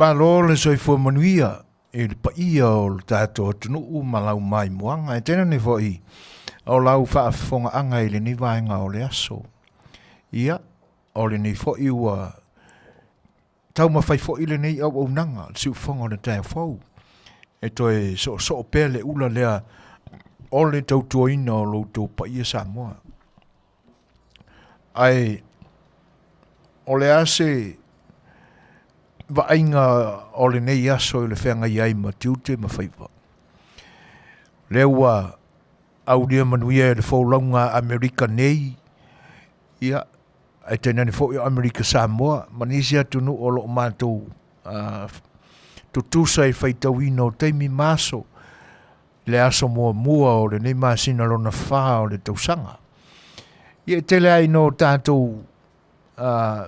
Malo le soifua manuia i le paia o le tatou atunuu ma lau maimoaga e tainane foi o lau faafofogaaga i lenei vaega o le aso. Ia, o lenei foi ua taumafai foi lenei auaunaga, le siufofoga o le taeao fou, e toe soosoo pea le ula lea o le tautuaina o lo outou paia Samoa. Ae o le a se vaaiga o lenei aso i le feagai ai ma tiute ma faiva? Lea ua aulia manuia e le folauga a Amerika nei, ia, ae tainane foi o Amerika Samoa ma nisi atunuu o lo o matou tutusa i faitauina o taimi ma aso, le aso muamua o lenei masina lona fa o le tausaga. Ia e tele ai no tatou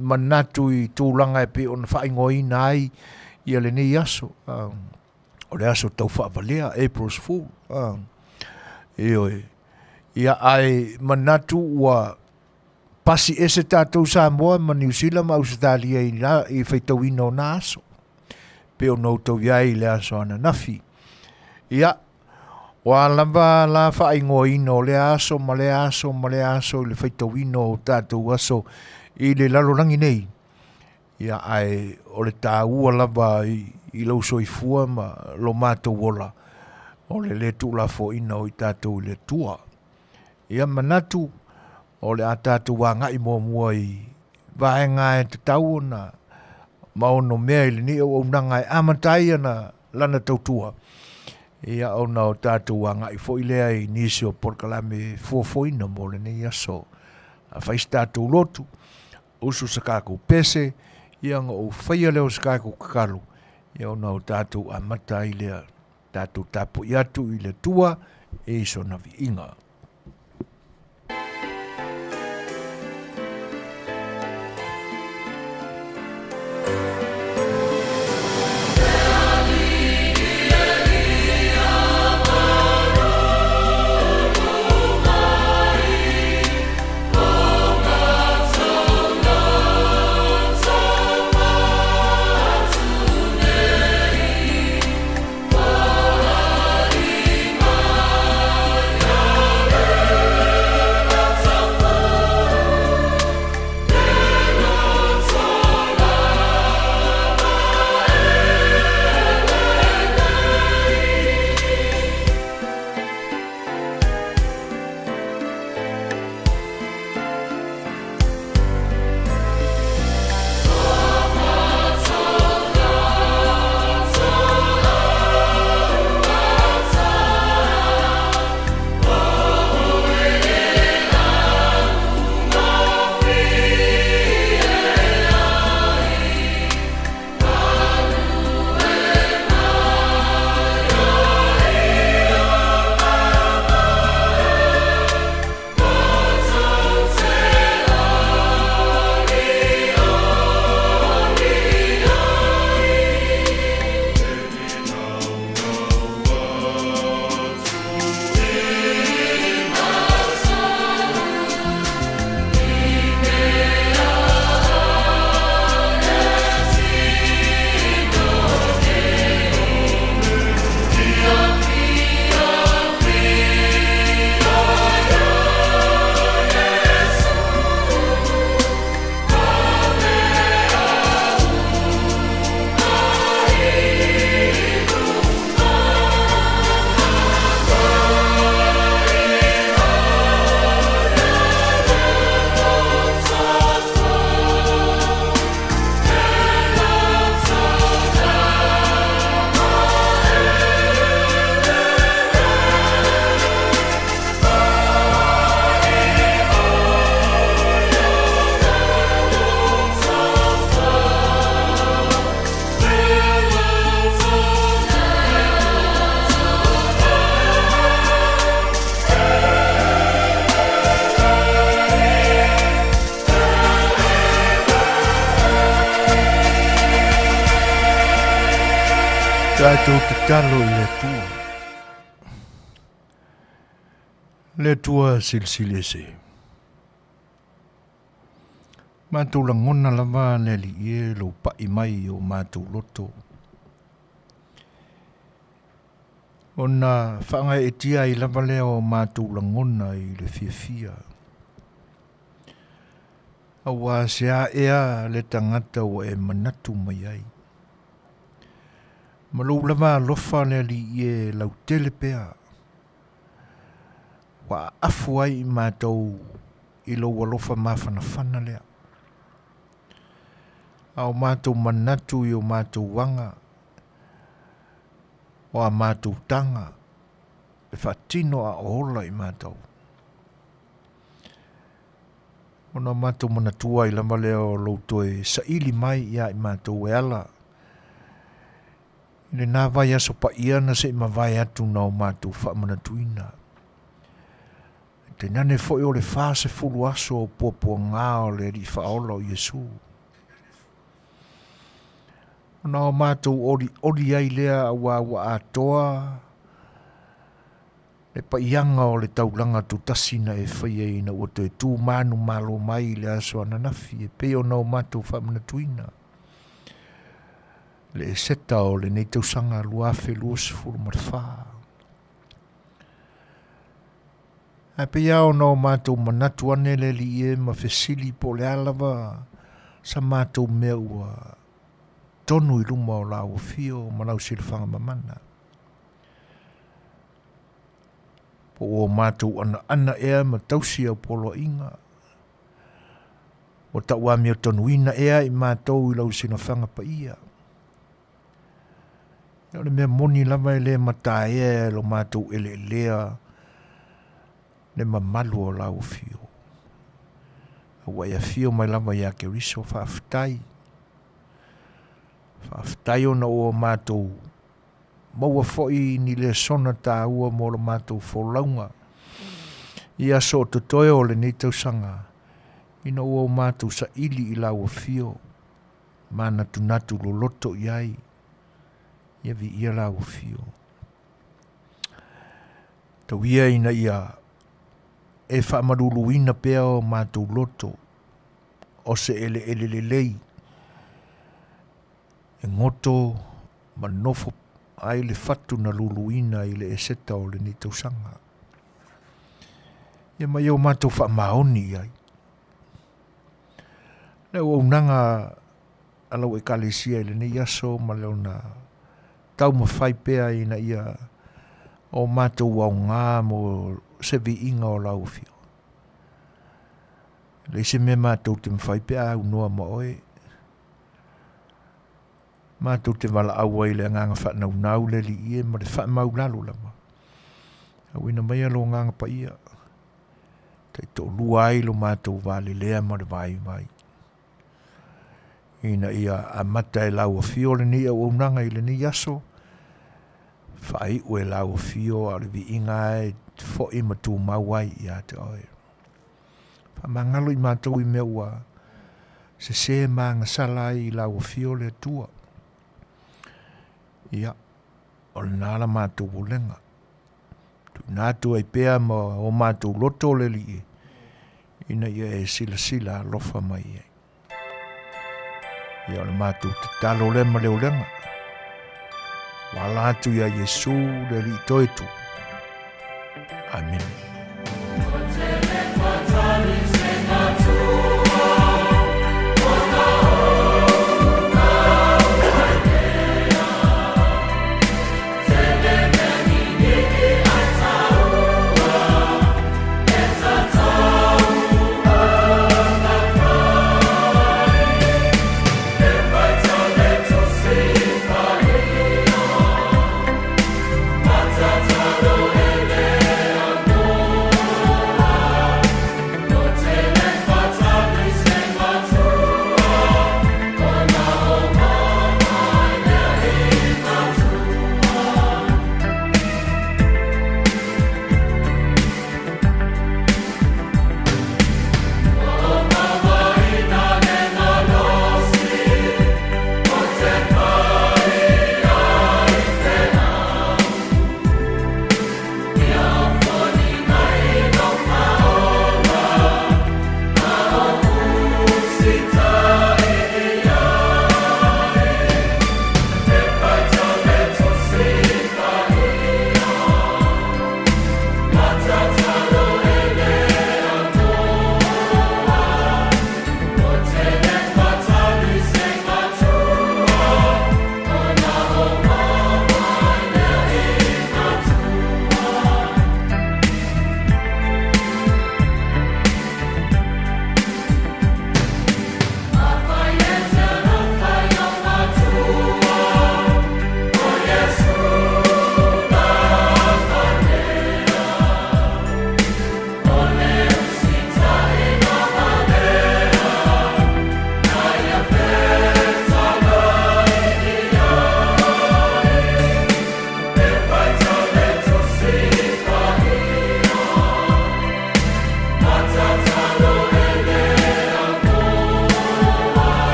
manatu i tulaga e pei ona faaigoaina ai ia lenei aso. O le aso tau faavalea, April's Fool. Ioe. Ia ae manatu ua pasi ese tatou Samoa ma Niu Sila ma Ausetalia i, la, i faitauina o na aso. Pe ona outou i ai i le aso ananafi. Ia, o a lava la faaigoaina o lea aso ma lea aso ma lea aso i le faitauina o tatou aso i le lalolagi nei. Ia, ae o le taua lava i, i lou soifua ma lo matou ola, o le lē tuulafoaina o i tatou i le Atua. Ia manatu o le a tatou agai muamua i vaega e tatau ona ma ono mea i lenei auaunaga e amata ai ana lana tautua, ia ona o tatou agai foi lea i nisi o polokalame e fuafuaina mo lenei aso. A fai se tatou lotu, usu se tatou pese, ia ona ou faia lea o se tatou tatalo, ia ona o tatou amata ai lea, tatou tapuai atu i le Atua i sona viiga. Tatou tatalo i le Atua. Le Atua silisili ese. Matou lagona lava le Alii e lou pai mai i o matou loto. Ona faagaeetia ai lava lea o matou lagona i le fiafia. Aua se a ea le tagata ua e manatu mai ai. Ma lou lava alofa le Alii e lautele pea. Ua aafu ai i matou i lou alofa mafanafana lea. A o matou manatu i o matou aga, o a matou taga, e faatino a o ola i matou. Ona matou manatua ai lava lea o lou toe saili mai ia i matou e ala i lena vaiaso paia na se i mavae atu na o matou faamanatuina. Tainane foi o le 40 aso o puapuaga o le Alii Faaola o Iesu. Ona o matou olioli ai lea aua ua atoa le paiaga o le taulaga tutasi na e faia ina ua toe tu manumalo mai i le aso ananafi e pei ona o matou faamanatuina le Eseta o lenei tausaga 2024. Ae pei lava ona o matou manatu ane le Alii e ma fesili po o le a lava sa matou mea ua tonu i luma o lau afio ma lau silafaga mamana. Po ua matou anaana ea ma tausi au poloaiga, ua tauamiotonuina ea i matou i lau silafaga paia. O le mea moni lava e le mataea e lo matou eleelea le mamalu o lau afio. Ua e afio mai lava ia Keriso, faafetai. Faafetai ona ua matou maua foi ni lesona taua mo la matou folauga i aso o totoe o lenei tausaga ina ua o matou saili i lau afio manatunatu loloto i ai ia viia lau afio. Tau ia ina ia e faamaluluina pea o matou loto o se eleele lelei e goto ma nofo ai le fatu na luluina i le Eseta o lenei tausaga. Ia ma ia o matou faamaoni i ai. Le auaunaga a lau Ekalesia i lenei aso ma lona taumafai pea ina ia o matou aoga mo se viiga o lau afio. E leai se mea matou te mafai pe a aunoa ma oe. Matou te valaau ai i le agaga faanaunau le Alii e ma le faamaulalo lava. Auina maia lo agaga paia, taitoalua ai lo matou valelea ma le vaivai. Ina ia amata e lau afio lenei auaunaga i lenei aso, faaiu e lau afio a o le viiga e foi ma tumau ai ia te oe. Faamagalo i matou i mea ua sese ma agasala ai i lau afio le Atua. Ia, o lena la matou ulega. Tuuina atu ai pea ma o matou loto le Alii ina ia e silasila alofa mai ai. Ia o le matou tatalo lea ma le ulega. Ua ala atu iā Iesu le Alii Toetu. Amene.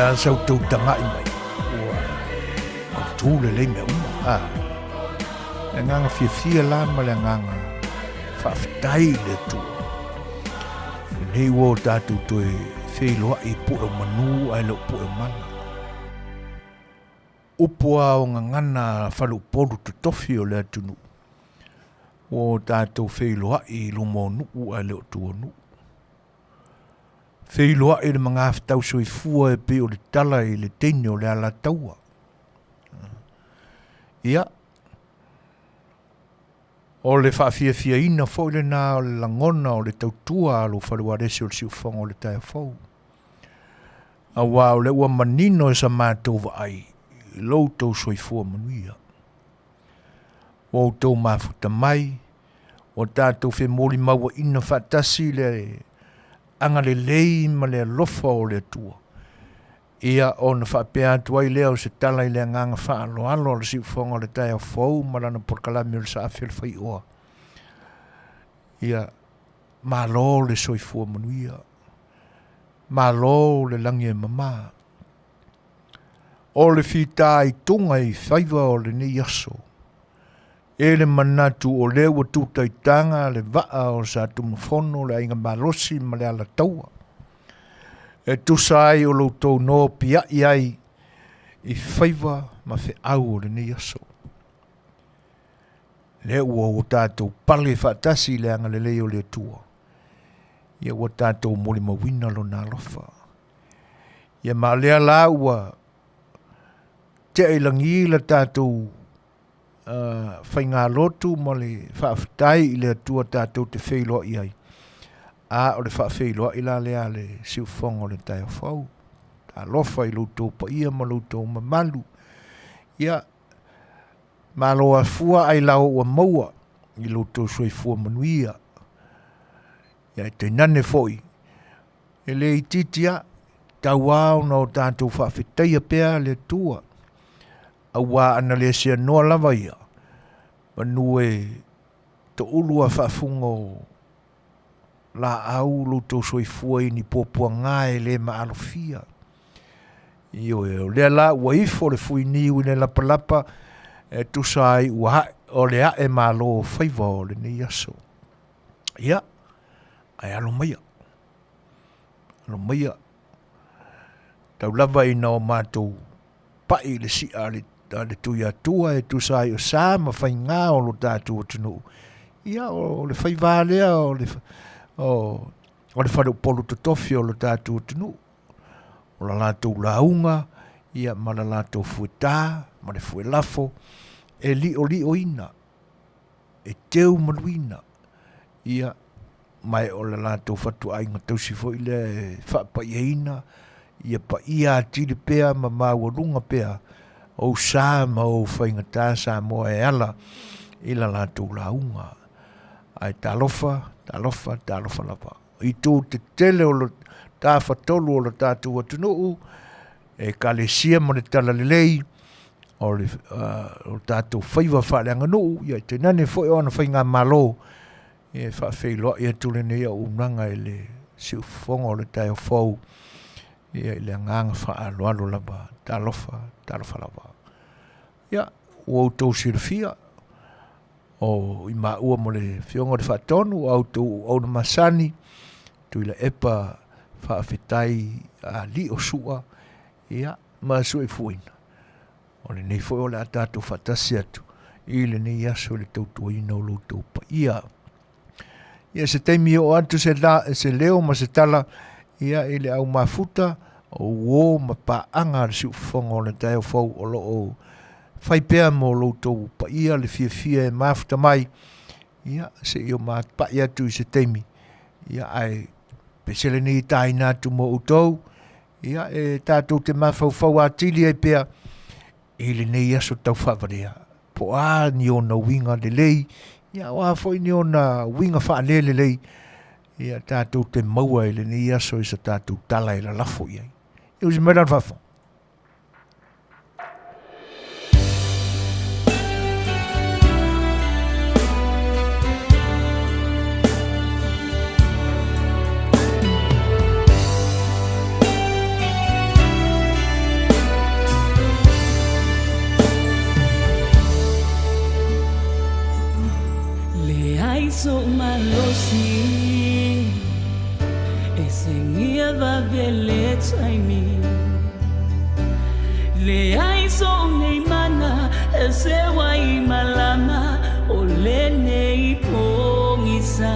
le a sa outou taga'i mai ua mautu lelei mea uma a. Le agaga fiafia la ma le agaga faafetai i le Atua. Lenei ua o tatou toe feiloa'i i pue o manu ae le o pue o mala. Upu a o gagana a faleupolu totofi o le atunuu, ua o tatou feiloa'i i luma o nuu ae le o tua o nuu. Feiloa'i i le magafetau soifua e pei o le tala i le teine o le Alataua. Ia, o le faafiafiaina foi lena o le lagona o le tautua a lou faleualesi o le siufofoga o le taeao fou. Aua o lea ua manino e sa matou vaai i lo outou soifua manuia. Ua outou mafuta mai, ua tatou femolimauaina faatasi le agalelei ma le alofa o le Atua. Ia ona faapea atu ai lea o se tala i le agaga faaaloalo a le siufofoga o le taeao fou ma lana polokalame o le Saafi o le Faioa. Ia malo le soifua manuia. Malo le lagi e mama. O le fitaituga i faiva o lenei aso, e le manatu o lea ua tu taitaga le vaa o Satunumafono, le Aiga Malosi ma le Alataua, e tusa ai o lo outou nopiai ai i faiva ma feau o lenei aso. Lea ua o tatou pale faatasi i le agalelei o le Atua, ia ua tatou molimauina lona alofa. Ia ma o lea la ua tea i lagi la tatou faigalotu ma le faafetai i le Atua tatou te feiloai ai. A o le faafeiloai la lea a le siufofoga o le taeao fou. Talofa i lo outou paia ma lo outou mamalu. Ia, malo afua ailao ua maua i lo outou soifua manuia. Ia e tainane foi, e le itiiti lava, tatau lava ona o tatou faafetaia pea le Atua, auā ana le seanoa lava ia, manu e toulu a faafuga o laau lo outou soifua i ni puapuaga e le maalofia. Ioe, o lea la ua ifo le fuiniu i le lapalapa e tusa ai ua ae, o le ae malo o faiva o lenei aso. Ia, ae alo maia, alo maia, tau lava ina o matou pai i le si'a a le, a le Tuiatua e tusa ai o sa ma faiga o lo tatou atunuu. Ia, o le faiva lea o le, o, o le faleupolu totofi o lo tatou atunuu. O la latou lauga, ia ma la latou fuetā, ma le fuelafo, e li'oli'oina e teu maluina, ia, ma e o le latou fatuaiga tausi foi lea e faapaiaina ia paia atili pea ma maualuga pea ou sa ma ou faigata Samoa e ala i la latou lauga. Ae talofa, talofa, talofa lava. I itu tetele o le tafatolu o le tatou atunuu, Ekalesia ma le Talalelei, o le o tatou faiva faaleaganuu, ia tainane foi o ana faigamalo, ia e faafeiloai atu lenei auaunaga i le siufofoga o le taeao fou, ia i le agaga faaaloalo lava, talofa, talofa lava. Ia, ua outou silafia, o i maua ma le Afioga i le Faatonu, a outou auauna masani, Tuilaepa faafetai alii o Sua, ia, ma Suefuaina. O lenei foi o le a tatou faatasi atu i lenei aso i le tautuaina o lo outou paia. Ia se taimi oo atu se, la, se leo ma se tala ia i le au mafuta o uo ma paaga a le siufofoga o le taeao fou o lo o fai pea mo lo outou paia le fiafia e mafuta mai ia se i o mapai atu i se taimi ia ae pese lenei taina atu mo outou ia e tatou te mafaufau atili ai pea i lenei aso tau faavalea po o a ni ona uiga lelei ia o a foi ni ona uiga faalelelei ia tatou te maua i lenei aso i sa tatou tala e lalafo i ai. Ia usi mai la le faafofoga. ave le taimi Leai so'u nei mana e seu ai malama o lenei pogisa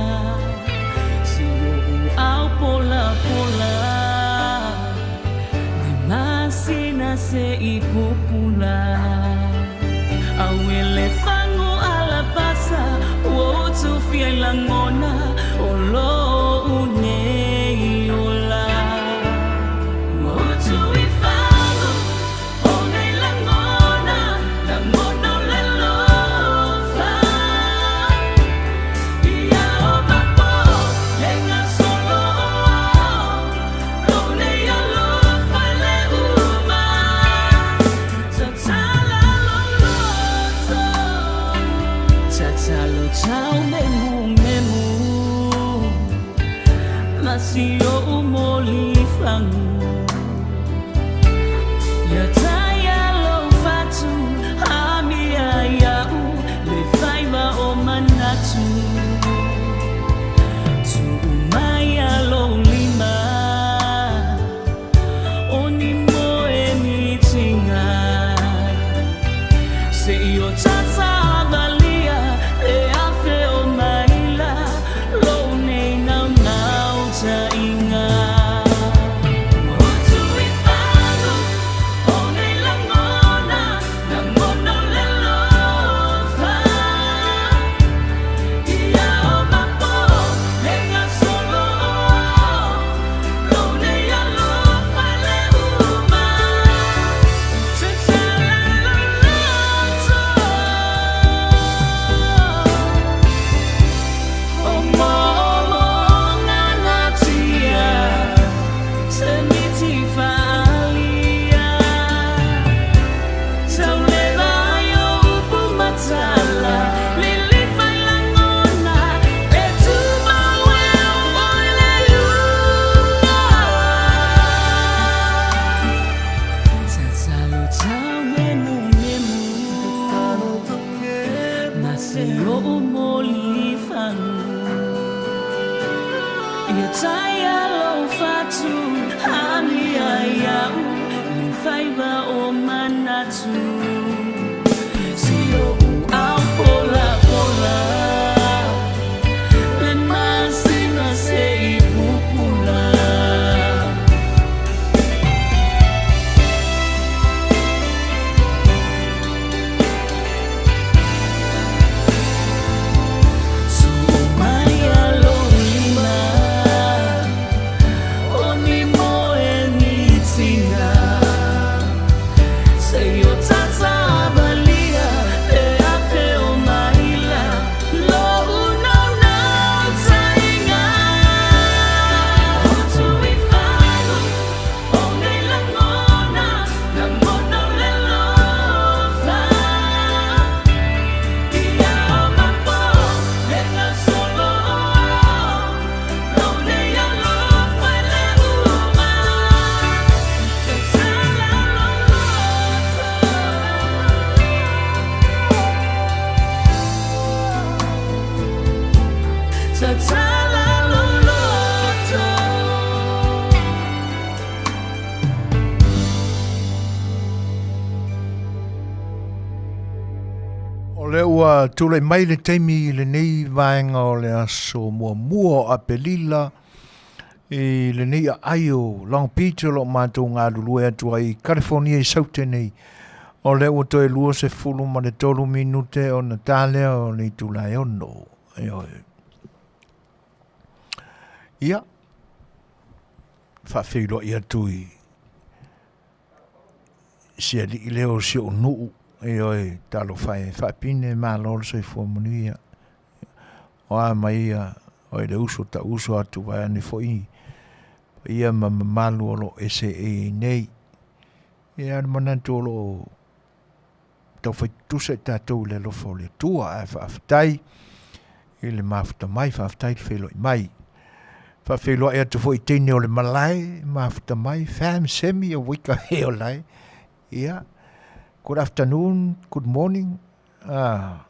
Si o'u ao polapola Le masina se'i pupula Auē le fagu alapasa ua utufia i lagona o lo'u nei ola Ua utu i fagu o nei lagona Lagona o le alofa Ia o mapo le gasolo Lou nei alofa e le uma Tatala lou loto Tatalo tau memumemu Ma si o'u molifagu Ia taia lou fatu Amia ia'u le faiva o manatu Tuu maia lou lima O ni moe mitiga Se'i o tata valia le afe o maila lou nei naunautaiga Ua utu i fagu o nei lagona Lagona o le alofa Ia o mapo le gasolo Lou nei alofa e le uma Tatala lou loto O moomooga natia Se miti faaalia Tauleva ai o upu ma tala Lilifa i lagona E tumau e oo i le iuga Tatalo tau memumemu Ma si o'u molifagu Ia taia lou fatu Amia ia'u le faiva o manatu Si o'u ao polapola Le masina se'i pupula Tuu maia lou lima O ni moe ni tiga Se i o tata valia Le afe o maila Lou naunautaiga Utu i fagu o nei lagona Lagona o le alofa Ia o mapo le gasolo Lou nei alofa e le uma Tatala lou loto Tatala lou loto O lea ua tulai mai le taimi i lenei vaega o le aso muamua o Apelila i lenei aai o Long Beach o lo o matou galulue atu ai i California i Saute nei. O lea ua toe 23 minute ona ta lea o le itula e 6. Ioe. Ia, faafeiloai atu i si alii lea o si ou nuu, ioe, talofa e faapine malo le soifua manuia. O a mai ia, o le uso ta uso atu vai ane foi ia ma mamalu o lo o SAA nei. Ia le manatu o lo o taufai tutusa i tatou i le alofa o le Atua, ae faafetai i le mafuta mai, faafetai i le feiloai mai. Faafeiloai atu foi i teine o le malae, mafuta mai, fam semi o wika he o lae. Ia, good afternoon, good morning. Ah,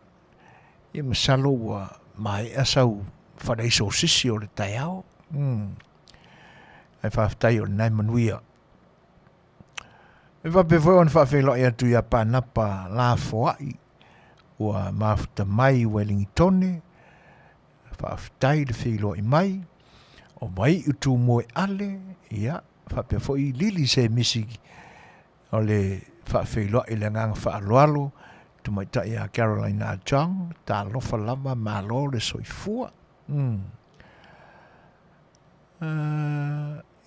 ia masalo ua maea sau faleaisa o sisi o le taeao. Ae faafetai o lena e manuia. E faapea foi ona faafeiloai atu ia Panapa Lafoai ua mafuta mai i Welingitone, faafetai le feiloai mai, o Vaiu Tumoeale, ia faapea foi Lili Semisi o le faafeiloai i le agaga faaaloalo, tamaitai ia Caroline Ah Chong, talofa lava malo le soifua.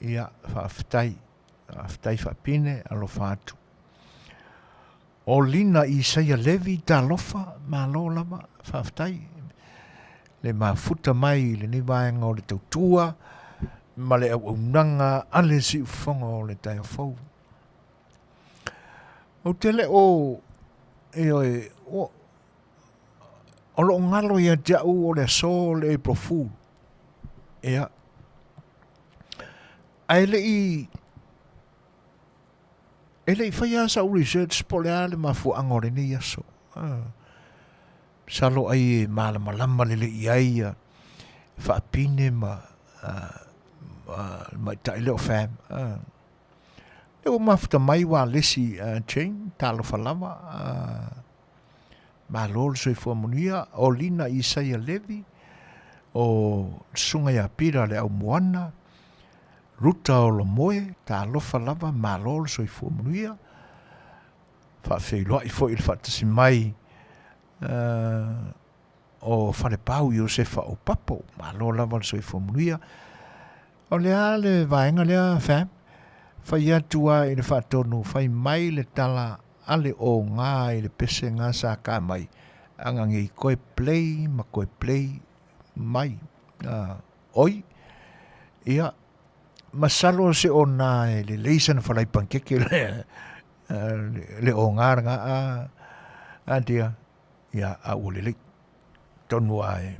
Ia, faafetai, faafetai Faapine, alofa atu. O Lina Isaia Levi, talofa, malo lava, faafetai le mafuta mai i lenei vaega o le tautua ma le auaunaga a le siufofoga o le taeao fou. Ou te le o, ioe, o, o loo galo ia te au o le aso o le April Fool. Ia. Ae le i e le i faia sau research po o le a le mafuaaga o lenei aso. Ah. Masalo ai e malamalama lelei i ai ia Faapine ma le tamaitai lea o Fam. Ah. Lea ua mafuta mai ua alesi Jane, talofa lava. Malo le soifua manuia. O Lina Isaia Levi, o le Susuga ia Pira le Aumoana, Ruta Olomoe, talofa lava, malo le soifua manuia. Faafeiloai foi i le faatasi mai o Falepau Iosefa Opapo, malo lava le soifua manuia. O le a le vaega lea, fam? Fai atu a i le faatonu, fai mai le tala a le oga i le pese ga sa ka mai, aga ngei koe play ma koe play mai. Oi, ia, masalo se ona e lelei sana falai pankeke le, le oga lena a, a dia, ia, a ua lelei. Tonu a e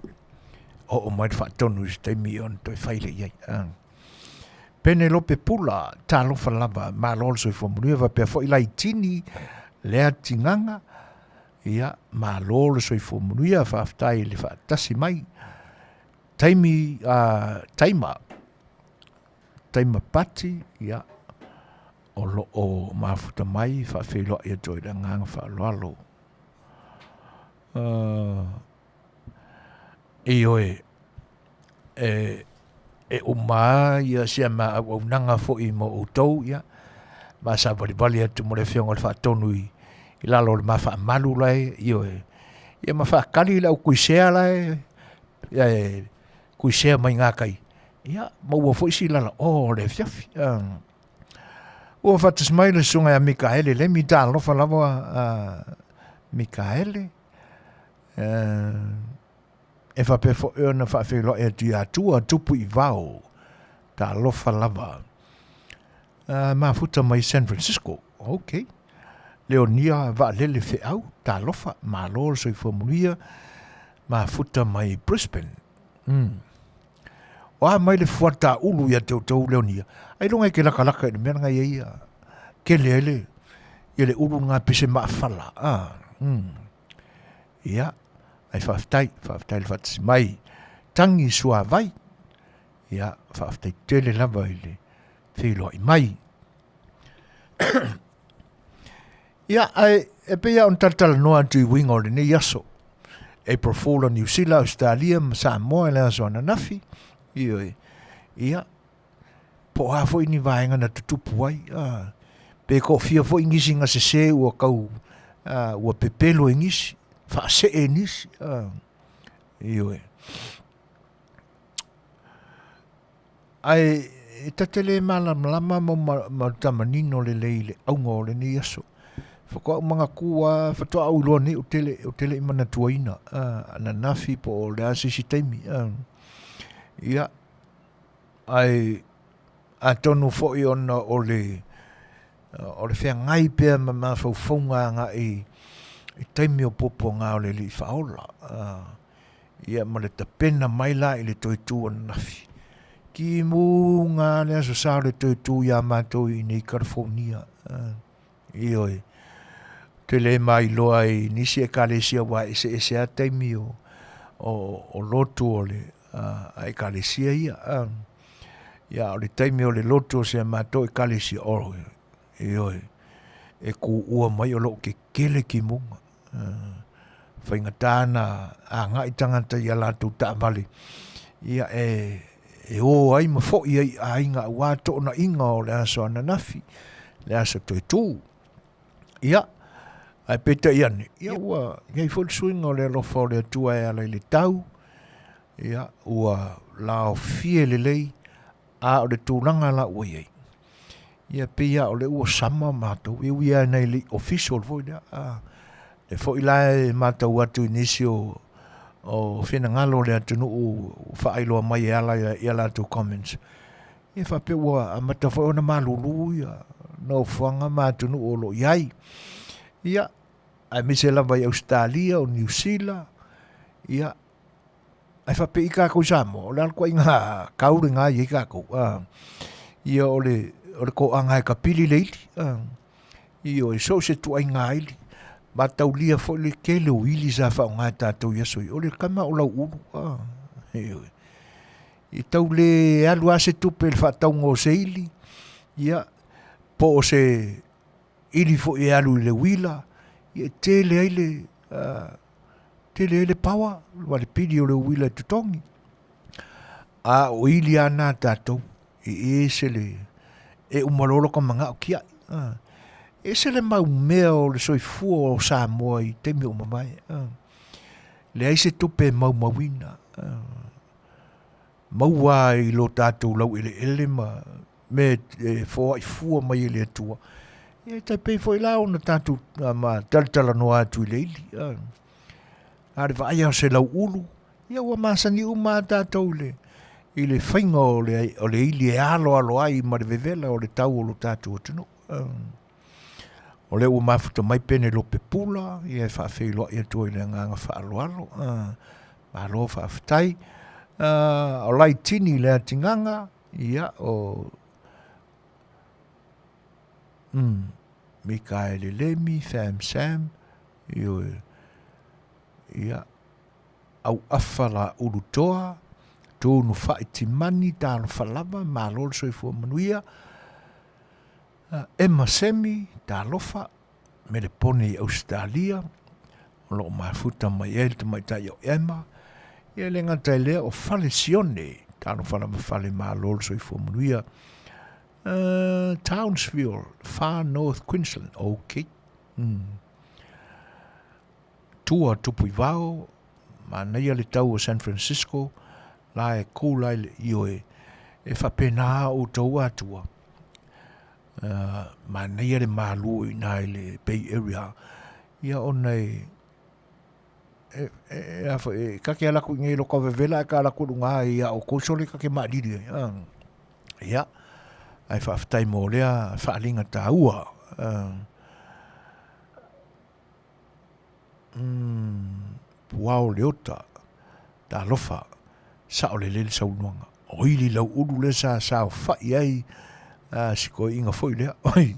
oo mai le faatonu i se taimi ona toe fai lea i ai. Penelope Pula, talofa lava, malo le soifua manuia, faapea foi Laitini, Lea Tigaga, ia, malo le soifua manuia, faafetai i le faatasi mai. Taimi, Taima, Taima Pati, ia, o lo o mafuta mai, faafeiloai atu ai i le agaga faaaloalo. Ioe, e uma lava si a ma auaunaga foi mo outou, ia, ma savalivali atu ma le Afioga i le Faatonu i lalo o le ma faamalu la e, ioe, ia ma faatali le au kuisea la e, e kuisea mai gakai, ia, maua foi si lalaoa o le afiafi. Ua faatasi mai le susuga ia Mikaele Lemi, talofa lava a Mikaele. E faapea foi ona faafeiloai atu ia Tua Tupu i Vao, talofa lava. Mafuta mai San Francisco, ok. Leonia Vaalele Feau, talofa, malo le soifua manuia, mafuta mai Brisbane. O a mai le fuata ulu ia te outou Leonia, ailoga e ke lakalaka i le mea lena ia ia, kele ai le, ia le ulu lena pese maafala. Ia, ai faafetai, faafetai le faatasi mai. Tangi suavai, ia, faafetai tele lava i le feiloai mai. Ia, ae e pei lava ona talatalanoa atu i uiga o lenei aso. April Fool o Niu Sila, Ausetalia ma Samoa i le aso ananafi. Ioe. Ia, po o a foi ni vaega na tutupu ai. Pe toafia foi nisi na sese ua tau, ua pepelo e nisi, faasee e nisi. Ioe. Ae e ta te le malamalama ma ta manino lelei i le auga o lenei aso. Faatoa ou manatua, faatoa ou iloa nei ou te le, ou te le i manatuaina ananafi po o le a se isi taimi. Ia, ae atonu foi ona o le, o le feagai pea ma mafaufauga agai i taimi o puapuaga o le Alii Faaola. Ia ma le tapena mai la i le toe tu ananafi. Timuga le Aso Sa o le toe tu iā matou i inei Kalifonia. Ioe. Ou te le mailoa i nisi ekalesia aua e eseese lava taimi o lotu o le a ekalesia ia. Ia, o le taimi o le lotu o si a matou ekalesia, o, ioe, e kūʻua mai o loo kekele timuga. Faigata na agai tagata i a latou taavale, ia e, e o ai ma foi ai i aiga aua toonaiga o le aso ananafi, le aso toetū. Ia, ae peitai ane, ia ua i ai foi le suiga o le alofa o le Atua e ala i le tau, ia ua laofie lelei, a o le tulaga la ua i ai, ia pei lava o lea ua sama matou, e ui lava ina e le i official foi lea, a, lea foi la e matau atu i nisi o, o finagalo o le atunuu ua faailoa mai e ala i a latou comments, ia faapea ua amata foi ona malulu ia nofoaga ma atunuu o lo o i ai. Ia, aemaise lava i Ausetalia, o Niu Sila, ia, Ae faapei kākou i Samoa, o le a le ituaiga kau lena e i ai kākou, a. Ia o le, o le toaga e kapili le ili, a. Ioe, so o se ituaiga ili. Mataulia foi le tele o ili sa faaaoga e tatou i aso ia, o le tama o lauulu, a. Ioe. E tau le alu lava se tupe i le faatauga o se ili, ia, po o se ili foi e alu i le uila, ia e tele ai le, a, tele ai le pawa ma le pili o le uila e totogi. A o ili lava na a tatou, e ese le, e uma loa lota manao tiai. E ese le mau mea o le soifua o Samoa i taimi ua mavae. Leai se tupe e maumauina. Maua i lo tatou laueleele ma mea e foai fua mai e le Atua, ia e tai pei foi la ona tatou ma talatalanoa atu i le ili. A o le vaaia o se lauulu, ia ua masani uma lava tatou i le, i le faiga o le, o le ili e aloalo ai ma le vevela o le tau o lo tatou atunuu. O lea ua mafuta mai Penelope Pula, ia e faafeiloai atu ai i le agaga faaaloalo. Malo faafetai. O Laitini Leatigaga, ia o Mikaele Lemi, Fam Sam, ioe, ia, Auafa Laulu Toa, Tunu Fai Timani, talofa lava, malo le soifua manuia. Emma Semi, talofa, Melepone i Ausetalia, o lo o mafuta mai ai le tamaitai o Emma. Ia e le gata i lea o Fale Sione, talofa lava Fale, malo le soifua manuia. Townsville, Far North Queensland, ok. Tua Tupuivao, manaia le tau o San Francisco, la e cool ai le ioe, e faapena outou atua. Manaia le malu i ina i le Bay Area, ia ona e e a foi, e ta te alu atu i inei i lota vevela ae ta alu atu i luga ia outou sole ta te maalili ai. Ia, ae faafetai mo lea faaaliga taua. Puao Leota, talofa, sao lelei le saunoaga. O ili lauulu lea sa saofai ai a si toeaina foi lea. Oi,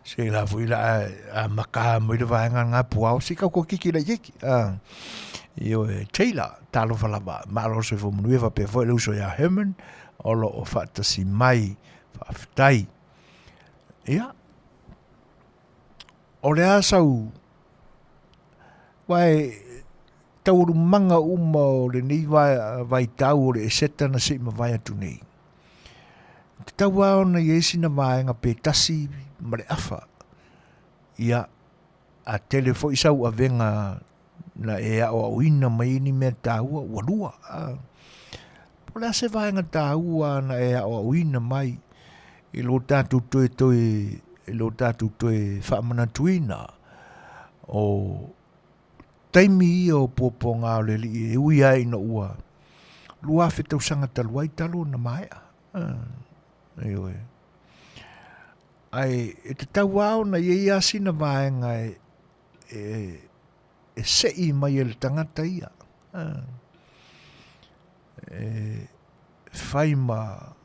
se la foi la a maka mai le vaega lena Puao, se i tau toeitiiti laitiiti. Ioe, Taylor, talofa lava, malo le soifua manuia faapea foi le uso ia Herman o lo o faatasi mai. Faafetai. Ia, o le a sau aua e taualumaga uma o lenei vaitau o le Eseta na se i mavae atu nei, e tatau lava ona i ai sina vaega pe tasi ma le afa, ia, a tele foi sau avega na e aoaoina mai ai ni mea taua, ua lua. Po o le a se vaega taua na e aoaoina mai i lo tatou toe toe i lo tatou toe faamanatuina o taimi ia o puapuaga o le Alii e ui lava ina ua 2000 tausaga talu ai talu ona maea. Ioe. Ae e tatau lava ona i ai lava sina vaega e e sei mai e le tagata ia. E fai ma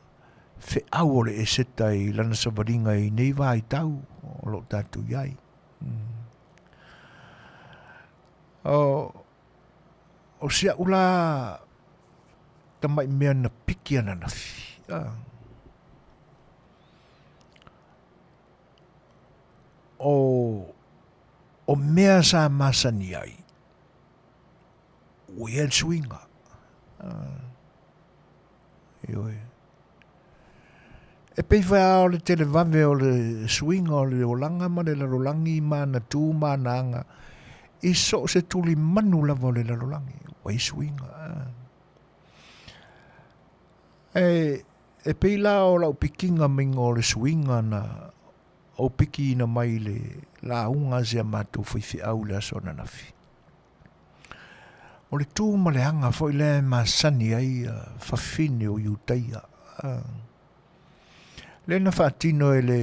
feau o le Eseta i lana savaliga i nei vaitau o lo o tatou i ai. O si au la tamai mea na piki ananafi. O, o mea sa masani ai, ua i ai le suiga. Ioe. E pei foi lava o le televave o le suiga o le olaga ma le lalolagi ma ana tu ma ana aga i so o se tulimanu lava o le lalolagi, ua i ai suiga. E, e pei la o lau pikiga maiga o le suiga na ou pikiina mai i le lauga a si a matou faifeau i le aso ananafi. O le tu ma le aga foi lea e masani ai fafine o Iutaia. Lea na faatino e le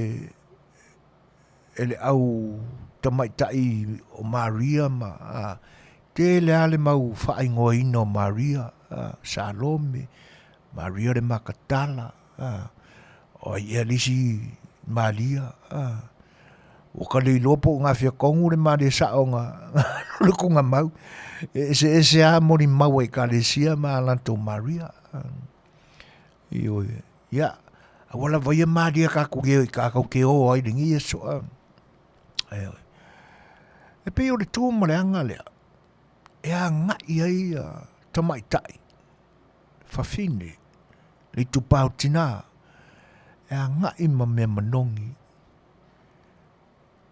e le au tamaitai o Maria ma a, tele lava le mau faaigoaina o Maria, a, Salome, Maria le Makatala, a, o ai ea le isi Maria, a, ua ka le iloa po o gafea tonu le Maria sao na le tuugamau, e eseese lava molimau a Ekalesia ma a latou Maria. Ioe. Ia, aua lava ia Maria tatou te, tatou te o ai i lenei aso. Ioe. E pei o le tu ma le aga lea, e agai ai ia tamaitai, fafine, le itupa o tina, e agai ma mea manogi.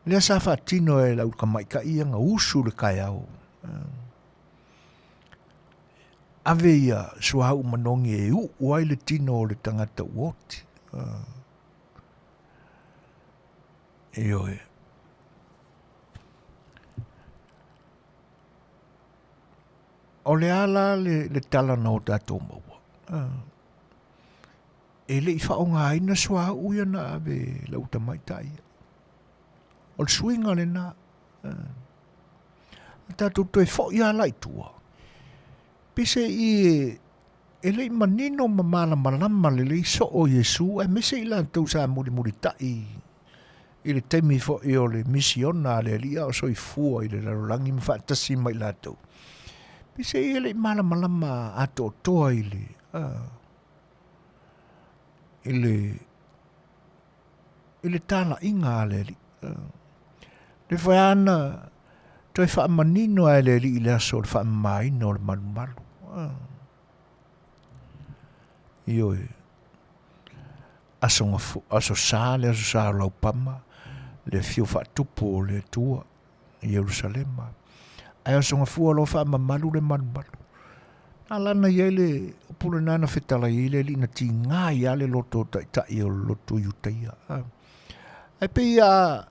Lea sa faatino e lau tamaitai ia na usu i le taeao. Ave ia suauu manogi e uu ai le tino o le tagata ua oti. Ioe. O le a la le, le tala na o tatou maua? E le i faaaogaina suauu ia na ave e lau tamaitai ia. O le suiga lena. A tatou toe foi lava la i tua, pei i e le i manino ma malamalama lelei soo Iesu aemaise i latou sa mulimulitai i le taimi foi o le misiona a le Alii a o soifua i le lalolagi ma faatasi ma i latou. Peiseai e le i malamalama atoatoa i le i le i le talaiga a le Alii. Le foi lava na toe faamanino lava e le Alii i le aso o le faamamaina o le malumalu. Ioe. Aso, aso sa le aso sa o Laupama, le afio faatupu o le Atua i Ierusalema. Ae aso gafua loa faamamalu le malumalu. Na ala na i ai le upu lena na fetalai ai le Alii na tiga ai lava le loto o taitai o le loto Iutaia. Ae pei a,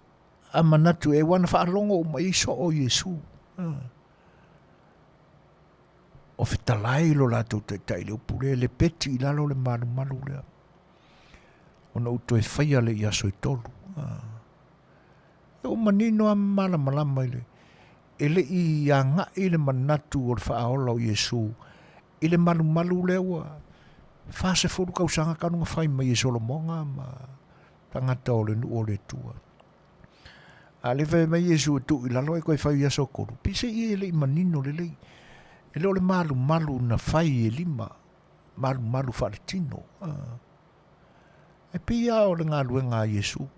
a manatu e ua na faalogo uma i ai soo Iesu. O fetalai lo latou taitai i le upu lea, lepeti i lalo le malumalu lea. Ona ou toe faia lea i aso e tolu. E ua manino lava ma malamalama i le e le i agai le manatu o le faaola o Iesu i le malumalu lea ua 40 tausaga talu ona fai mai e Solomona ma tagata o le nuu o le Atua. A le fai mai Iesu e tuu i lalo ae toe fai i aso tolu, peiseai e le i manino lelei. E le o le malumalu na fai e lima, malumalu faaletino. E pei lava o le galuega a Iesu.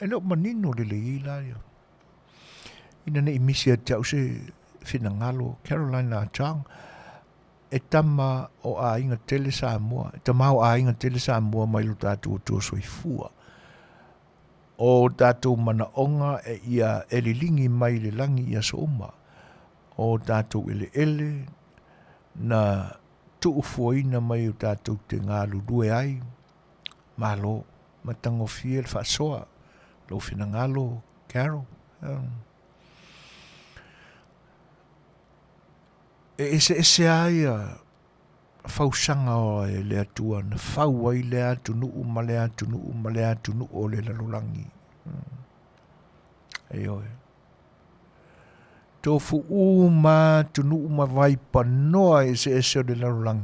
E le o manino lelei ai la ia. Ina ne i misi ia te au se finagalo, Carolina Chang, e tama o aiga tele Samoa, e tama o aiga tele Samoa mai lo tatou Atua soifua. O tatou manaoga e ia e liligi mai le lagi i aso uma. O tatou eleele na tuufuaina mai o tatou te galulue ai, Malo, matagofie le faasoa, lou finagalo, Carol. E eseese lava ia fausaga o le Atua na fau ai lea atunuu ma lea atunuu ma lea atunuu o le lalolagi. Ioe. Tofu uma atunuu ma vaipanoa eseese o le lalolagi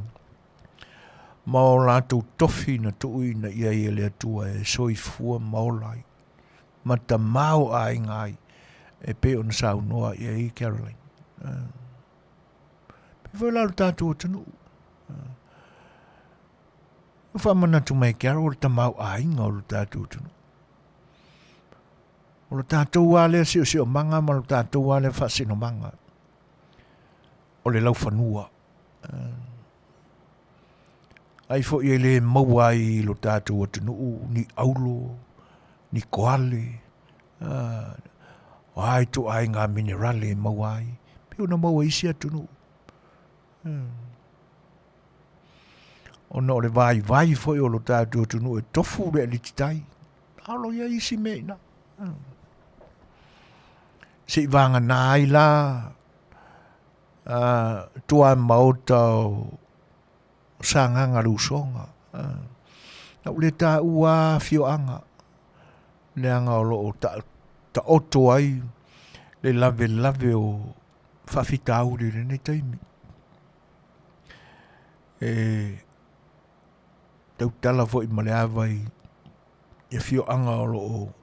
ma o latou tofi na tuuina i ai e le Atua e soifua ma ola ai, ma tamaoaiga ai, e pei ona saunoa i ai Caroline. Pei foi la o le tatou atunuu. Ua faamanatu mai ke alo o le tamaoaiga o lo tatou atunuu. O lo tatou lava lea siosiomaga ma lo tatou lava lea faasinomaga o le laufanua. Ai foi e le maua ai i lo tatou atunuu ni aulo, ni koale, o a ituaiga minerale e maua ai, pei ona maua i isi atunuu. Ona o le vaivai foi o lo tatou atunuu e tofu le alititai, a o lo o i ai isi mea i ina. Seivagana ai la tuamaota o Sagaga le Usoga. Na ou le taua lava afioaga leaga o lo o taoto ai le lavelave o faafitauli i lenei taimi. E tautala foi ma le ava i afioaga o lo o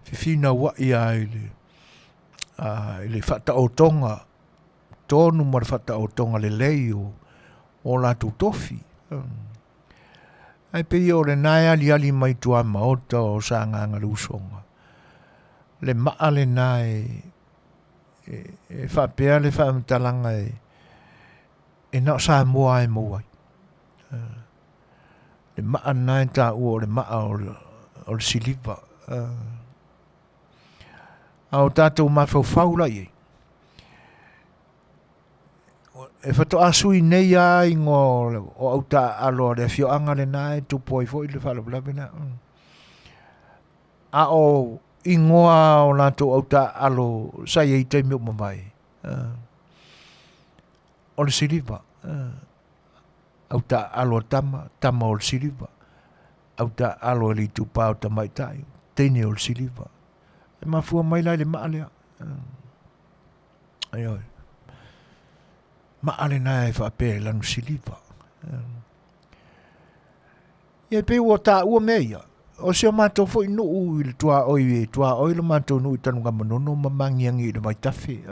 fefinauai lava i le faataotoga tonu ma le faataotoga lelei o o latou tofi. Ae pei o lena e aliali mai tuamaota o Sagaga le Usoga, le maa lena e e faapea le faamatalaga e e na o Samoa lava e maua ai. Le maa lena e taua o le maa o le siliva. A o tatou mafaufau la i ai, e faatoa sui nei lava igoa o autaaalo a le afioaga lena e tupu ai foi le faalavelave lea. A o igoa o latou autaaalo sa i ai i taimi ua mavae, o le siliva, autaaalo a tama, tama o le siliva, autaaalo a le itupa o tamaitai, teine o le siliva. E mafua mai la i le maa lea. Ioe. Maa lena e faapea e lanu siliva. Ia e pei ua taua mea ia, o si o matou foi nuu i le tuaoi, e tuaoi lo matou nuu i Tanugamanono ma Magiagi i le vaitafe.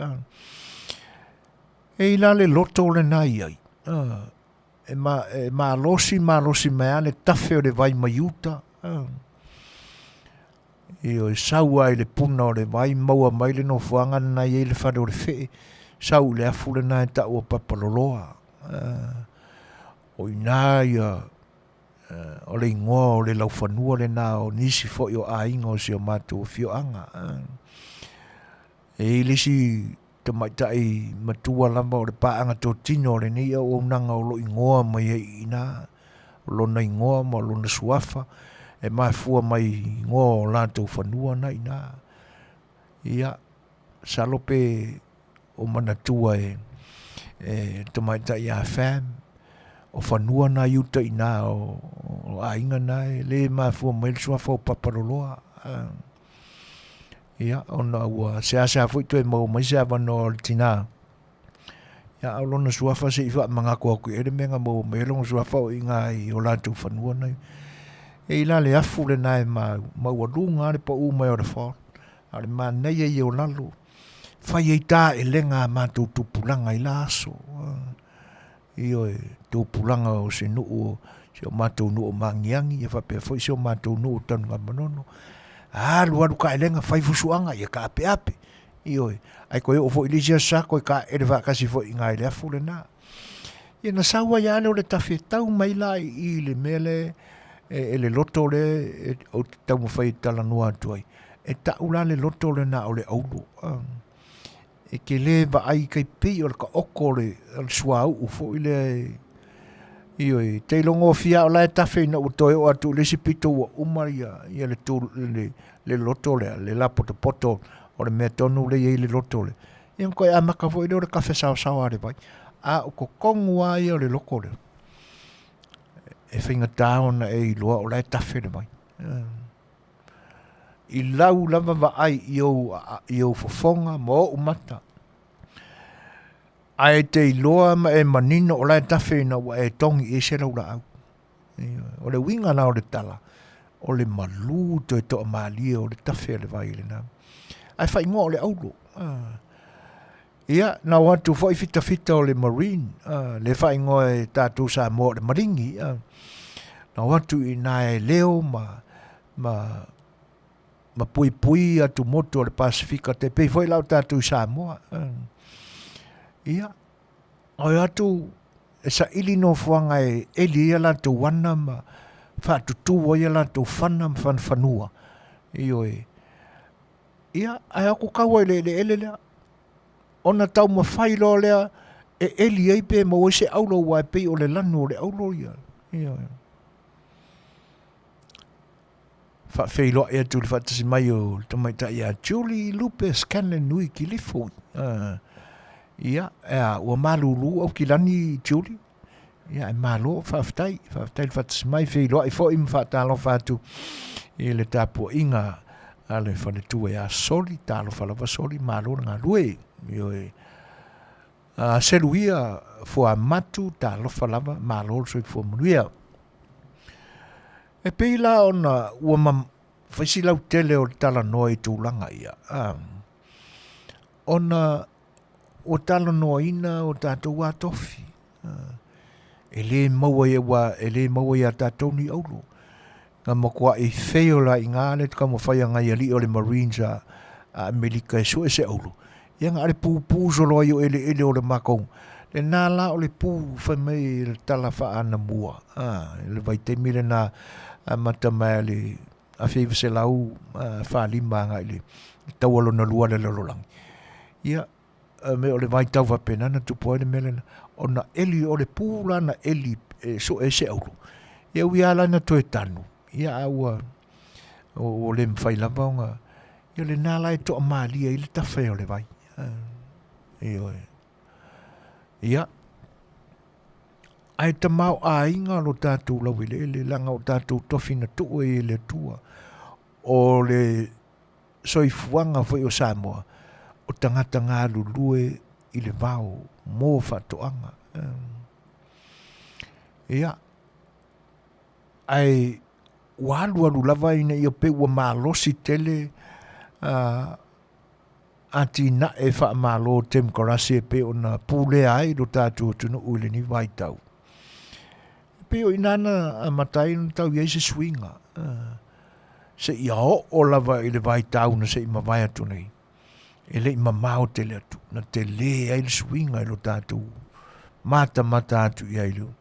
E i la le loto lena i ai, e, ma, e malosi malosi mai lava le tafe o le vai mai uta. Ioe, sau lava i le puna o le vai, maua mai le nofoaga lena e i ai le fale o le fee, sau i le afu lena e tau o Papaloloa. O i ina ia o le igoa o le laufanua lena o nisi foi o aiga o si o matou afioaga. E i ai le isi tamaitai matua lava o le paaga totino o lenei auaunaga o lo o igoa mai ai i ina, o lona igoa ma lona suafa e mafua mai i igoa o latou fanua na i ina. Ia, masalo pe o manatua e le tamaitai ia Fam, o fanua na i uta i ina o aiga na e le mafua mai le suafa o Papaloloa. Ia, ona ua seasea foi toe maua mai se avanoa o le tina, ia, a o lona suafa se i faamanatu atu i ai le mea na maua mai ai lona suafa o i ina i o latou fanua na. E i la le afu lena e maualuga lava le pau mai o le fog, a o le manaia ia o lalo, fai ai taelega a matou tupulaga i la aso. Ioe, tupulaga o se nuu, si o matou nuu o Magiagi, ia faapea foi si o matou nuu o Tanugamanono. Alu alu taelega, fai fusuaga, ia taapeape. Ioe, ae toe oo foi i le isi aso sa toe taele faatasi foi i ina i le afu lena. Ia na sau ai lava lea o le tafe tau mai la i i le mea lea e le loto lea ou te taumafai e talanoa atu ai. E tau la le loto lena o le auro. E te le vaai tai pei o le taoto o le suauu foi lea e ioe, te ilogofia o la e tafe ina ua toe oo atu i le isi pito ua uma ia le tu le loto lea, le lapotopoto o le mea tonu lea e i ai le loto lea. Ia ona toe amata foi lea o le tafe saosaoa a le vai. A o totonu lava ia o le loto lea, e faigata ona e iloa o la e tafe le vai. I lau lava vaai i ou, i ou fofoga ma ou mata, ae te iloa ma e manino o la e tafe ina ua e togi i ai se laulaau. O le uiga la o le tala, o le malū toe toamalie o le tafe a le vai lena. Ae faaigoa o le auro. Ia, na o atu foi fitafita o le marine, le faaigoa e tatou Samoa o le maligi. Na o atu i ina e leo ma, ma, ma puipui atumotu o le Pasefika, te pei foi la o tatou i Samoa. Ia, o atu e saili nofoaga e eli ai a latou ana ma faatutū ai a latou fana ma fanafanua. Ioe. Ia, ae o atu taua i le eleele lea, ona taumafai loa lea e eli ai pe maua ai se auro aua e pei o le lanu o le auro ia. Ioe. Faafeiloai atu i le faatasi mai o le tamaitai ia Julie Lupe Scanlon Nui Kilifu. Ia, ea, ua malulu Aukilani Julie. Ia, e malo, faafetai, faafetai le faatasi mai, feiloai foi ma faatalofa atu i le tapuaiga a le faletua ia Soli, talofa lava Soli, malo le galue. Ioe. Seluia Fuamatu, talofa lava, malo le soifua manuia. E pei la ona ua ma fai si lautele o le talanoa i tulaga ia, ona ua talanoaina o tatou a tofi. E le maua ia ua e le maua ia tatou ni auro. Na matuai fail la i ina le taumafai a nai alii o le Marines a Amerika e sue se auro. Ia na o le pupu solo ai o eleele o le matou. Lena la o le pu fai mai le tala faa-anamua, i le vaitaimi lena amata mai le 1945 agai i le taua lona lua a le lalolagi. Ia, me o le vaitau faapena na tupu ai le mea lena. Ona eli, o le pu la na eli e sue ai se auro, ia ui lava la ina toe tanu, ia a ua, ua le mafai lava ona, ia lena la e toamalie ai le tafe o le vai. Ioe. Ia, ae tamaoaiga lo tatou laueleele, leaga o tatou tofi na tuu ai e le Atua. O le soifuaga foi o Samoa, o tagata galulue i le vao mo faatoaga. Ia, ae ua alualu lava ina ia pei ua malosi tele atinae faamalo temokarasi e pei ona pulea ai lo tatou atunuu i lenei vaitau. E pei o i ina na amata ai ona tau i ai se suiga, seia oo lava i le vaitau na se i mavae atu nei, e le i mamao tele atu, na tele ai le suiga i lo tatou matamata atu i ai leo.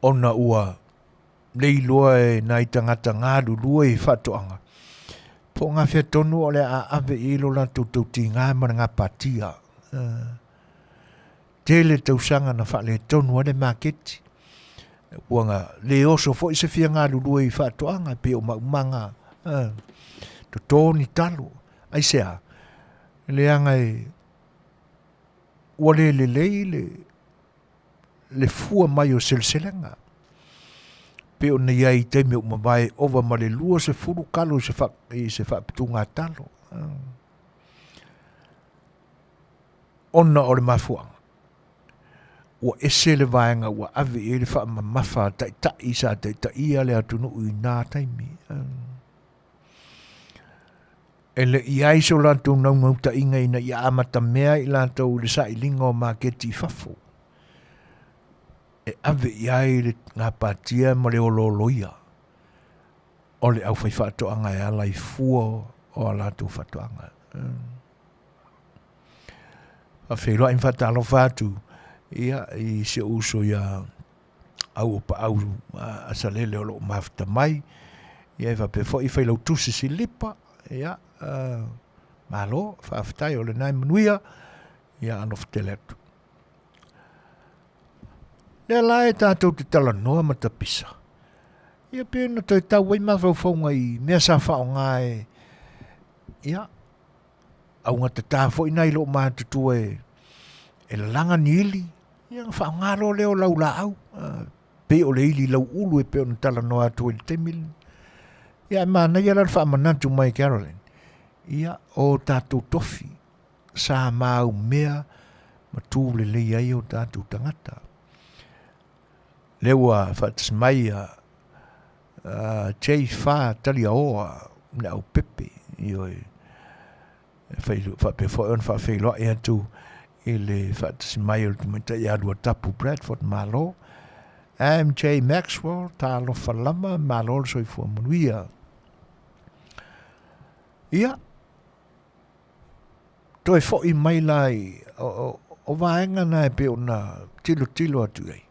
Ona ua le iloa e nai tagata galulue i faatoaga, po o gafea tonu o le a ave i ai lo latou tautiga ma le gapatia. Tele tausaga na faaletonu ai le maketi, ua na le oso foi se fia galulue i faatoaga e pei o maumaga, toto ni talo. Aisea? Leaga e ua le lelei le le fua mai o seleselega. Pei ona i ai i taimi ua mavae ova ma le 20 kalo i se fa, i se faapituga talo. Ona o le mafuaaga, ua ese le vaega ua ave i ai le faamamafa a taitai sa taitaia le atunuu i na taimi. E le i ai so latou naunautaiga ina ia amatamea i latou i le sailiga o maketi i fafo, e ave i ai le gapatia ma le olooloia o le aufaifaatoaga e ala i fua o a latou faatoaga. Faafeiloai ma faatalofa atu ia i si ou uso ia au o Paau a Salele o lo o mafuta mai. Ia e faapea foi Failautusi Silipa, ia malo, faafetai o lena e manuia, ia alofa tele atu. Lea la e tatou te talanoa ma tapisa, ia pe na toe tau ai mafaufauga i mea sa faaaoga e, ia, augatata foi nai loo matutua e, e lalaga ni ili, ia ona faaaoga loa lea o laulaau, pei o le ili lauulu e pei ona talanoa atu ai i le taimi lenei. Ia ae manaia la le faamanatu mai Carolyn, ia o tatou tofi sa maumea ma tu lelei ai o tatou tagata. Lea ua faatasi mai ia J4 Taliaoa le aupepe, ioe, faapea foi ona faafeiloai atu i le faatasi mai o le tamaitai ia Luatapu Bradford, malo. MJ Maxwell, talofa lava, malo le soifua manuia. Ia, toe fo'i mai la i o, o, o vaega na e pei ona tilotilo atu i ai.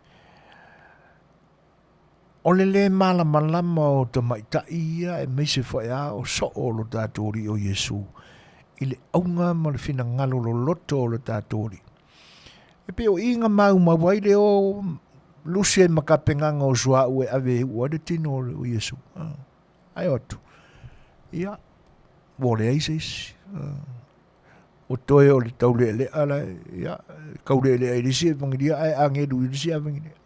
O le lē malamalama o tamaitai ia aemaise foi a o soo o lo tatou Alii o Iesu i le auga ma le finagalo loloto o lo tatou Alii. E pei o i na maumau ai le o lusi ai ma tapenaga o suauu e ave e uu ai le tino o Iesu. Ae o atu, ia, ua leai se isi. Ua toe o le taulealea la, ia, taulealea i le isi evagelia ae agelu i le isi evagelia.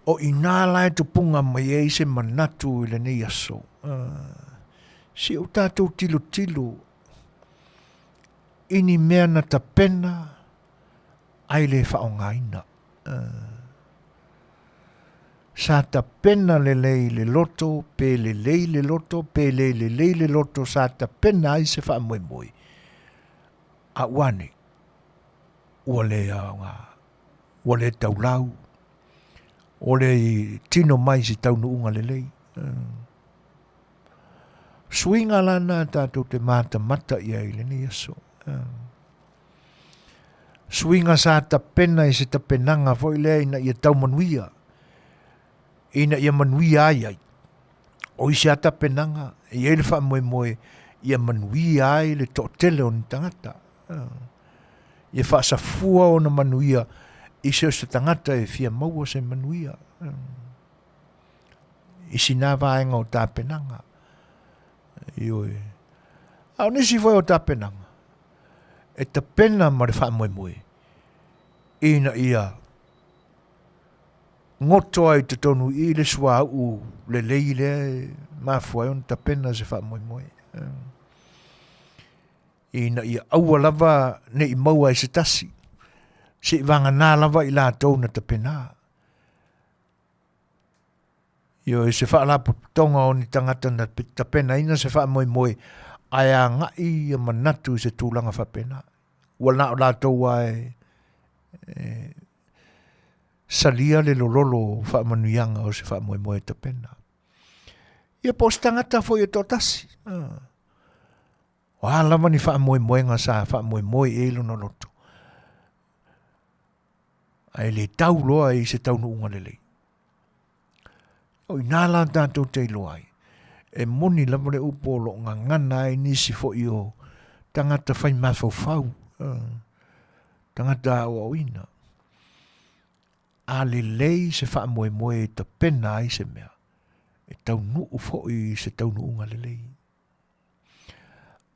O i ina la e tupuga mai ai se manatu i lenei aso. Se i o tatou tilotilo i ni mea na tapena ae le faaaogaina. Sa tapena lelei le loto, pe lelei le loto, pe le lelei le loto, sa tapena ai se faamoemoe, a ua a nei? Ua le aoga, ua le taulau, ua le tino mai i se taunuuga lelei. Suiga la na tatou te matamata i ai i lenei aso. Suiga sa tapena i se tapenaga foi lea ina ia tau manuia, ina ia manuia ai ai. O isi a tapenaga e i ai le faamoemoe ia manuia ai le toatele o ni tagata. Ia faasafua ona manuia i so o se tagata e fia maua se manuia. I sina vaega o tapenaga. Ioe. A o nisi foi o tapenaga, e tapena ma le faamoemoe ina ia goto ai i totonu i i le suauu lelei lea e mafua ai ona tapena se faamoemoe. Ina ia aua lava ne i maua e se tasi, seivagana lava i latou na tapena. Ioe, se faalapotopotoga o ni tagata na tapenaina se faamoemoe ae agai ia manatu i se tulaga faapena. Ua na o latou lava e, e salia le lololo o faamanuiaga o se faamoemoe tapena. Ia po o se tagata foi e toatasi. Ah. O a lava ni faamoemoega sa faamoemoe i ai lona loto. Ae le tau loa i se taunuuga lelei. O ina la tatou te iloa ai, e moni lava le upu o lo o gagana ai nisi foi o tagata fai mafaufau, tagata aoaoina. A lelei se faamoemoe e tapena ai se mea, e taunuu foi i se taunuuga lelei.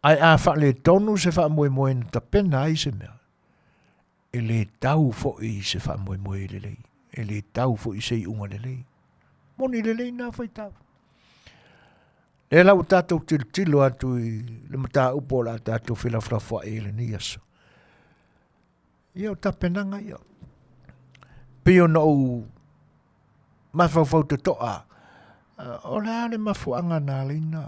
Ae a faaletonu se faamoemoe na tapena ai se mea, e le tau foi i se faamoemoe lelei, e le tau foi i se iuga lelei. Moni lelei na faitau. Lea la ua tatou tilotilo atu i le mataupu o le a tatou felafolafoai i lenei aso. Ia o tapenaga ia. Pei ona ou mafaufau totoa, o le a le mafuaaga na ala ai na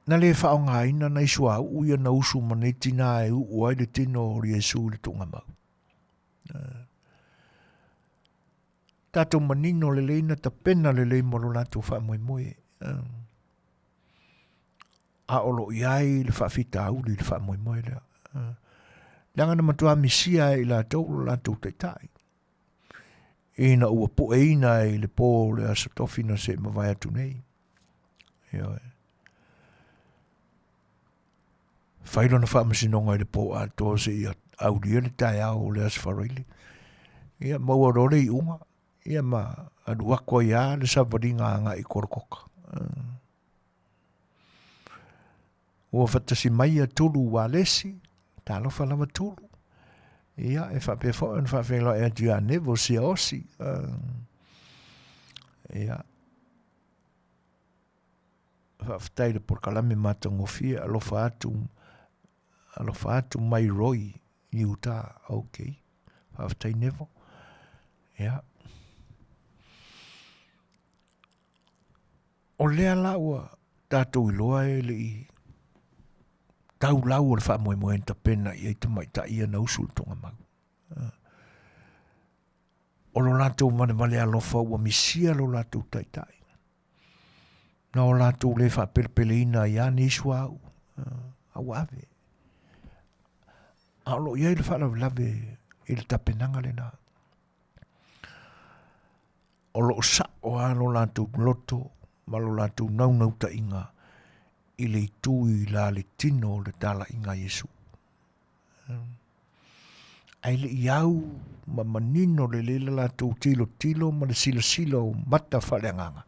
na le faaaogaina nai suauu ia na usu ma nei tinā e uu ai le tino o Iesu i le tuugamau. Tatou manino lelei na tapena lelei mo lo latou faamoemoe. A o lo o i ai le faafitauli i le faamoemoe lea. Leaga na matua misia ai i latou lo latou taitai. Ina ua pueina ai i le pō o le Aso Tofi na se i mavae atu nei. Ioe. Fai lona faamasinoga i le pō atoa seia aulia le taeao o le Aso Faraile. Ia, maua loa le iuga, ia ma alu atu ai lava le savaliga agai i Kolokota. Ua faatasi mai ia Tulu Walesi, talofa lava Tulu. Ia, e faapea foi ona faafeiloai atu ia Nevo Siaosi. Ia, faafetai i le polokalame matagofie, alofa atu, alofa atu mai Roy i uta. Ok, faafetai Nevo. Ia. O lea la ua tatou iloa e le i tau lau o le faamoemoe na tapena i ai tamaitai ia na usu i le tuugamau. O lo latou valevale alofa ua misia lo latou taitai. Na o latou le faapelepeleina ai lava nei suauu, a ua ave. A o lo o i ai le faalavelave i le tapenaga lena. O lo o sao lava lo latou loto ma lo latou naunautaiga i le itu i la le tino o le talaiga a Iesu. Ae le i au ma manino lelei le latou tilotilo ma le silasila o mata faaleagaga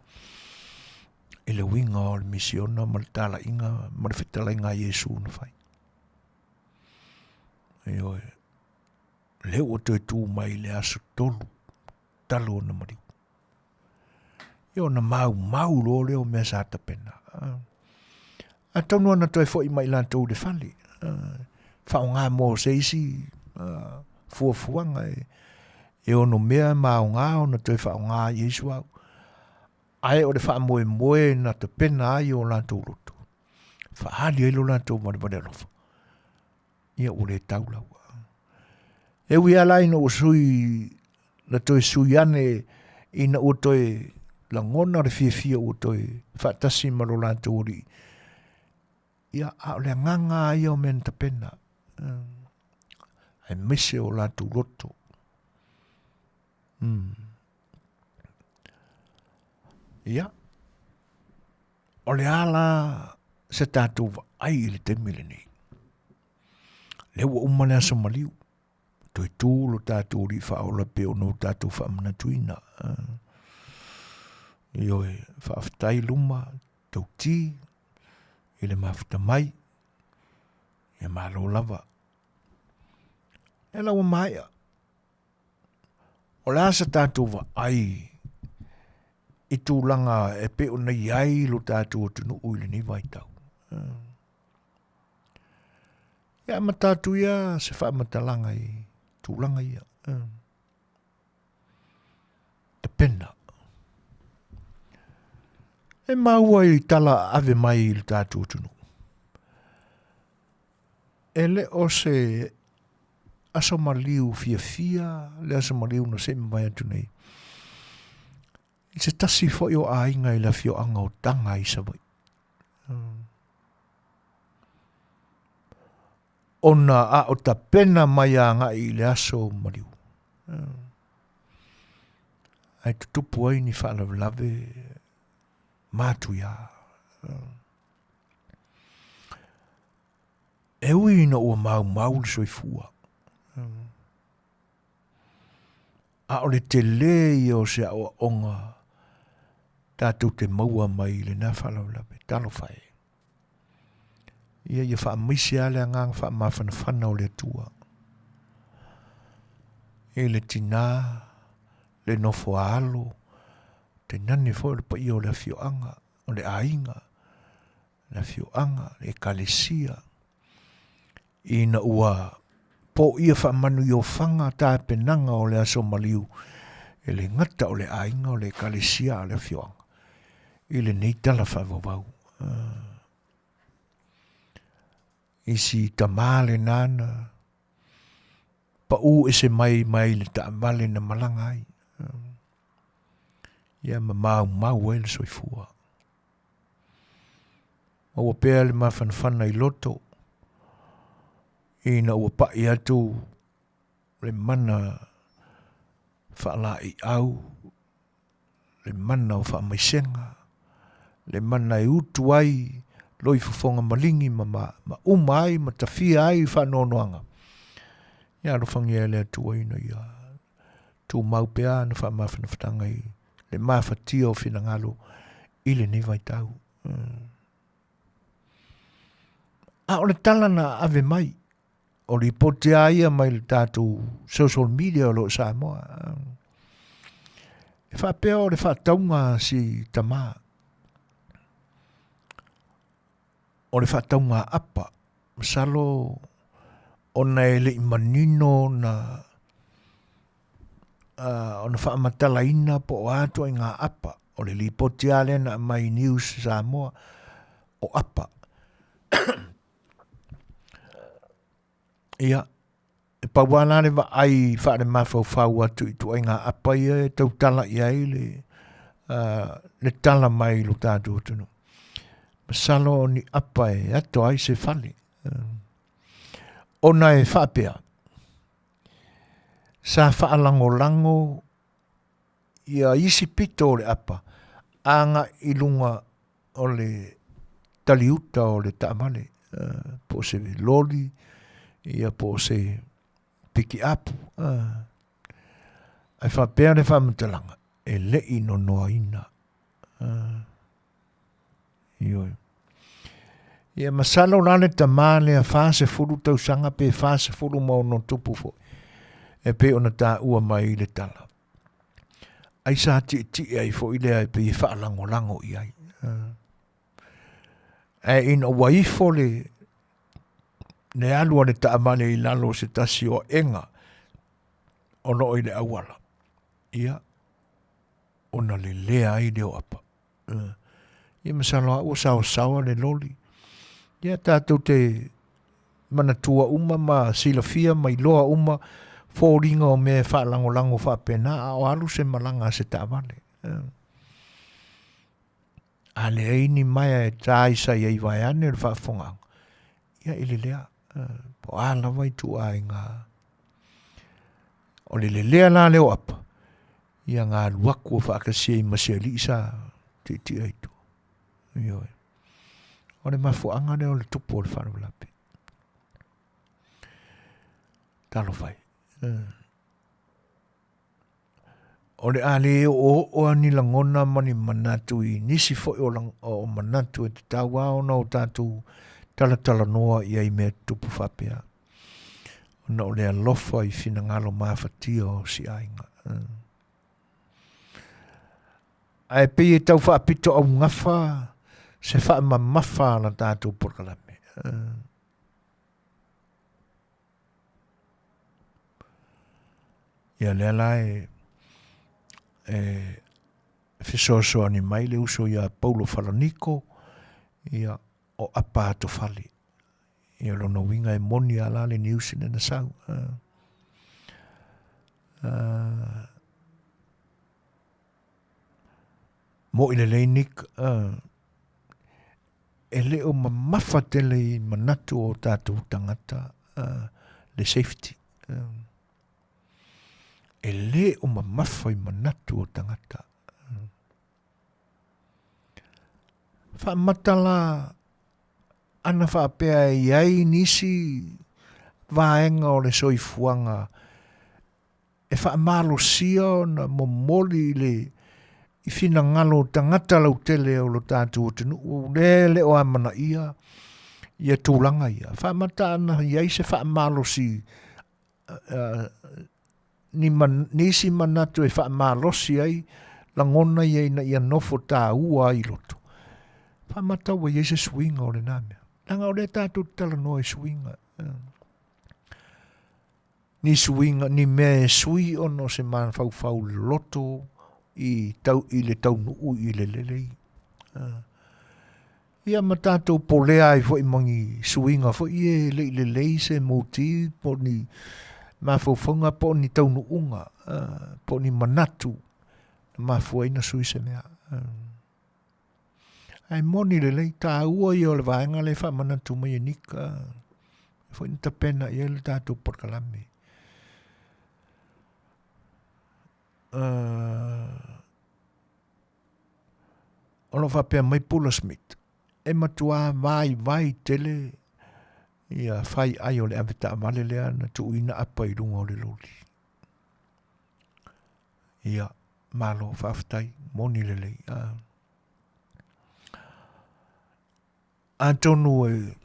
i le uiga o le misiona ma le talaiga ma le fetalaiga a Iesu na fai. Ioe, lea ua toe tu mai i le aso tolu talu ona maliu. Ia ona maumau loa lea o mea sa tapena. Atonu ana toe foi mai latou i le fale, faaaoga mo se isi fuafuaga e ono mea ma aoga ona toe faaaoga ai i suauu. Ae o le faamoemoe na tapena ai o latou loto, faaali ai lo latou valevale alofa, ia ua le tau laua. E ui lava la ina ua sui, na toe sui ane ina ua toe lagona le fiafia ua toe faatasi ma lo latou alii, ia, a o le agaga lava ia o mea na tapena, aemaise o latou loto. Ia, o le a la se tatou vaai i le taimi lenei? Lea ua uma le aso maliu, toe tu lo tatou Alii Faaola pei ona o tatou faamanatuina. Ioe, faafetai luma, tauti i le mafuta mai, ia malo lava. Lea la ua maea. O le a se tatou vaai i tulaga e pei ona i ai lo tatou atunuu i lenei vaitau? Ia amata atu ia se faamatalaga i tulaga ia. Tapena. E maua i tala ave mai i le tatou atunuu. E le o se aso maliu fiafia le aso maliu na se i mavae atu nei. I se tasi foi o aiga i le afioaga o Taga i Savaii. Ona a o tapena mai agai i le aso maliu. Ae tutupu ai ni faalavelave matuia. E ui ina ua maumau le soifua, a o le tele ia o se aoaoga tatou te maua mai i lena faalavelave. Talofa e. Ia ia faamaise lava le agaga faamafanafana o le Atua i le tinā, le nofo a alo, tainane foi o le paia o le afioaga, o le aiga, le afioaga, le ekalesia, ina ua poia faamanuiofaga tapenaga o le aso maliu e le gata o le aiga, o le ekalesia, a o le afioaga i lenei tala faavauvau. I si tamā lena na pau ese mai mai le taavale na malaga ai. Ia ma maumau ai le soifua. Maua pea le mafanafana i loto ina ua pai atu le mana faalaeiau, le mana o faamaisega, le mana e utu ai loifofoga maligi ma, ma, ma uma ai ma tafia ai faanoanoaga. Ia alofagia e le Atua ina ia tumau pea ana faamafanafanaga i le mafatia o finagalo i lenei vaitau. A o le tala na ave mai, o lipoti a ia mai le tatou social media o lo o Samoa. E faapea o le faatauga a si tamā, o le faatauga apa, masalo ona e le i manino na ona faamatalaina po o a ituaiga apa. O le lipoti lava lea na aumai i News Samoa, o apa. Ia. E pau lava la le vaai faalemafaufau atu i ituaiga apa ia e tautala i ai le, le tala mai i lo tatou atunuu. Masalo o ni apa e ato ai se fale. Ona e faapea, sa faalagolago ia isi pito o le apa agai i luga o le taliuta o le taavale, po o se loli, ia po o se pikiapu. Ae faapea le faamatalaga, e le i nonoaina. Ioe. Ia masalo la le tamā lea 40 tausaga pe 46 foi, e pei ona taua mai i le tala. Ai sa tietie ai foi lea e pei e faalagolago i ai. Ae ina ua ifo le, le alu a le taavale i lalo o se tasi o aega o lo o i le auala, ia, ona lelea ai lea o apa. Ia masalo lava ua saosaoa le loli. Ia tatou te manatua uma ma silafia ma iloa uma foliga o mea e faalagolago faapena a o alu se malaga a se taavale. A leai ni maea e taisai ai vaeane le faafofogaaga, ia i le lea, po o a lava ituaiga. O le lelea la lea o apa, ia na alu atu faatasi ai ma si alii sa tietie ai tua. Ioe. O le mafuaaga lea o le tupu o le faalavelave. Talofa e. O le a le oooo lava ni lagona ma ni manatu i nisi foi o, o manatu e tatau lava ona o tatou talatalanoa i ai i mea tutupu faapea. Ona o le alofa i finagalo mafatia o si aiga. Ae pei e tau faapito augafa se faamamafa a la tatou polokalame. Ia lea la e, e fesoasoani mai le uso ia Paulo Falaniko, ia o apa atofale. Ia lona uiga e moni a la le news lea na sau. Mo'i lelei Nick, e le o mamafa tele i manatu o tatou tagata le safety. E le o mamafa i manatu o tagata. Faamata la ana faapea e i ai nisi vaega o le soifuaga e faamalosia ona momoli i le i finagalo o tagata lautele o lo tatou atunuu lea e le o amanaia ia tulaga ia. Faamata ana i ai se faamalosi ni man, nisi manatu e faamalosi ai lagona ia ina ia nofo taua ai i loto. Faamata ua i ai se suiga o lena mea. Leaga o lea tatou te talanoa i suiga. Ni suiga, ni mea e sui ona o se mafaufau loto i, tau, i le taunuu i le lelei. Ia ma tatou polea ai foi ma ni suiga foi ia e le i lelei se motive po o ni mafaufauga po o ni taunuuga po o ni manatu na mafua ai ona sui se mea. Ae moni lelei, taua ia o le vaega lea e faamanatu mai e Nick, foi na tapena i ai le tatou polokalame. O lo o faapea mai Pula Smith, e matuā vaivai tele ia faiai o le avetaavale lea na tuuina apa i luga o le loli. Ia, malo, faafetai, moni lelei. Atonu e,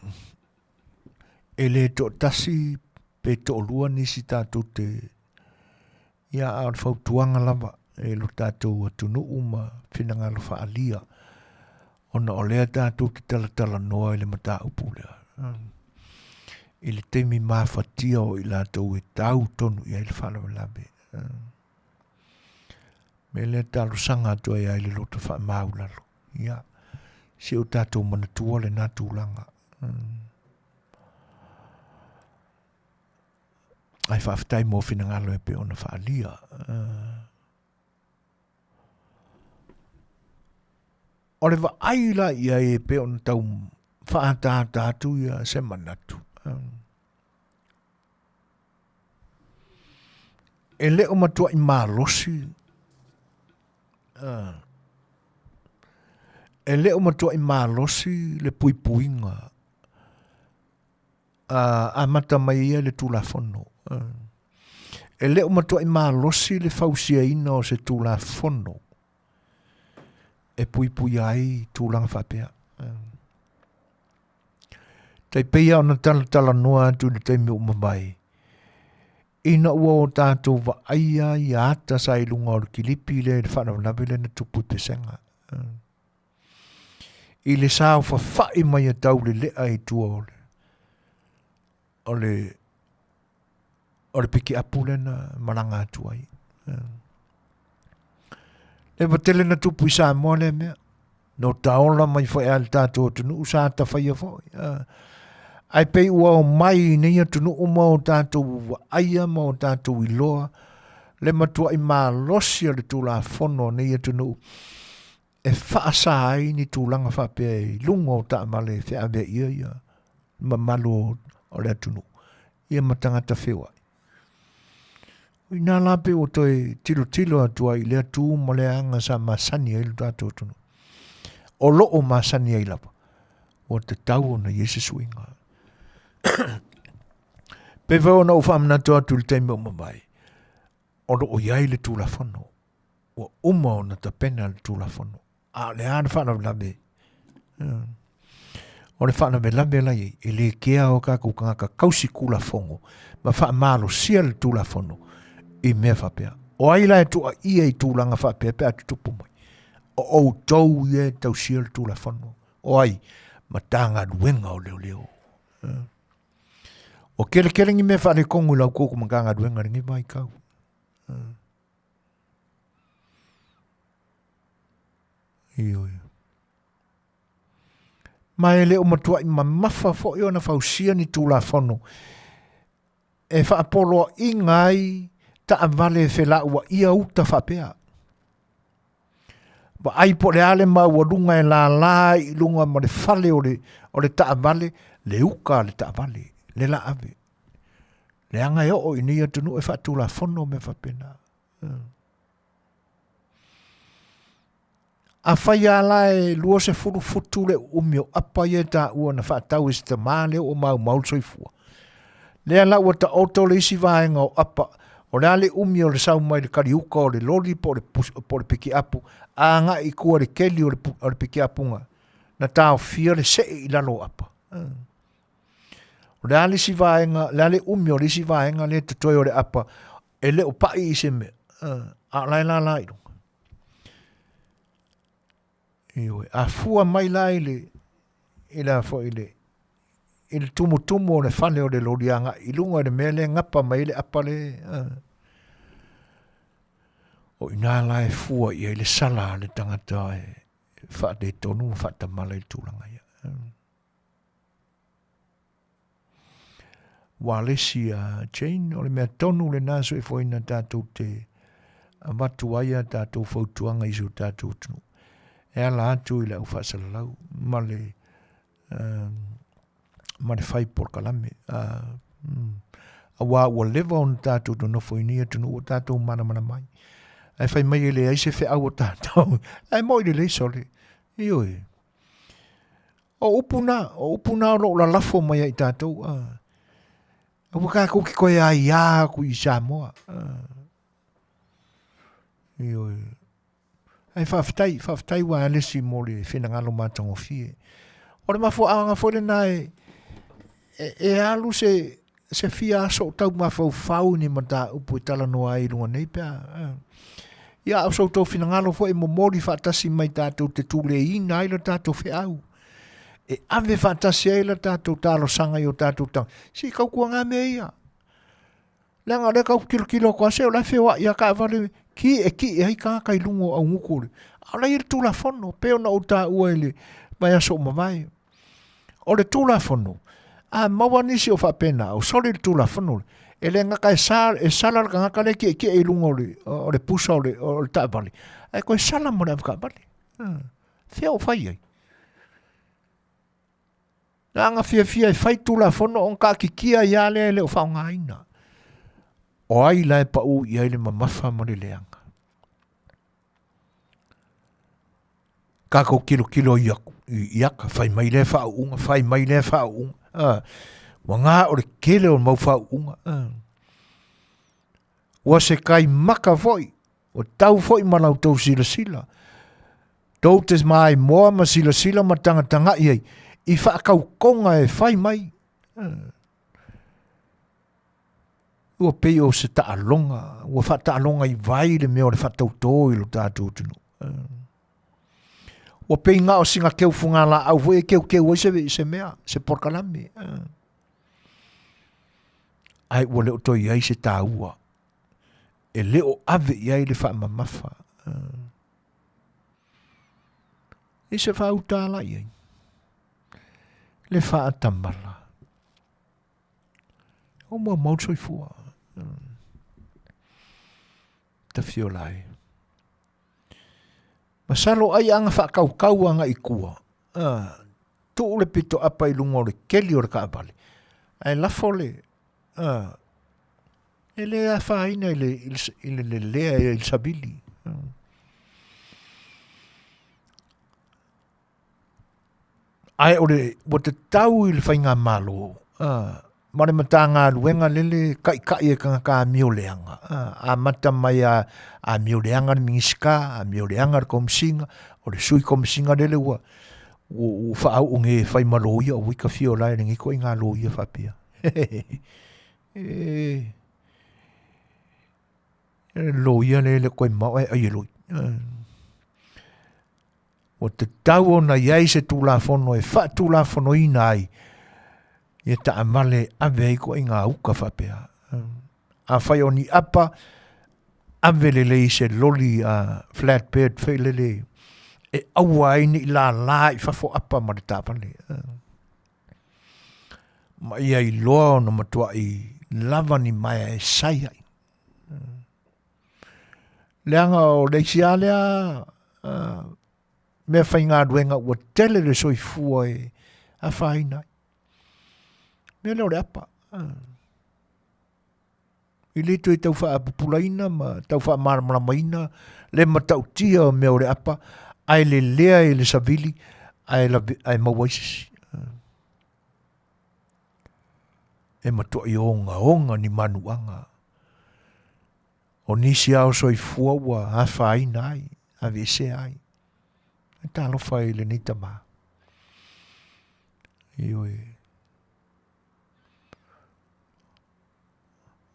e le toatasi pe toalua nisi tatou te ia a o le fautuaga lava e lo tatou atunuu ma finagalo faaalia ona o lea tatou te talatalanoa i le mataupu lea i le taimi mafatia o i latou e tau tonu i ai le faalavelave. Mea lea talosaga atu ai i le loto faamaulalo. Ia, se o tatou manatua lena tulaga. Ae faafetai mo finagalo e pei ona faaalia. O le vaai la i ai e pei ona tau faaataata atu ia se manatu. E le o matuai malosi e le o matuai malosi le puipuiga amata mai ia le Tulafono. E le o matuai malosi le fausiaina o se Tulafono e puipuia ai tulaga faapea. Tai pei lava ona talatalanoa atu i le taimi ua mavae, ina ua o tatou vaaia ia ata sa i luga o le kilipi lea i le faalavelave lea na tupu i Pesega. I le saofafai mai a taulelea i tua o le o le o le pikiapu lea na malaga atu ai. Leva tele na tupu i Samoa lea mea. No taola mai foi a le tatou atunuu sa tafaia foi. Ae pei ua o mai i nei atunuu ma o tatou vaaia ma o tatou iloa le matuai malosi o le Tulafono a nei atunuu e faasa ai ni tulaga faapea i luga o taavale e feaveaia ia mamalu o le atunuu ia ma tagata feoai. O i ina la pei ua toe tilotilo atu ai i lea tu ma lea aga sa masani ai lo tatou atunuu. O lo o masani ai lava, ua tatau ona i ai se suiga. Pei foi ona ou faamanatu atu i le taimi ua mavae, o lo o i ai le Tulafono, ua uma ona tapena le Tulafono, a o le a le faalavelave? O le faalavelave la i ai, e le kea o tatou tagata tausi Tulafono ma faamalosia le Tulafono i mea faapea. O ai la e tuuaia i tulaga faapea pe a tutupu mai? O outou ia e tausia le Tulafono. O ai? Matagaluega o Leoleo. Ua keлекele ni mea faaletonu i la outou Matagaluega i lenei vaitau. Ioe. Ma e le o matuai mamafa foi ona fausia ni Tulafono e faapoloaiga ai taavale e felauaia uta faapea. Vaai po o le a le maualuga e lala ai i luga ma le fale o le, o le taavale, le uka a le taavale, le laave. Leaga e oo i nei atunuu e faatulafono mea faapena. Afai lava la e 20 futu le uumi o apa ia e taua na faatau e si tamā lea ua maumau le soifua. Lea la ua taoto le isi vaega o apa, o le a le umi o le sau mai le kaliuka o le loli po o le, po o le pikiapu agai i tua i le keli o le, o le pikiapuga na taofia le see i lalo o apa. O le a le isi vaega, le a le umi o le isi vaega lea e totoe o le apa e le o pai i se mea, a o la e lala i luga. Ioe, a fua mai la i le, i le a foi i le, i le tumutumu o le fale o le loli agai i luga i le mea lea e gapa mai ai le apa le, o i ina la e fua i ai le sala a le tagata e faaletonu ma faatamala i le tulaga ia. Ua le isi a Jane, o le mea tonu lena soifuaina tatou te avatu ai a tatou fautuaga i si o tatou atunuu. E ala atu i le au faasalalau ma le, ma le fai polokalame. Aua ua leva ona tatou nonofo i nei atunuu ua tatou malamalama ai. Ae fai mai e leai se feau a tatou. Ae moi lelei sole. Ioe. O upu na, o upu na o lo o lalafo mai ai tatou. A. Aua tatou te toe aiā atu i Samoa. A. Ioe. Ae faafetai, faafetai ua alesi mo le finagalo matagofie. O le mafuaaga foi lena e, e, e alu se, se fia aso o tau mafaufau i ni mataupu e talanoa ai i luga nei pe a. Ia, a o so outou finagalo foi e momoli faatasi mai tatou te tuleiina ai le tatou feau. E ave faatasi ai le tatou talosaga i o tatou tagata. Se i tautuaga mea ia. Leaga o lea tau tilotilo atu lava, se o la e feoai lava taavale ki e kii ai tagata i luga o augutu o le... A o la e i ai le Tulafono, pei ona ou taua i le vaiaso ua mavae. O le Tulafono, a maua nisi o faapena, o soli le Tulafono lea, E le gata e, sa, e sala le tagata lea e tietie i luga o le, o le pusa o le, o le taavale, ae toe sala ma le avetaavale. Fea o fai ai? Na aga fiafia e fai Tulafono ona taatitia ai lava lea e le o faaaogaina. O ai la e pau i ai le mamafa ma le leaga? Tatou tilotilo i atu i ata, fai mai lea faauuga, fai mai lea faauuga. Ah, ua na o le tele o le mau faauuga. Ah. Ua se kai maka foi, ua tau foi ma la outou silasila. Tou te maimoa ma silasila ma tagatagai ai i faatautoga e fai mai. Ah. Ua pei o se taaloga, ua faataaloga i vai le mea o le faatautō i lo tatou atunuu. Ua pei na o sina keu fugalaau foi e keukeu ai se, se mea, se polokalame. Ae ua le o toe i ai se taua e le o ave i ai le faamamafa. I se faauta la i ai. Le faatamala. O maumau le soifua. Tafiola ai. Masalo ai aga faakaukau aga i tua. Tuu le pito apa i luga o le keli o le kaavale. Ae lafo le e le afaina i le, i le lelea i le savili. Ae o le, ua tatau i le faigamalo, ma le Matagaluega lele taitai e tagata amio leaga, amata mai a amio leaga le Minisita, amio leaga le Komesina, o le Sui Komesina lele ua ua faauu nei e fai ma loia, ua ita fia o la e lenei ituaiga loia faapea. E loia le le koe mao e ai e loi. Ua tatau ona i ai se Tulafono e faatulafonoina ai ia taavale e ave ai ituaiga uka faapea. Afai o ni apa, ave lelei i se loli a flatbed foi lele e aua ai ne i lala i fafo apa ma le taavale. Ma ia iloa ona matuai lava ni maea e sai ai. Leaga o le isi lava lea mea faigaluega ua tele le soifua e afaina ai. Mea lea o le apa. E le toe tau faapupulaina ma tau faamalamalamaina le matautia o mea o le apa, ae lelea i le savili ae, lave, ae maua ai se isi. E matuai ogaoga ni manuaga. O nisi lava o soifua ua afaina ai, aveesea ai. E talofa i lenei tama. Ioe.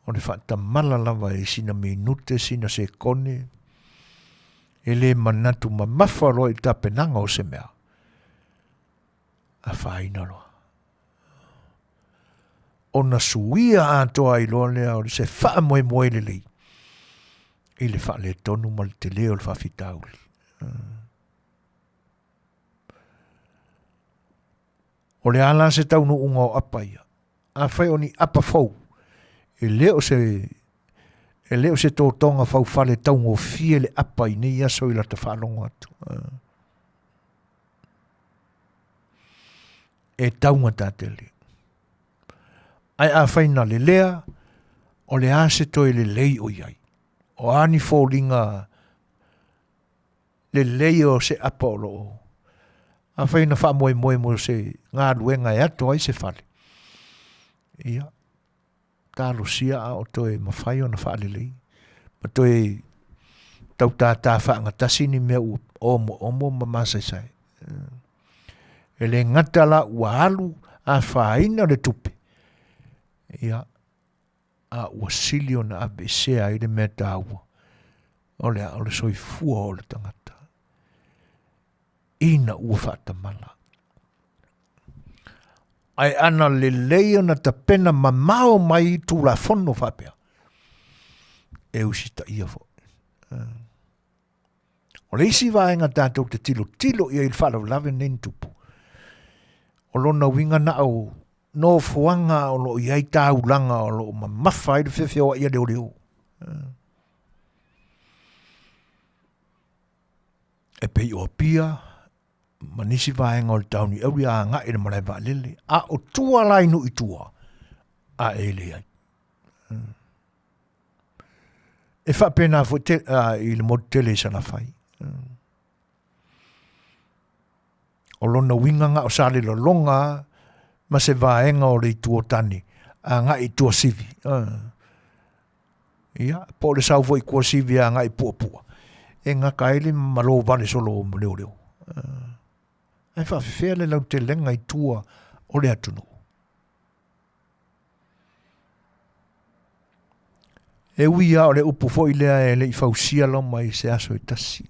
O le faatamala lava i sina minute, sina sekone, e le manatu mamafa loa i tapenaga o se mea. Afaina loa. Ona suia atoa ai loa lea o se faamoemoe lelei i le faaletonu ma le tele o le faafitauli. O le a la se taunuuga o apa ia? Afai o ni apa fou, e le o se e le o se totoga faufale taugofie le apa i nei aso i lata faalogo atu. E taugata tele. Ae afai na lelea, o le a se toe lelei o i ai? O a ni foliga lelei o se apa o loo? Afai na faamoemoe mo se galuega e ato ai se fale, ia, talosia a o toe mafai ona faalelei ma toe tau tātā faagatasi ni mea ua omoomo ma masaesae. E le gata la ua alu afaina le tupe, ia, a ua sili ona aveesea ai le mea taua, o le a o le soifua o le tagata. Ina ua faatamala. Ae ana lelei ona tapena mamao mai Tulafono faapea, e usitaia foi. O le isi vaega tatou te tilotilo i ai i le faalavelave lenei na tupu, o lona uiga na o nofoaga o lo o i ai taulaga o lo o mamafa ai le feofeoai a leoleo. E pei o Apia ma nisi vaega o le taoni auli a agai i le malae vaalele, a o tua la i nuu i tua, a e leai. E faapena foi te, i le motu tele i Salafai. O lona uiga na o Salelologa ma se vaega o le Itu o Tane agai i Tuasivi. Ia, po o le sau foi i Tuasivi agai i Puapua, e gata ai le malo vale solo o leoleo. Ae faafefea le lautelega i tua o le atunuu. E ui lava o le upu foi lea e le i fausia Roma i se aso e tasi.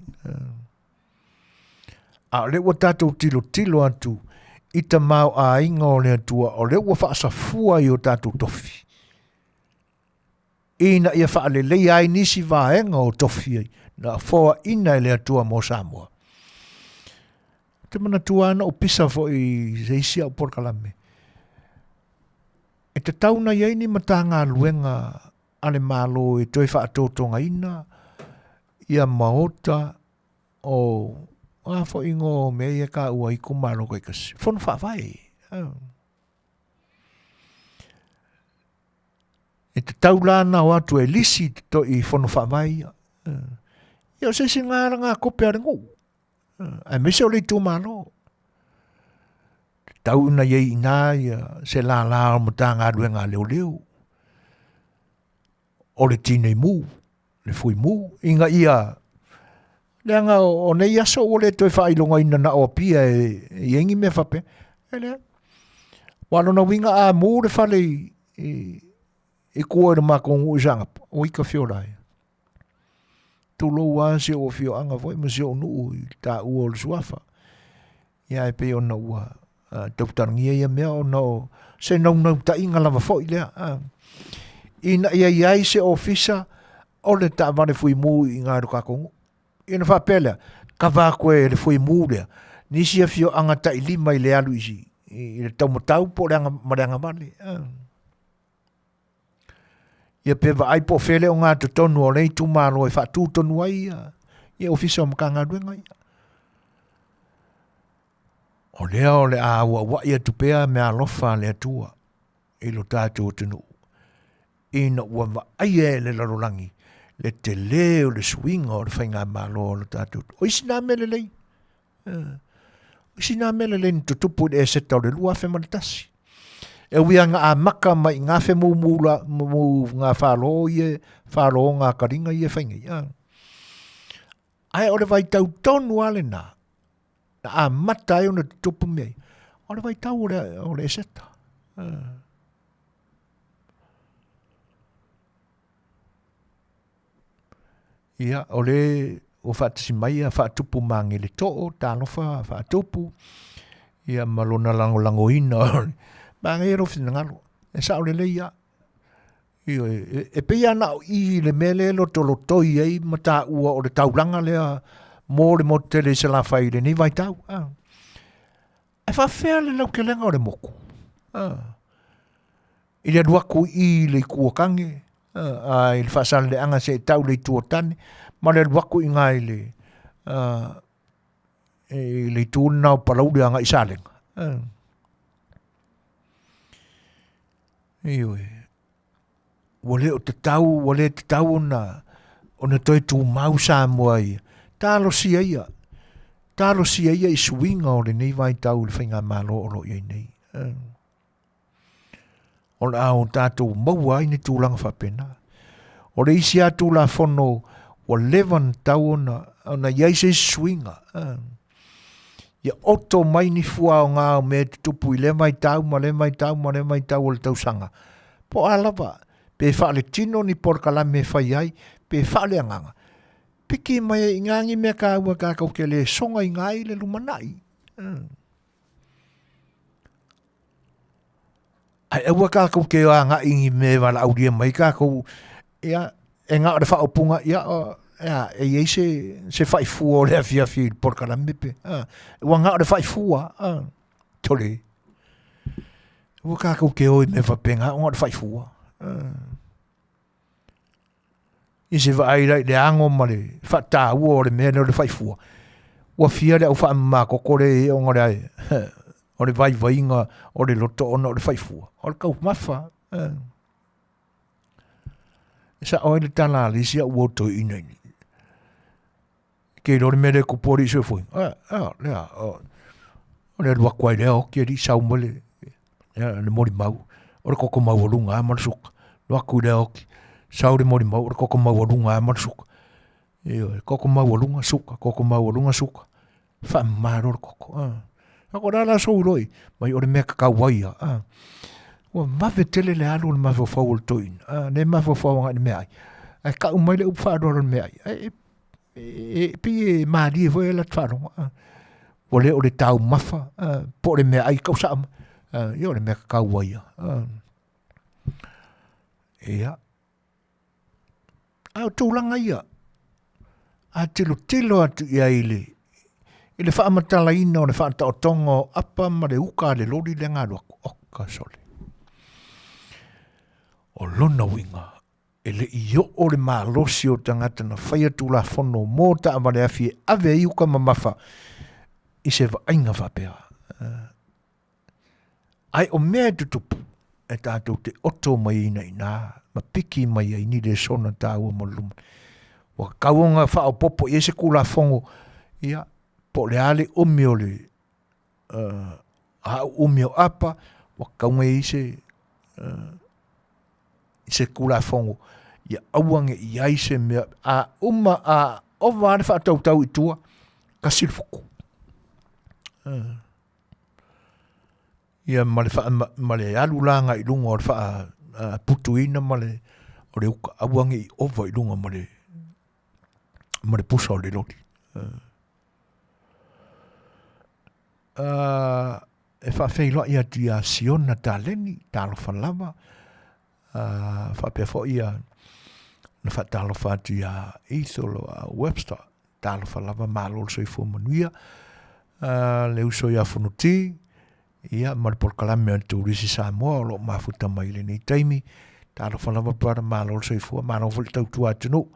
A o lea ua tatou tilotilo atu i tamaoaiga o le Atua, o lea ua faasafua i o tatou tofi, ina ia faaleleia ai nisi vaega o tofi ai, na foaina e le Atua mo Samoa. Ou te manatua lava na ou pisa foi i se isi au polokalame. E tatau ona i ai ni Matagaluega a le Malo e toe faatotogaina ia maota o a foi igoa o mea ia e taua ai itumalo taitasi, fono faavae. E tatau la ona o atu e lisi i fono faavae ia. Ia o se isi lena alagatupe a le nuu, aemaise o le itumalo. Tatau ona i ai i ina ia se lala o Matagaluega a Leoleo, o le Tinei Mu, le Fui Mu, ina ia leaga o nei aso ua le toe faailogaina na o Apia e i ai ni mea faapea. E leai. Aua o lona uiga a mu le fale i tua i le matou nuu i Saanapu, ua ita fiola ai. Tulou lava si ou afioaga foi ma si ou nuu i le taua o le suafa. Ia ae pei ona ua tautalagia ia mea ona o se naunautaiga lava foi lea. Ina ia i ai se ofisa o le taavale fuimu i ina i lo tatou nuu. Ia ona faapea lea, kava atu e le fuimu lea nisi afioaga tailima i le alu i le taumatau po o le ma le agavale. Ia pe vaai po o fea le ogatotonu o lea itumalo e faatu tonu ai ia, ia ofisa o Matagaluega ia. O lea o le a auauai atu pea meaalofa a le Atua i lo tatou atunuu, ina ua vaaia e le lalolagi le tele o le suiga o le faigamalo a lo tatou atunuu. O isi na mea lelei. O isi na mea lelei na tutupu i le Eseta o le 2001. E ui lava na amata mai i gafe mumu la, mumu ngā whālo ia, whālo ngā karinga ia whai nei. Ae o le vaitau tonu a lena, na amata ai ona tutupu mea ia. O le vaitau o le Eseta. Ia, o le ua faatasi mai ia Faatupu Magele Too, talofa Faatupu, ia ma lona lagolagoina o le manaia lou finagalo, e sao lelei lava. Ioe, e, e pei lava na o i le mea lea e lotolotoi ai ma taua o le taulaga lea mo le motu tele i Salafai i lenei vaitau. Ah. Ae faafefea le lautelega o le motu? Ah. I le alu atu i i le Itu o Tane, a i le Faasaleleaga seia tau le Itu o Tane, ma le alu atu i ina i le, i le itu lena o Palauli agai i Salega. Ioe. Ua le o tatau, ua le tatau ona, ona toe tumau Samoa ia. Talosia ia. Talosia ia i suiga o lenei vaitau i le faigamalo o lo o i ai nei. O le a o tatou maua ai ni tulaga faapena. O le isi lava Tulafono ua leva ona tatau ona, ona i ai se isi suiga. Ia oto mai ni fuaoga o mea e tutupu i lea vaitau ma lea vaitau ma lea vaitau o le tausaga. Po o a lava, pe faaletino ni polokalame e fai ai, pe faaleagaga, piki mai ai i ina ni mea taua tatou te le sogaina ai le lumanai. Ae aua tatou te agai i ni mea e valaaulia mai tatou, ia, e na o le faaupuga, ia, ia, e i ai se, se faifua o le afiafi i le polokalame pe, a, ua na o le faifua, a, tole. Ua kākou ke o i mea faapena ona o le faifua. I se vaai la i le ago ma le faataua o le mea lea o le faifua, ua fia le au faamama koko lea i ai ona o le o le vaivaiga o le loto ona o le faifua. O le taumafa. E sao ai le tala a le isi au ua toeaina i Ke iloa le mea lea e tupu alii soifua. A, a, lea, o, o le alu atu ai lea oti alii sau mai le, ia, le molimau. O le toto maualuga lava ma le suka. Alu atu i lea oti, sau le molimau, o le toto maualuga lava ma le suka. Ioe, toto maualuga, suka, toto maualuga, suka. Faamama loa le toto. A. Ako la la sou iloa i, mai o le mea tatau ai ia. A. Ua vave tele le alu o le mafaufau o le toeaina. A, le mafaufau agai i le meaai. Ae tau mai le upu faaaloalo i le meaai. Ae e e pei e malie foi e latou faalogo a. Ua le o le taumafa po o le meaai tau sao mai. Ia o le mea tatau ai ia. Ia. A o tulaga ia, a tilotilo atu i ai i le, i le faamatalaina o le faataotoga o apa ma le uka a le loli lea na alu atu, oka sole. O lona uiga, e le i oo le malosi o tagata na faia Tulafono mo taavale afi e ave ai uka mamafa i se vaaiga faapea. Ae o mea e tutupu, e tatou te oto mai ai i ina ma piki mai ai ni lesona taua mo le luma. Ua tatau ona faaopoopo i ai se Tulafono, ia, po o le a le umi o le au umi o apa, ua tatau ona i ai se se Tulafono ia aua ne i ai se mea a uma a ova lava le faatautau i tua, tasi le futu. Ia ma le faa, ma le alu la agai i luga o le faaputuina ma le o le uka, aua ne i ova i luga ma le ma le pusa o le loli. E faafeiloai atu ia Siona Taleni, talofa lava, faapea foi ia na faatalofa atu ia Ethel Webster, talofa lava, malo le soifua manuia, le uso ia Fonoti, ia ma le polokalame a le Turisi Samoa o lo o mafuta mai i lenei taimi, talofa lava brother, malo le soifua, malo foi le tautua atunuu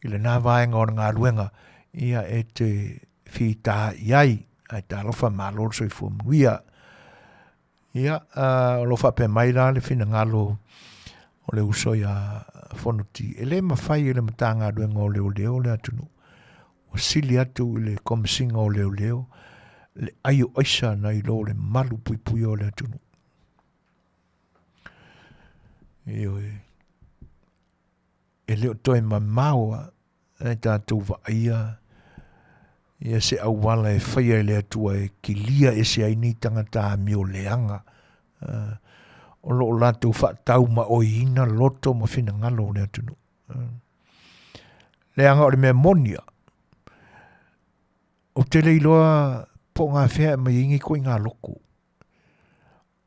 i lena vaega o le galuega, ia e te fita i ai, ae talofa malo le soifua manuia. Ia, o lo o faapea mai la le finagalo o le uso ia Fonoti, e le mafai e le Matagaluega o Leoleo le atunuu, ua sili atu i le Komesina o Leoleo le ai o aisa nai lo le malu puipuia o le atunuu. Ioe. E le o toe mamao a e tatou vaaia ia se auala e faia e le Atua e kilia ese ai nei tagata amio leaga o lo o latou faataumaoiina loto ma finagalo o le atunuu. Leaga o le mea moni ia, ou te le iloa po o gafea e aumai ai nei ituaiga loto.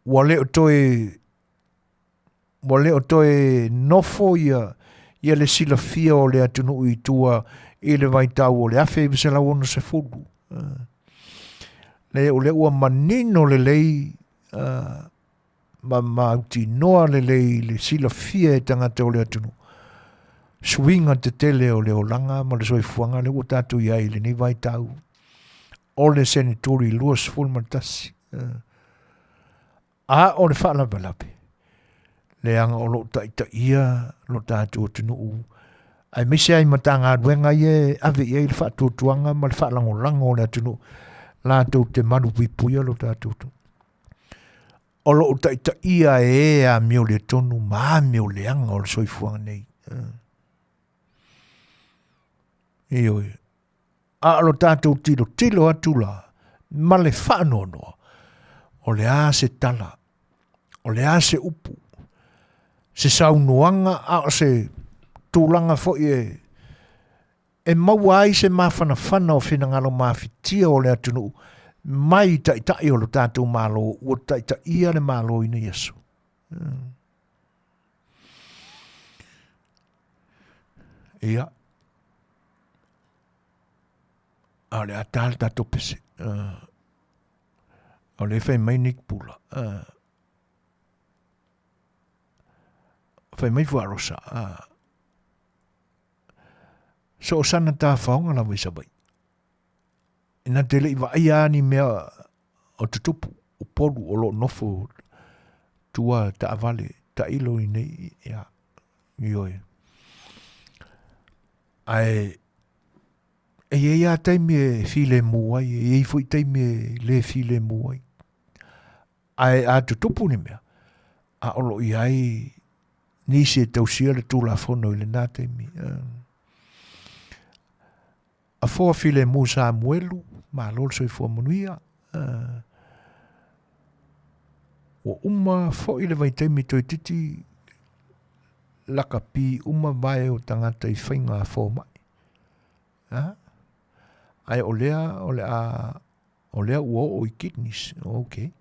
Ua le o toe ua le o toe nofo ia ia le silafia o le atunuu i tua i le vaitau o le 1960. Le o lea ua manino lelei ma mautinoa lelei le silafia e tagata o le atunuu suiga tetele o le olaga ma le soifuaga lea ua tatou i ai i lenei vaitau o le seneturi 21. A o le faalavelave, leaga o lo o taitaia lo tatou atunuu, aemaise ai Matagaluega ia e ave i ai le faatuatuaga ma le faalagolago o le atunuu, latou te malupuipuia lo tatou atunuu. O lo o taitaia e e amioletonu ma amioleaga o le soifuaga nei. Ioe. A o lo tatou tilotilo atu la ma le faanoanoa, o le a se tala, o le a se upu, se saunoaga a o se tulaga foi e, e maua ai se mafanafana o finagalo mafitia o le atunuu mai taitai o lo tatou Malo ua taitaia le Malo i nei aso. Ia. A o le a ta le tatou pese. O lea e fai mai Nick Pula. Fai mai fua Rosa, a, so o sana tafaoga lava i Savaii. Ina te le i vaaia ni mea o tutupu, Upolu o lo o nofo tua taavale tailo i nei, ia, ioe. Ae e i ai lava taimi e filemu ai, e i ai foi taimi e le filemu ai. Ae a tutupu ni mea, a o lo o i ai nisi e tausia le Tulafono i lena taimi. Afoa filemu Samuelu, malo le soifua manuia. Ua uma foi le vaitaimi toeitiiti lakapi uma vae o tagata i faiga fomai. Ae o lea o le a o lea ua oo i kidneys. Okay.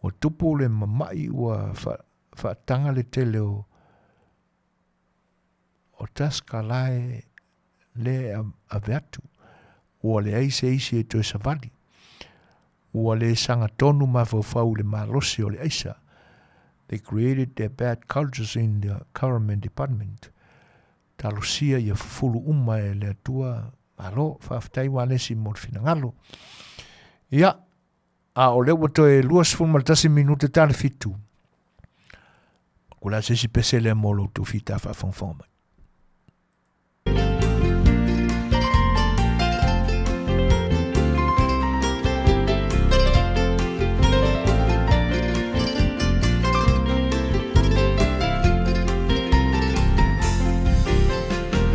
Ua tupu le mamai ua faataga le tele o o taska la e le ave atu. Ua leai se isi e toe savali. Ua le sagatonu mafaufau i le malosi o le aisa. They created their bad cultures in the government department. Talosia ia fufulu uma e le Atua. Malo, faafetai Walesi mo le finagalo. Ia, a o lea ua toe 21 minute ta le fitu. Ko le a se isi pese lea mo lo outou fita faafogafoga mai.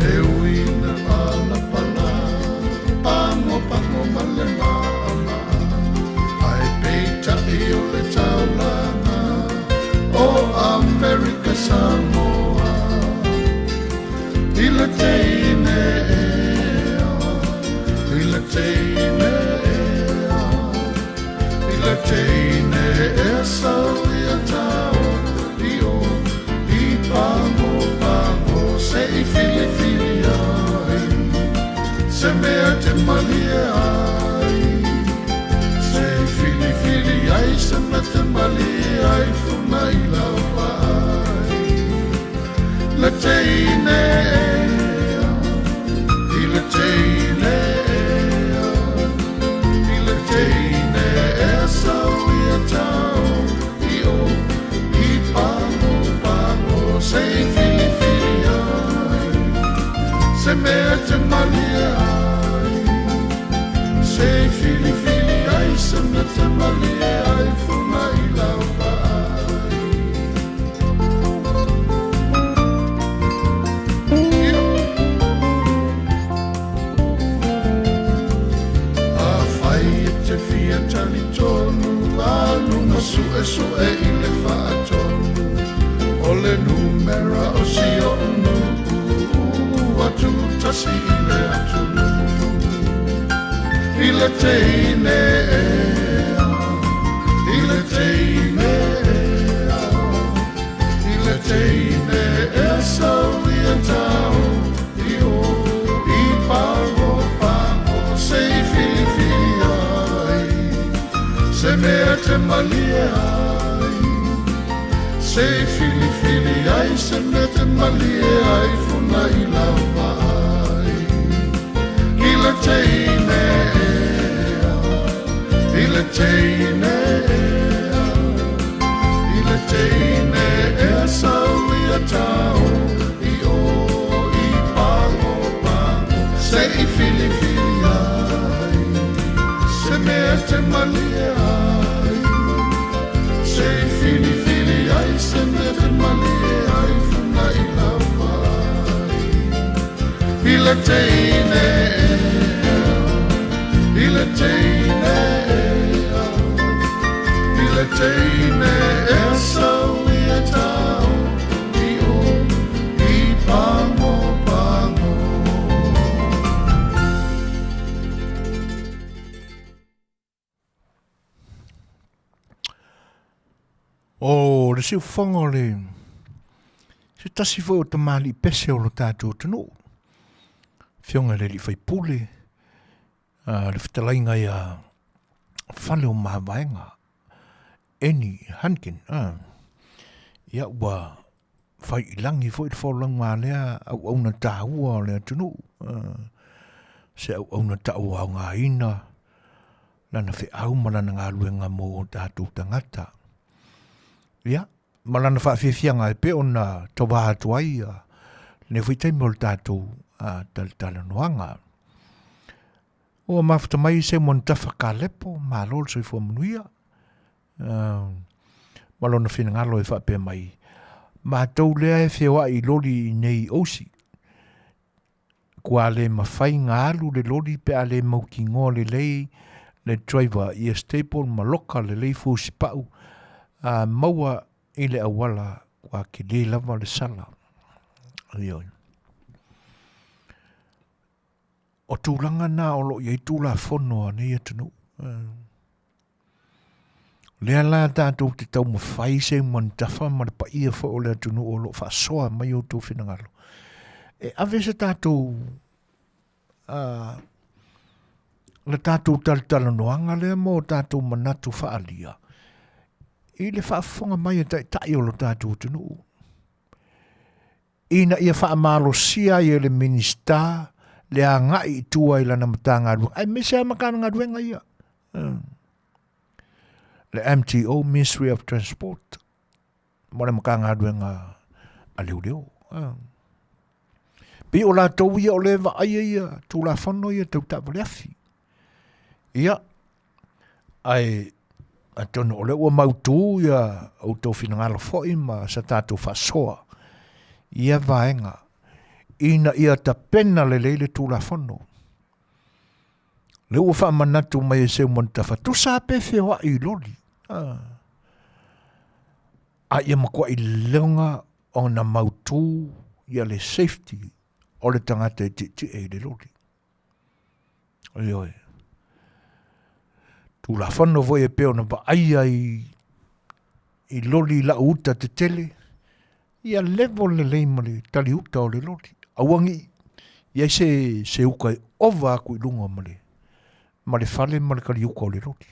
E ui na palapala, pango pango ma le maʻamaʻa, ae peitai o le taulaga o Amerika Samoa. I le teine ea, i le teine ea, i le teine ea sau ia tao i o i pago pago se i filifili ai se mea te malie ai se i filifili ai se mea te malie ai funa i lava ai le teine ea i le teine ea i le teine ea sau ia tao i o i pago pago se i filifili ai se mea te malie ai se i filifili ai se mea te malie ai funa i lava ai. Afai e te fia talitonu, alu ma suesue i le faatonu o le numera o si oʻu nuu atu tasi i le atunuu i le teine ea, i le teine ea, i le teine ea sau ia tao i o i pago pago se i filifili ai se mea te malie ai se i filifili ai se mea te malie ai funa i lava ai i le teine ea i le teine ea i le teine ea sau ia tao i o i pago pago se i filifili ai se mea te malie ai se i filifili ai se mea te malie ai funa i lava ai i le teine ea i le teine ea i le teine ea sau ia tao i o i pago pago. O le siufofoga o le se tasi foi o tamalii pese o lo tatou atunuu, Afioga i le Alii Faipule, le fetalaiga ia Fale o Mavaega, Eni Hunkin. Ia ua fai i lagi foi le folauga a lea auauna taua o le atunuu, se auauna tauaogaina lana feau ma lana galuega mo o tatou tagata. Ia, ma lana faafiafiaga e pei ona tauva atu ai lenei foi taimi o le tatou talatalanoaga. Ua mafuta mai Simon Tafa Kalepo, malo le soifua manuia. Ma lona finagalo e faapea mai, matou lea e feoai i loli i nei Osi. Kua le mafai na alu le loli pe a le mautinoa lelei le driver ia stable ma loka lelei fusi pau a maua i le auala kua tele lava le sala. Ioe. O tulaga na o lo o i ai Tulafono a nei atunuu. O lea la tatou te taumafai se manutafa ma le paia foi o le atunuu o lo o faasoa mai outou finagalo e ave se tatou le tatou talatalanoaga lea ma o tatou manatu faaalia i le faafofoga mai a taitai o lo tatou atunuu ina ia faamalosia ai e le Minisita le agai i tua i lana Matagaluega, aemaise lava Matagaluega ia, le MTO, Ministry of Transport, ma le Matagaluega a Leoleo. Pei o latou ia o lea e vaaia ia Tulafono ia tau taavale afi. Ia, ae atonu o lea ua mautu ia outou finagalo foi ma sa tatou faasoa i ia vaega ina ia tapena lelei le Tulafono. Lea ua faamanatu mai e Seumanutafa, tusa pe feoai i loli. A ia matuai loga ona mautu ia le safety o le tagata e tietie i le loli. Ioe. Tulafono foi e pei ona vaaia i, i loli lau uta tetele, ia level lelei ma le tali uta o le loli. Aua ne i i ai se, se uka e ova atu i luga ma le, ma le fale ma le tali uta o le loli.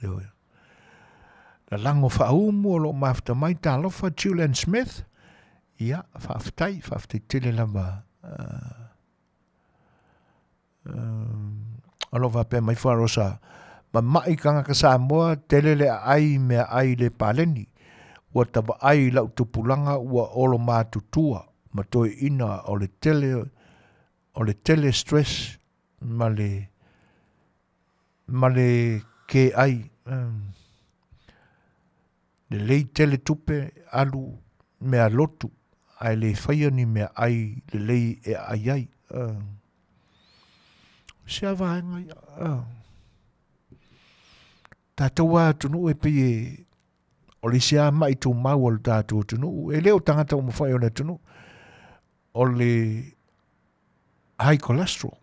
Ioe. Lalago faaumu o lo o mafuta mai, talofa Julian Smith. Ia, faafetai, faafetai tele lava. O lo o faapea mai Fuarosa, mama'i tagata Samoa, tele le aai i meaai le paleni. Ua ta vaai i lau tupulaga ua olo matutua ma toeaina o le tele o le tele stress ma le ma le keai. Lelei tele tupe alu mea lotu ae le faia ni mea ai lelei e aai ai. Se a vaega ia. Tatou a atunuu e pei e o le isi a mai tumau o le tatou atunuu, e le o tagata uma foi o le atunuu, o le high cholesterol.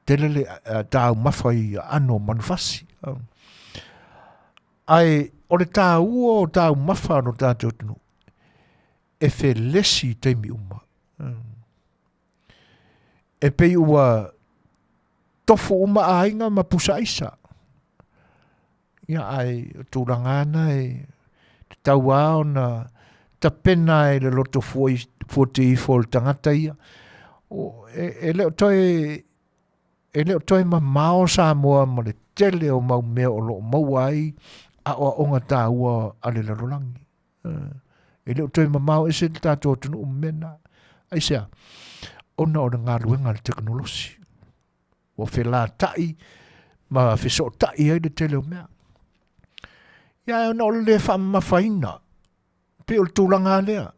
Tele le taumafa i aano o manufasi. Ae o le taua o taumafa a lo tatou atunuu, e felesi i taimi uma. E pei ua tofu uma aiga ma pusa aisa. Ia, ae o tulaga ana e tatau lava ona tapena e le loto fuati ifo o le tagata ia. E, e le o toe e le o toe mamao Samoa ma le tele o mau mea o lo o maua ai aoaoga taua a le lalolagi. E le o toe mamao ese le tatou atunuu ma mea na. Aisea? Ona o le galuega a le tekonolosi. Ua felataʻi ma fesootaʻi ai le tele o mea. Ia ae ona o le lē faamamafaina, pei o le tulaga lava lea,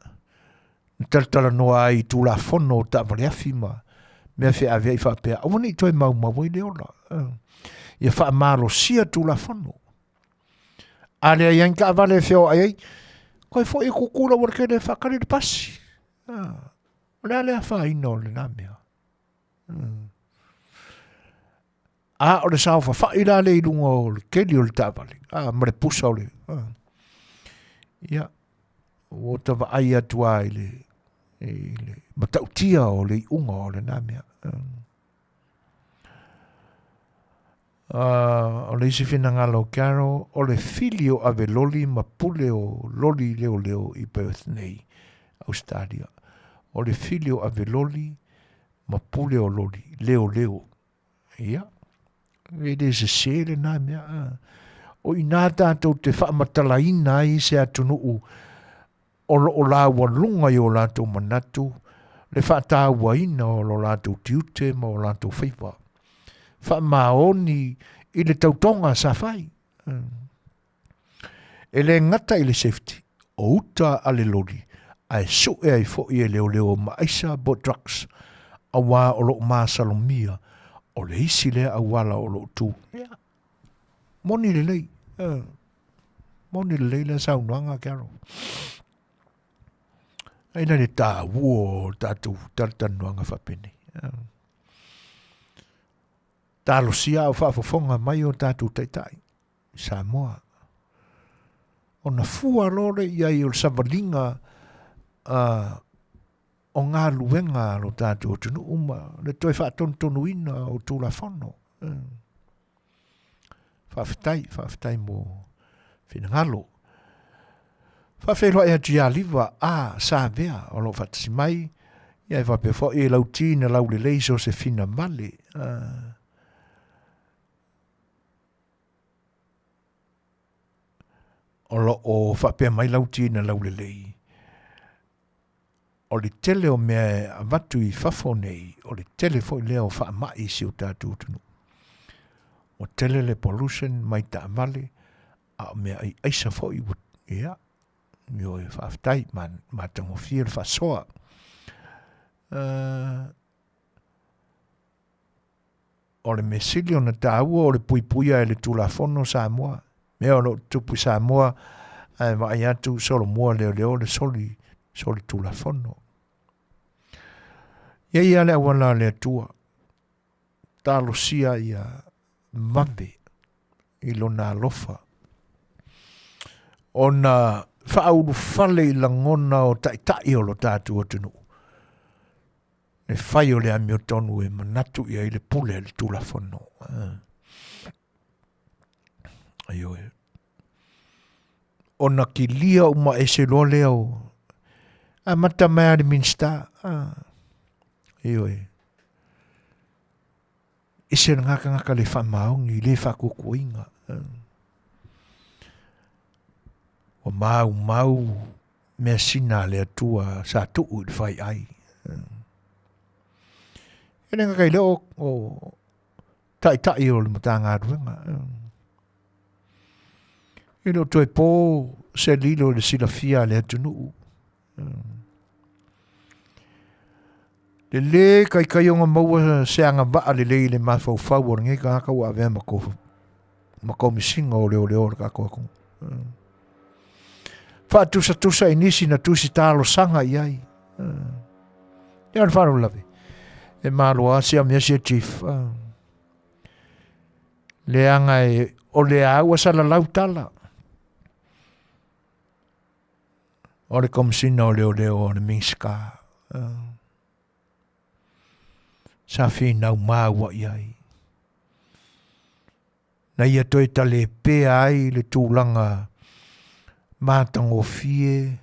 na talatalanoa ai i Tulafono o taavale afi ma mea feaveai faapea, aua ne i toe maumau ai le ola. Ia faamalosia Tulafono. A leai ai ni taavale e feoai ai, toe foi e tutu le aualatele e faatali le pasi. O le a le afaina o lena mea? A o le saofafai la lea i luga o le keli o le taavale, a, ma le pusa o le... A. Ia, ua ta vaai atu lava i le, i le matautia o le iuga o lena mea. O le isi finagalo o Carol, o le fili o ave loli ma pule o loli leoleo i Perth nei, Australia. O le fili o ave loli ma pule o loli leoleo. Ia, e le sese lena mea. O i ina tātou te faamatalaina ai se atunuu o lo o laualuga i o latou manatu le faatauaina o lo latou tiute ma o latou faiva. Faamaoni i le tautoga sa fai. E le gata i le safety, o uta a le loli, ae sue ai foi e leoleo ma aisa po o drugs, auā o lo o masalomia o le isi lea auala o lo o tu. Ia, moni lelei, moni lelei lea saunoaga, Carol. Ai la le tāua o tatou talatalanoaga faapenei. Talosia a o faafofoga mai o tatou taitai i Samoa. Ona fua loa lea i ai o le savaliga o galuega a lo tatou atunuu ma le toe faatonutonuina o Tulafono. Faafetai, faafetai mo finagalo. Faafeiloai atu ia Liva a Savea o lo o faatasi mai, ia e faapea foi e Lauti na laulelei Sosefina Vale. O lo o faapea mai Lauti na laulelei, o le tele o mea e avatu i fafo nei, o le tele foi lea o faamai i si o tatou atunuu. Ua tele le pollution mai taavale, a o mea ai aisa foi, ua, ia, ioe, faafetai, matagofie le faasoa. O le mea sili ona taua o le puipuia e le Tulafono Samoa. Mea o lo o tutupu i Samoa, ae vaai atu solomua leoleo le soli, soli Tulafono. Ia ia le auala a le Atua, talosia ia vave i lona alofa, ona faaulufale i lagona o taitai o lo tatou atunuu, le fai o le amiotonu e manatu i ai le pule a le Tulafono. Ioe. Ona kilia uma ese loa lea o amata mai lava le Minisita. Ioe. Ese lena tagata le faamaoni, le faatuatuaina. Ua maumau measina a le Atua sa tuu i le faiai. E le gata i lea o, o taitai o le Matagaluega. E le o toe po se lilo i le silafia a le atunuu. Le lē taitai ona maua se agavaa lelei i le mafaufau o lenei tagata ua avea ma ma Komesina o Leoleo o le tatou atunuu. Faatusatusa i nisi na tusi talosaga i ai. Ia le faalavelave, e malo lava siamia sia chief. Leaga e o le a ua salalau tala. O le Komesina o Leoleo o le Minisita. Sa finau maua i ai. Na ia toe talepea ai le tulaga matagofie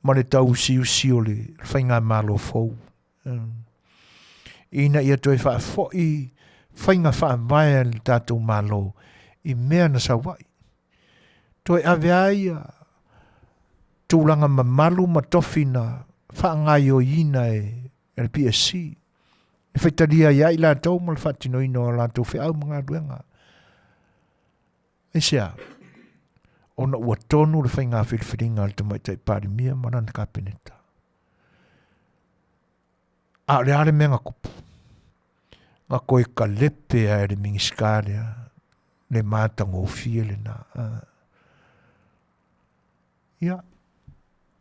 ma le tauusiusi o le faigamalo fou. Ina ia toe faafoi faiga faavae a le tatou Malo i mea na sau ai. Toe ave ai ia tulaga mamalu ma tofi na faagaoioiina e le PSC e faitalia ai ia i latou ma le faatinoina o a latou feau ma galuega. Aisea? Ona ua tonu le faiga filifiliga a le Tamaitai Palemia ma lana Kapeneta. A o le a le mea na tupu? Na toe kalepe lava e le Minisita lea le matagofie lena. Ia,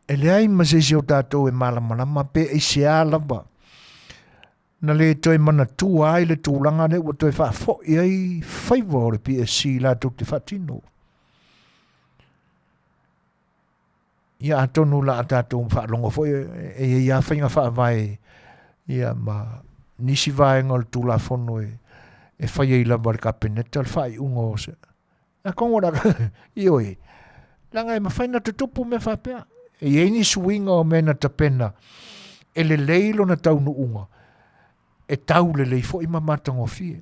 e leai ma se isi o tatou e malamalama pe aisea lava na le toe manatua ai le tulaga lea ua toe faafoi ai faiva o le PSC latou te faatino. Ia atonu o le a tatou faalogo foi e i ai lava faiga faavae ia ma nisi vaega o le Tulafono e E fai ai lava le Kapeneta le faaiuga o se... A kongo la, ioe, leaga e mafai na tutupu mea faapea. E i ai ni suiga o mea na tapena e lelei lona taunuuga, e tau lelei foi ma matagofie.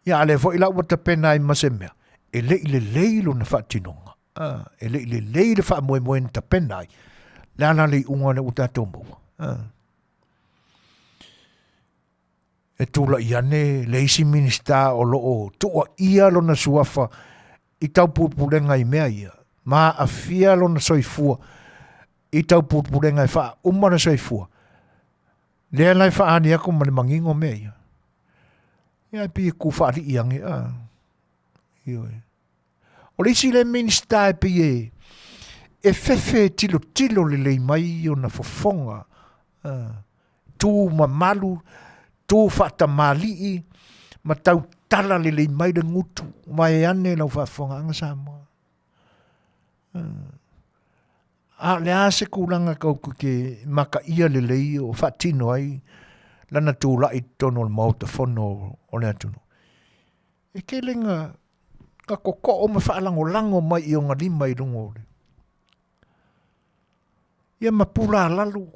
Ia, a lea foi la ua tapena ai ma se mea, e le i lelei lona faatinoga. Ah, e le i lelei le faamoemoe na tapena ai. Le a la le iuga lea ua tatou maua? Ah. E tulai ane le isi Minisita o lo o tuuaia lona suafa i taupulepulega i mea ia, ma aafia lona soifua i taupulepulega e faauma le soifua, lea la e faaali atu ma le manino mea ia. Ia e pei e tu faalii ane, a. Ioe. O le isi lea Minisita e pei e, e fefe e tilotilo lelei mai ona fofoga, tu mamalu, tu faatamalii, ma tautala lelei mai le gutu, vaeane lau faafofogaaga Samoa. A o le a se tulaga tatou te makaia lelei o faatino ai lana tulai i totonu o le Maota Fono o le atunuu? E tele ina totoo ma faalagolago mai i ona lima i luga o le... Ia ma pula lalo,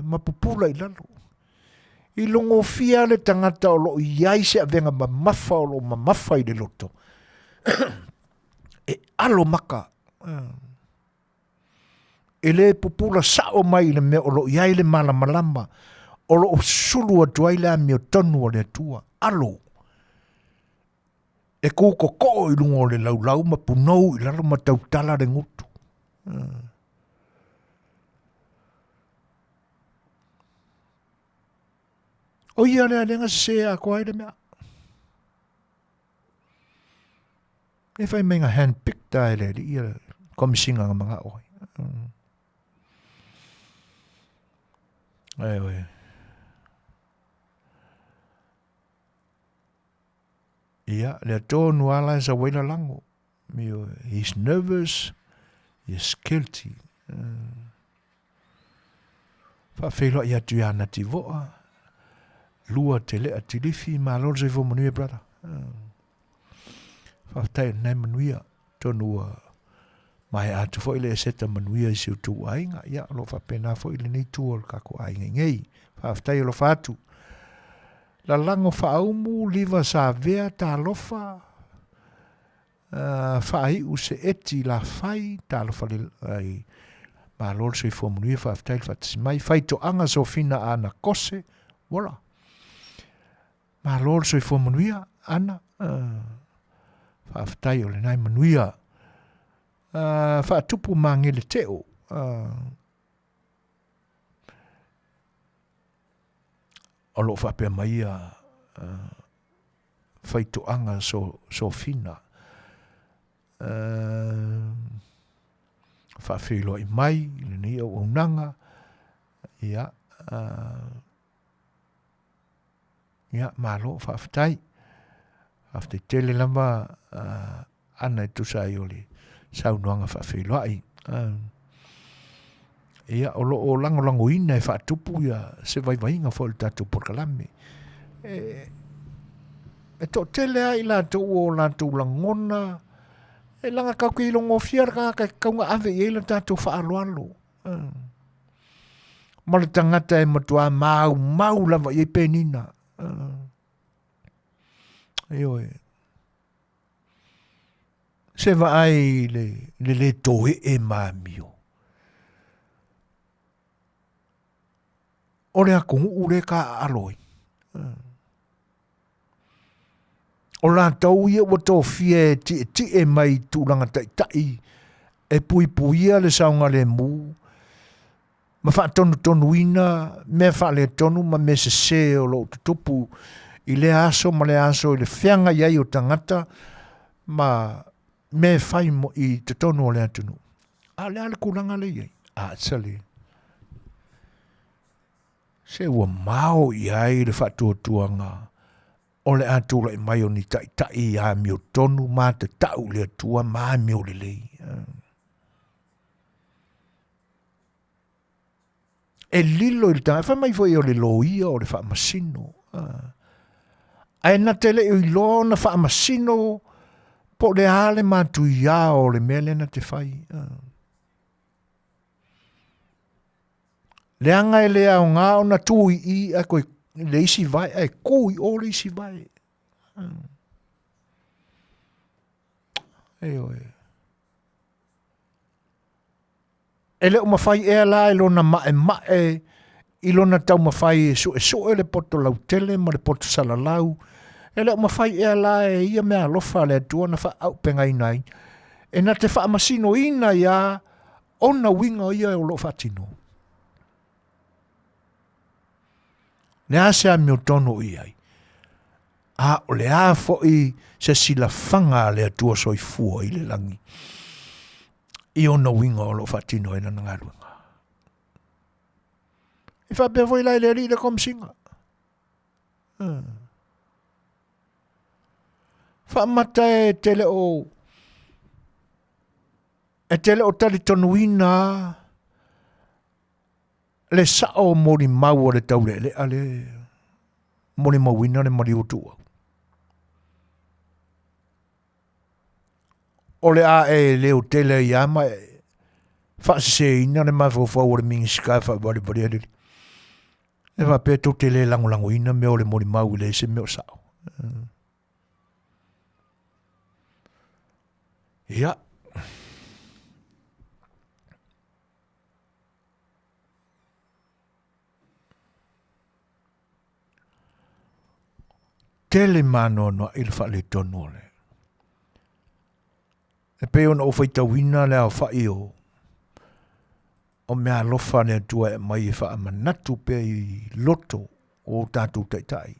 ma pupula i lalo. I logofia le tagata o lo o i ai se avega mamafa o lo o mamafa i le loto, e alo maka. E le pupula sao mai i le mea o lo o i ai le malamalama, o lo o sulu atu ai le amiotonu a le Atua. Alo! E kūkokoo i luga o le laulau ma punou i lalo ma tautala le gutu. O ia lea lea na sese atoa ai le mea. E fai mai na handpicked a e le alii ia komesina na manao ai. Ai oe. Ia, lea tonu lava la e sau ai lalago. He's nervous, he's guilty. Faafeiloai atu ia Nativoa, lua Telea Tilifi, malo le soifua manuia brother. Faafetai o lena e manuia, tonu ua maea atu foi le eseta manuia i si outou aiga. Ia, o lo o faapena foi lenei itu o le tatou aiga i nei. Faafetai alofa atu. Lalago faaumu, liva savea, talofa, uh, faaiu se eti lafai, talofa le, ai, malo le soifua manuia, faafetai le faatasi mai, faitoaga sofina ana kose, voila. Malo le soifua manuia, Ana, uh, faafetai o lena e manuia. Uh, faatupu magele teo, uh, o lo o faapea mai ia uh, faitoaga so, sofina uh, faafeiloai mai i lenei auaunaga ia uh, ia malo faafetai faafetai tele lava uh, ana e tusa ai o le saunoaga faafeiloai. Ia, o lo o lagolagoina e faatupu ia se vaivaiga foi o le tatou polokalame. E, e toatele lava i latou o latou lagona, e laga tatou te ilogofia le tagata e tatau ona ave i ai le tatou faaaloalo. Ma le tagata e matua maumau lava i ai penina. Ioe. Se vaai i le, le lē toe'e ma amio. O le atunuu lea e taaalo ai. O latou ia ua tofia e tietie mai i tulaga taitai e puipuia le saogalemu ma faatonutonuina mea faaletonu ma mea sese o lo o tutupu i lea aso ma lea aso i le feagai ai o tagata ma mea e fai i totonu o le atunuu. A o le a le tulaga lea e i ai? A sale. Se ua mao i ai le faatuatuaga o le a tulai mai o ni taitai amiotonu ma tatau i le Atua ma amio lelei. E lilo i le tagata, fai mai foi o le loia o le faamasino. Ae na te le i iloa ona faamasino po o le a le matuia o le mea lea na te fai. Leaga e le aoga ona tu i i ae koe le isi vae ae ku i o le isi vae. Ioe. E le o mafai ea la e lona maʻemaʻe i lona taumafai e suʻesuʻe le poto lautele ma le poto salalau, e le o mafai ea la e ia meaalofa a le Atua na faaaupegaina ai, e na te faamasinoina ai ona uiga ia o lo o faatino. Le a se amiotonu o i ai? A o le a foi se silafaga a le Atua soifua i le lagi i ona uiga o lo o faatino ai lana galuega. E faapea foi la i le alii le komisiga. Faamata e te le o e te le o talitonuina le sao molimau o le taulealea le molimauina le maliu o Tuuau. O le a e leotele ai lava ma e faaseseina le mafaufau o le Minisita e faavalevalea le E faapea tou te le lagolagoina mea o le molimau e leai se mea o sao. Ia. Tele maanoanoaʻi le faaletonu o le. E pei ona ou faitauina le aofaʻi o o meaalofa a le Atua e aumai e faamanatu pea i loto o o tatou taitai.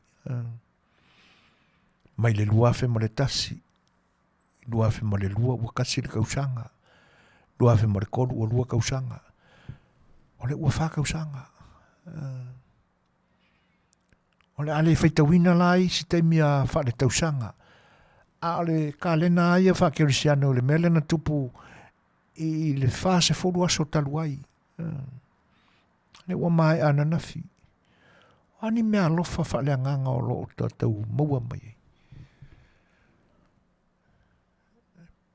Mai le 2001, 2002 ua tasi le tausaga, 2003 ua lua tausaga, o lea ua fa tausaga. O le a le faitauina la isi taimi a faaletausaga, a o le kalena lava ia faakerisiano i le mea lea na tupu i le 40 aso talu ai. Lea ua maea ananafi. O a ni meaalofa faaleagaga o lo o tatou maua mai ai?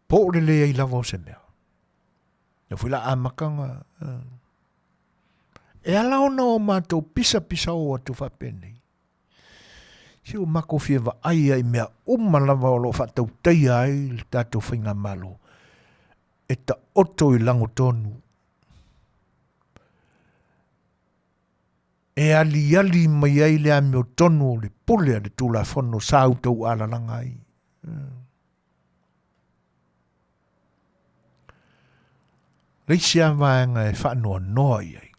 Po o le leai lava o se mea. Lea foi la amata ona... E ala ona o matou pisapisao atu faapenei. Se ua matou fia vaai lava i mea uma lava o lo o faatautaia ai le tatou faigamalo e taoto i lagotonu, e aliali mai ai le amiotonu o le pule a le Tulafono sa utaualalaga ai. Le isi lava vaega e faanoanoa i ai,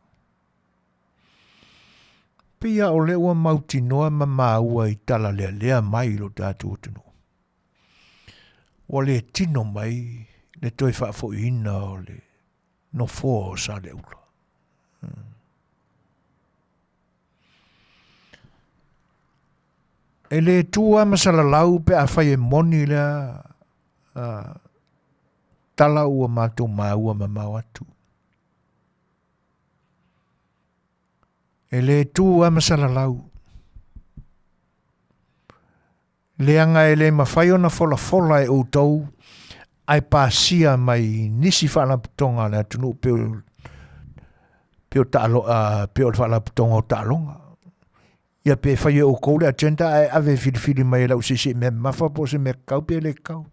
pei lava o lea ua mautinoa ma maua i tala lealea mai i lo tatou atunuu, ua le tino mai le toe faafoiina o le nofoa o Saleaula. E le tu lava ma salalau pe afai e moni lea tala ua matou maua mamao atu. E le tu lava ma salalau. Leaga e le mafai ona folafola e outou ae pasia mai nisi faalapotopotoga a le atunuu pei o pei o taalo, pei o le faalapotopotoga o taaloga. Ia pe fai e outou le agenda ae ave e filifili mai e lau siisii mea mamafa po o se mea tatau pe le tatau.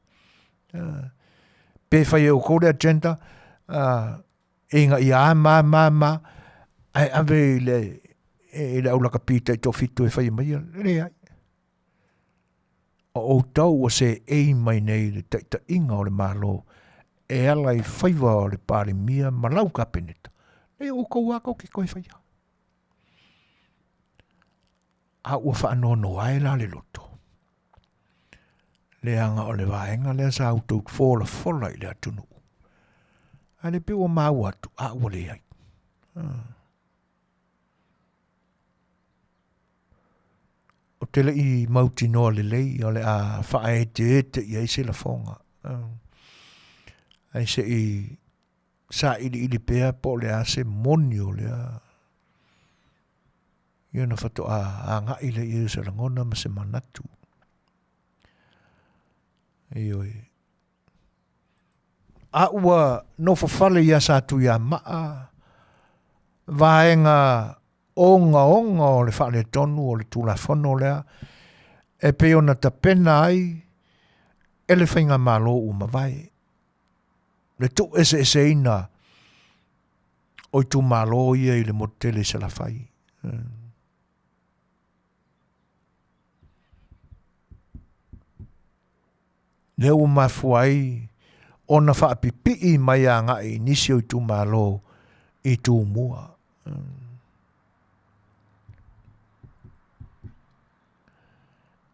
Pe fai e outou le agenda ina ia a ma ma ma ae ave i le i le aulakapi taitoafitu e fai mai ia. Leai. O outou ua seei mai nei i le taitaiga o le Malo e ala i faiva o le Palemia ma lau Kapeneta, nei o outou lava tou te toe faia. A ua faanoanoa e la le loto, leaga o le vaega lea sa outou folafola i le atunuu. A le pei ua maua atu, a ua leai. Ou te le i mautinoa lelei o le a faaeteete i ai se lafoga. Ae se i sailiili pea po o le a se moni o lea ia ona faatoa agai lea i ai o se lagona ma se manatu. Ioe. A ua nofofale ia Satuiamaa, vaega ogaoga o le faaletonu o le Tulafono lea e pei ona tapena ai e le Faigamalo ua mavae le tuueseeseina o itumalo ia i le motu tele i Salafai. Lea ua mafua ai ona faapipii mai agai i nisi o itumalo i Tumua.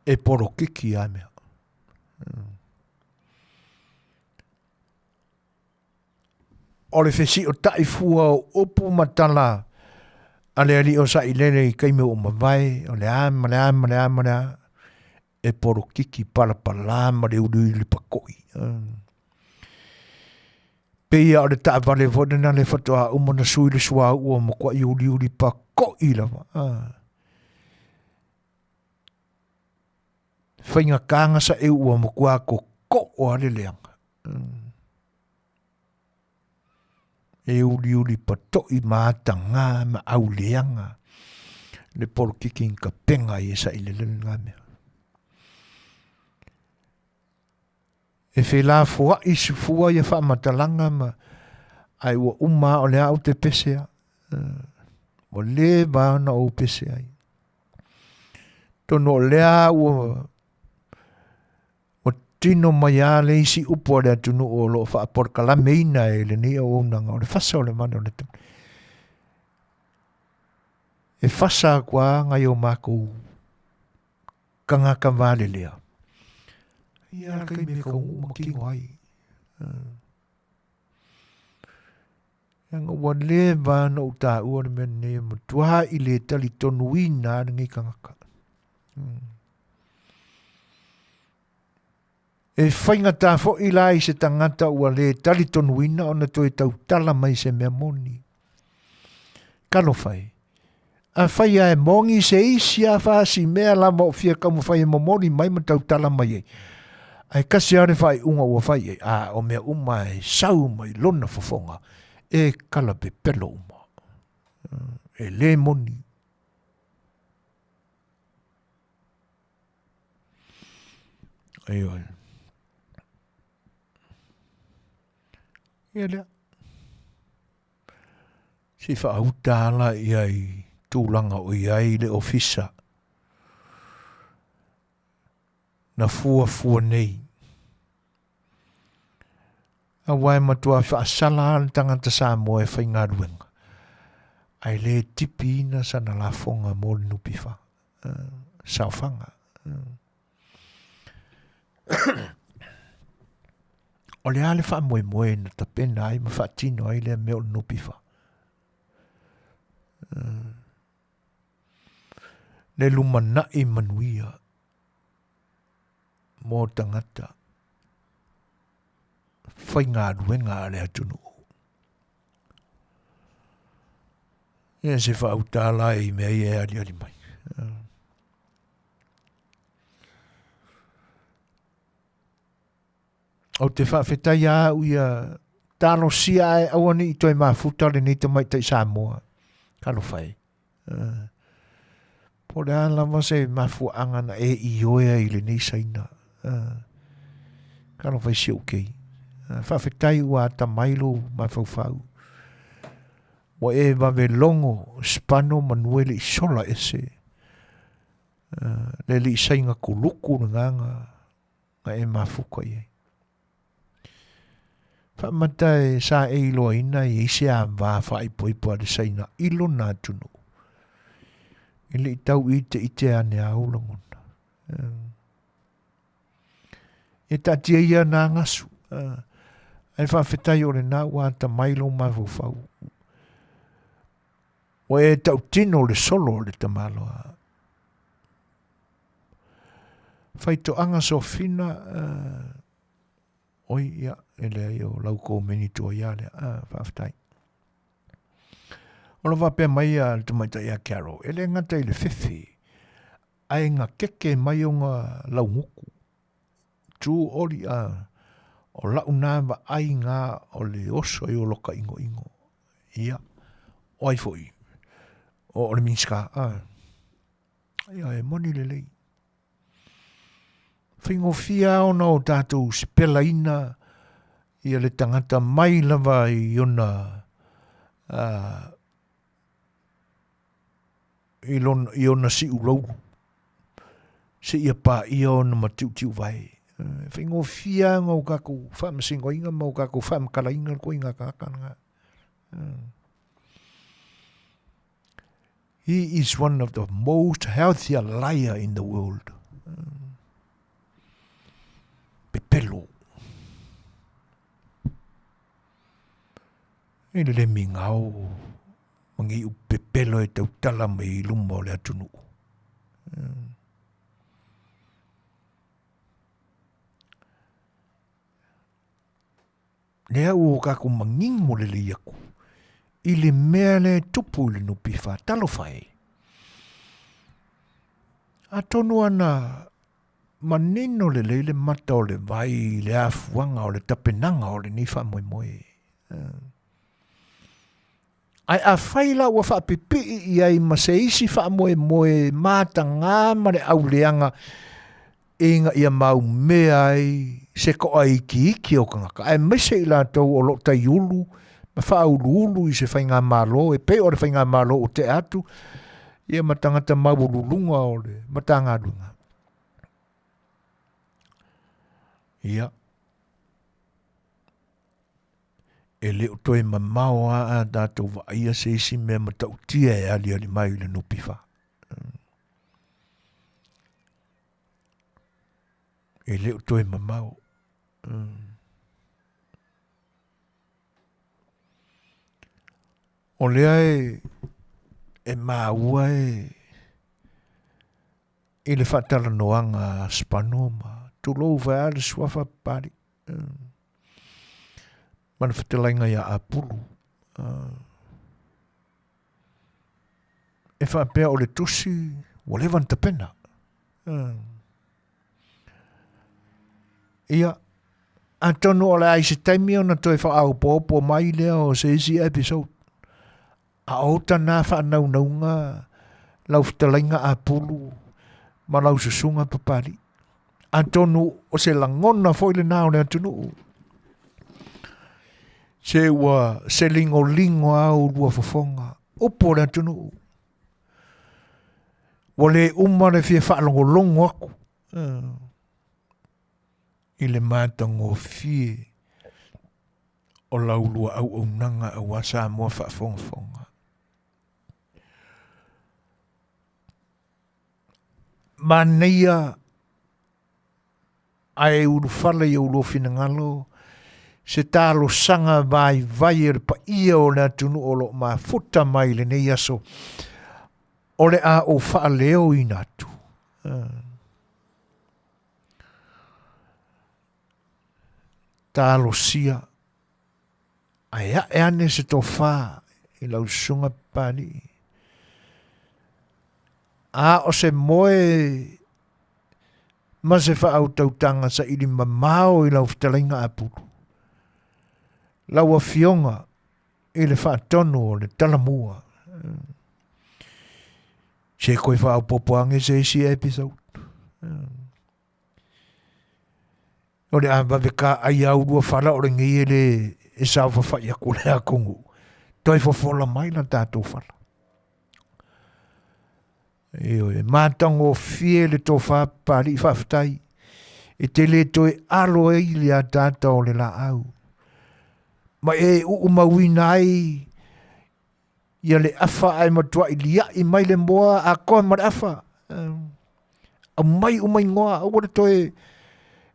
E polokiki a mea. O le fesiotai fua o upu ma tala a le alii o Sailele i taimi ua mavae, o le a ma le a ma le a ma le a, e polokiki palapala ma le uliuli pakoi. Pei lava o le taavale foi lena le faatoa uma ona sui le suauu ua matuai uliuli pakoi lava. Faigata na saeu ua matua totoo lava le leaga. E uliuli patoi ma ataga ma auleaga le polokiki na tapena ai e Sailele lena mea. E felafoai fua ia faamatalaga ma ae ua uma lava o lea ou te pese a. Ua leva ona ou pese ai. Atonu o lea ua Ua tino mai lava le isi upu a le atunuu o lo o faapolokalameina e lenei auaunaga, o le fasa o le vale o le tauli. E fasa atu lava nai o matou tagata valelea, ia le taimi e taunuu ma tino ai. Leaga ua leva ona ou taua le mea lenei e matua i le talitonuina lava lenei tagata. E faigata foi la i se tagata ua le talitonuina ona toe tautala mai se mea moni. Talofa e, afai lava e moni se isi lava fasimea lava o fia taumafai e momoli mai ma tautala mai ai, ae tasi lava le faaiuga ua fai i ai, a o mea uma e sau mai lona fofoga, e talapepelo uma. E le moni. Ioe. Ia lea. Se i faauta ala ia i tulaga o i ai le ofisa na fuafua nei. Aua e matua faasala lava le tagata Samoa e faigaluega, ae le tipiina sana lafoga mo le NPF, saofaga. O le a le faamoemoe na tapena ai ma faatino ai lea mea o le NPF? Le lumanai manuia mo tagata faigaluega a le atunuu. Ia se faauta la i mea ia e aliali mai. Ou te faafetai a au ia talosia ae aua ne i toe mafuta lenei tamaitai Samoa. Talofa e. Po o le a lava se mafuaaga na e ioe ai i lenei Saina. Talofa i si ou kei. Faafetai ua atamai lou mafaufau. Ua e vave logo spano manu e le i sola ese. Le alii Saina kuluku lena na e mafuta i ai. Faamata e sa e iloaina e i ai se ava faaipoipo a le Saina i lona atunuu. E le i tau ite ite ane a ou lagona. E taatia ia na gasu. Ae faafetai o lena ua atamai lou mafaufau. Ua e tautino le solo o le tamaloa. Faitoaga Sofina, oi, ia, e leai o lau komeni tuai lava lea. Ah, faafetai. O lo faapea mai a le tamaitai a Carol, e le gata i le fefe, ae na keke mai ona laugutu. tu oli a o lau na vaaiga o le oso ai o loka ʻinoʻino. Ia, o ai foi? O, o le Minisita, a. Ia, e moni lelei. Faigofie lava ona o tatou sipelaina ia le tagata mai lava i ona i lona, i ona siuloulu seia paia ona matiutiuvae. E faigofie lava ona o tatou faamasinoina ma o tatou faamatalaina le ituaiga tagata lena. He is one of the most healthier liar in the world. Pepelo. E le le migao ma nei upu pepelo e tautala mai i luma o le atunuu. Lea ua o tatou manino lelei atu i le mea lea e tupu i le NPF. Talofa e! Atonu ana manino lelei le mata o le vai i le afuaga o le tapenaga o lenei faamoemoe. Ae afai la ua faapipii i ai ma se isi faamoemoe mataga ma le auleaga ina ia maumea ai se toa ikiiki o tagata, aemaise i latou o lo o taiulu ma faauluulu i se faigamalo e pei o le faigamalo ua tea atu, ia ma tagata maualuluga o le Matagaluega. Ia, E le o toe mamao lava a tatou vaaia se isi mea matautia e aliali mai i le NPF. E le o toe mamao. O lea e, e maua e i le faatalanoaga a Spano ma tulou vaea le suafa Papalii. Ma le fetalaiga ia Apulu. E faapea o le tusi ua leva ona tapena. Ia, atonu o le a i se taimi ona toe faaopoopo mai lea o se isi episode. A o uta na faanaunauga lau fetalaiga Apulu ma lau susuga Papalii. Atonu o se lagona foi lena o le atunuu. Se ua se ligoligo a ulua fofoga, upu o le atunuu. Ua le uma le fia faalogologo atu i le matagofie o la ulua auaunaga aua Samoa faafogafoga. Manaia ae ulufale i ou finagalo se talosaga vaivai a le paia o le atunuu o lo o mafuta mai i lenei aso o le a ou faaleoina atu. Talosia ae ae ane se tofa i lau susuga Papalii. A o se moe ma se faautautaga saili mamao i lau fetalaiga Apulu, lau Afioga i le faatonu o le Talamua. Se koe faaopoopo ane se isi episode. O le a vave ka ai au lua fala o lenei e le e saofafai atu le atunuu. Toe fofola mai la tatou fala. Ioe, matagofie le tofa Papalii faafetai. E te le toe alo ai le ataata o le laau. Ma e uumauina ai ia le afa ae matuai liai mai le moa atoa ma le afa. Aumai uma igoa, aua le toe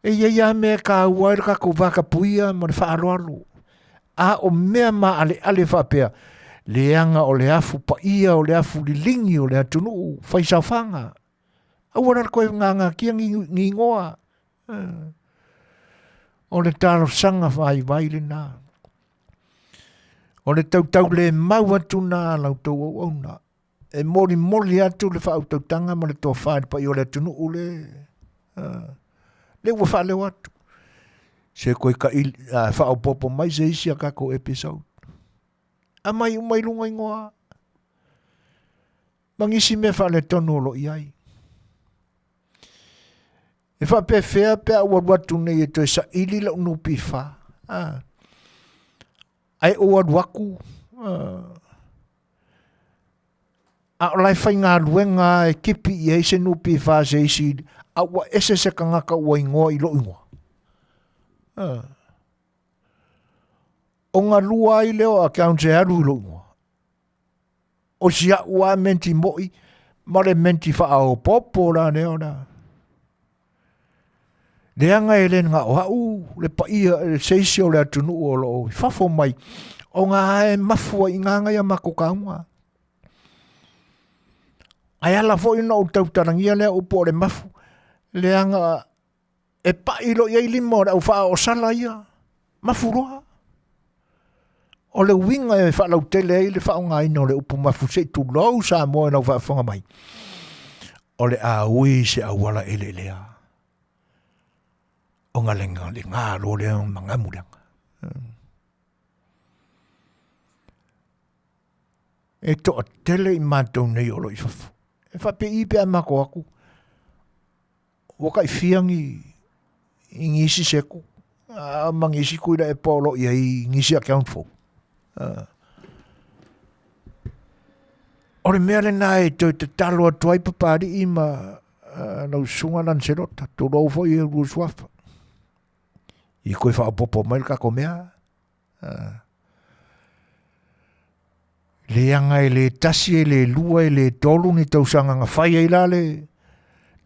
e i ai lava mea e taua ai le tatou vatapuia ma le faaaloalo. A o mea maaleale faapea, leaga o le afu paia, o le afu liligi o le atunuu, fai saofaga. Aua la le toe gagatia ni, ni igoa. O le talosaga vaivai lena. O le tautaulemau atu na a la outou auauna. E molimoli atu le faautautaga ma le tofa i le paia o le atunuu le. Lea ua faaleo atu. Se koe kaʻili, faaopoopo mai se isi a kākou episode. Aumai uma i luga igoa. Ma nisi mea faaletonu o lo o i ai. E faapefea pe a ou alu atu nei e toe saili lau NPF. Ah. Ae ou alu atu, ah, a o la e faigaluega e kipi i ai se NPF a se isi, a ua ese se tagata ua igoa i lou igoa. Ah. Ona lua ai lea o accounts e alu i lou igoa. O si a'u a menti mo'i ma le menti faaopoopo la lea o la. Leaga e le na o a'u le paia se isi o le atunuu o lo o i fafo mai ona e mafua i ngā ia matou taoga. Ae ala foi ona ou tautalagia lea upu o le mafu, leaga e pai loa i ai lima o le au faaoosala ia, mafu loa. O le uiga e faalautele ai le faaaogaina o le upu mafu se i tulou Samoa i lau faafofoga mai, o le a ui se auala eleelea ona le ga loa lea ma gamu leaga. E toatele i matou nei o lo o i fafo. E faapei pe a matou atu, ua tai fia ni i nisi seku a ma nisi Tuilaepa o lo o i ai i nisi account fou. O le mea lena e toe tatalo atu ai Papalii ma lau susuga Lancelota, tulou foi e lua suafa. I koe faaopoopo mai le tatou mea. Leaga e le tasi, e le lua, e le tolu ni tausaga na fai ai la le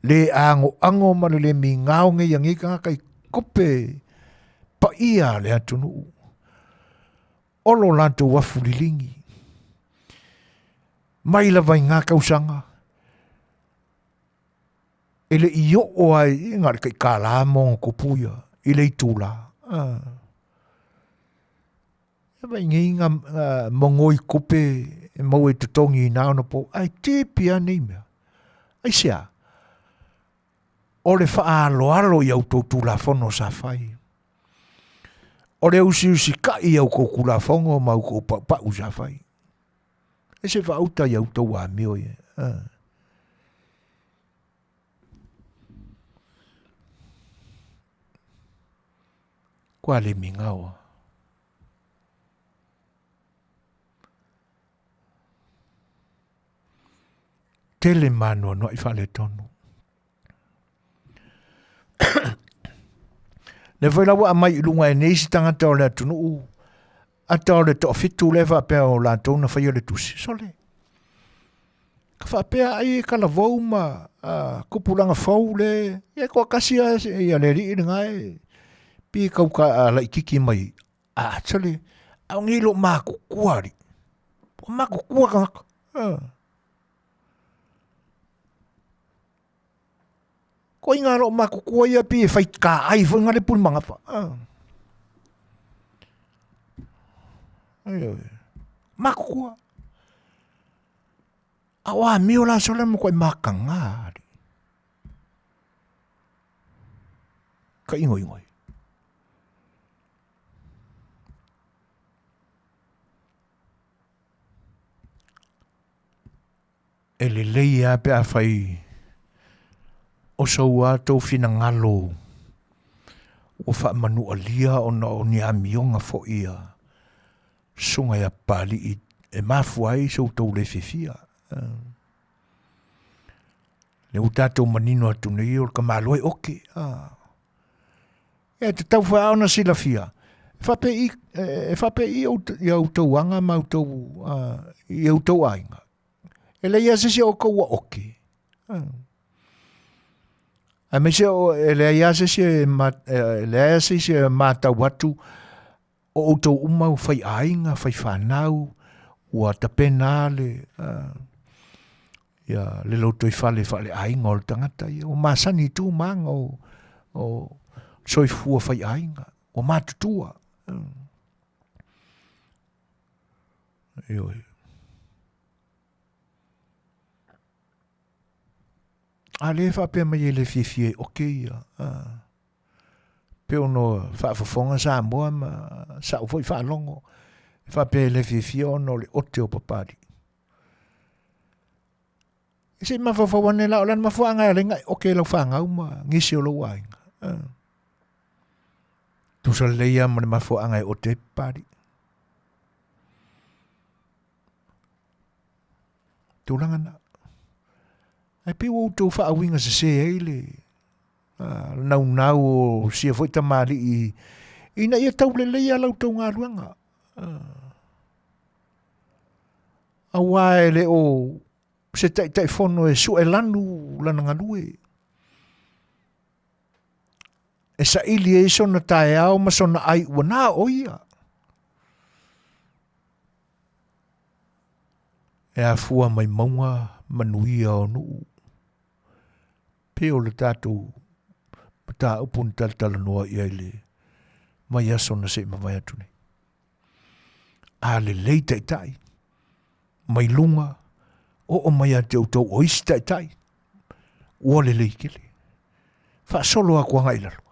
le agoago ma le le migao nei a nei tagata i kope paia a le atunuu. O lo latou afu liligi mai lava i ngā tausaga e le i oo ai i na o le tai $1 ma ona tupu ia i le itula. E vai nei ngā mongoi kupe e maua i totogi i nā ona po, ae tipi a nei mea. Aisea? O le whaaloalo i au tou tulafono sa fai. O le usiusikai i au kou tulafono ma au kou paupau sa fai. E se whaauta i au tou amio ia. Kua le migaoa. Tele mānoanoaʻi faaletonu. Lea foi la ua aumai i luga e nei isi tagata o le atunuu ata o le toafitu lea faapea o latou na faia le tusi. Sole. Ka faapea ai e talavou ma tupulaga fou le, ia e toatasi lava ia le alii lena e pei e tau laitiiti mai. A, sole, a o nei lo matutua alii. Ua matutua tagata. Koiga lo matutua ia pei e fai taai foi ngā le puni magafa. Matutua. A o amio la sole mo koe makanga ali. Ka ingo ingo. E lelei a pe a fai o sou a tou finagalo ua faamanualia ona o ni amioga foi a Susuga ia Papalii e mafua ai so outou le fiafia. Lea ua tatou manino atu nei o le tamaloa e oke. E tatau foi lava ona silafia, e faapei i a outou aga ma outou, i outou aiga. E leai lava se isi o outou ua oke. Aemaise e leai lava se isi e leai lava se isi e matau atu O outou uma ua fai aiga, fai fanau, ua tapena le, ia, le lotoifale faaleaiga o le tagata ia. Ua masani i tu ma aga o, o soifua fai aiga, ua matutua. Ioe. A lea e faapea mai e le fiafia e oke ia. Pei ona faafofoga Samoa ma sa'u foi faalogo e faapea e le fiafia ona o le ote o Papalii. E se i mafaufau ane la, o le a le mafuaaga e ala ai ona e ote i lau fanau ma nisi o lou aiga. Tusa lelei lava ma le mafuaaga e ote ai Papalii. Tulaga na. Ae pei ua outou faauiga sese ai le naunau o sia foi tamalii ina ia tauleleia la outou galuega. Aua e le o se Taitaifono e sue lanu lana galue, e saili ai sona taeao ma sona ai ua na o ia. E afua mai mauga manuia o nuu. Pei o le tatou mataupu na talatalanoa i ai le vaiaso na se i mavae atu nei. A lelei taitai, mai luga, oo mai ia te outou o isi taitai, ua lelei tele. Faasolo atu agai i lalo,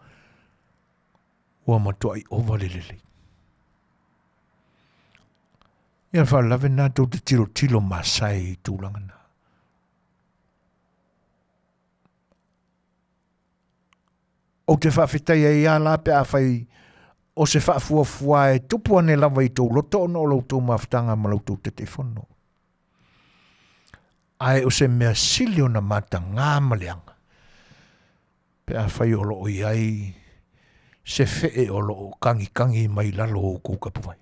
ua matuai ova le lelei. Ia faalavelave na tou te tilotilo masae i tulaga na. Ou te faafetai ai lava la pe afai o se faafuafua e tupu ane lava i tou loto ona o la outou mafutaga ma la outou Taitaifono. Ae o se mea sili ona mataga ma leaga, pe afai o lo o i ai se fee o lo o kagikagi mai lalo o outou kapuvai.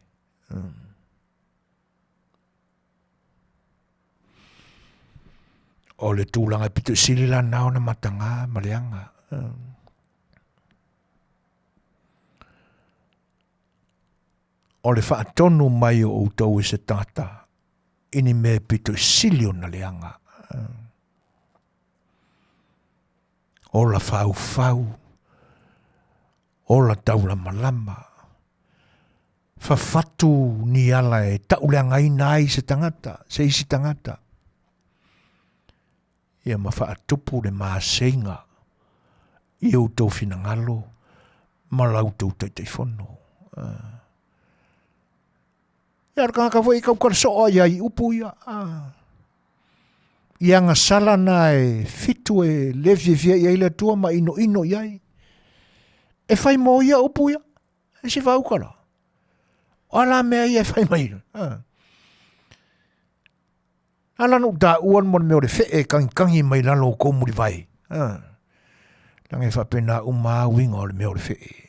O le tulaga e pito i sili la na ona mataga ma leaga. O le faatonu mai o outou e se tagata i ni mea e pito i sili ona leaga. Ola faufau, ola taulamalama, fafatu ni ala e tauleagaina ai se tagata, se isi tagata, ia ma faatupu le maseiga i outou finagalo ma la outou Taitaifono. Ia o le tagata foi e tautala soo ai i upu ia. I agasala na e fitu e le fiafia i ai le Atua ma inoino i ai. E fai mo ia upu ia. E si whauka la. O ala mea ia e fai mai. Ala no ta ua mo le mea o le fee e kangikangi mai lalo o kou muliwai. Leaga e faapena uma lava uiga o le mea o le fee.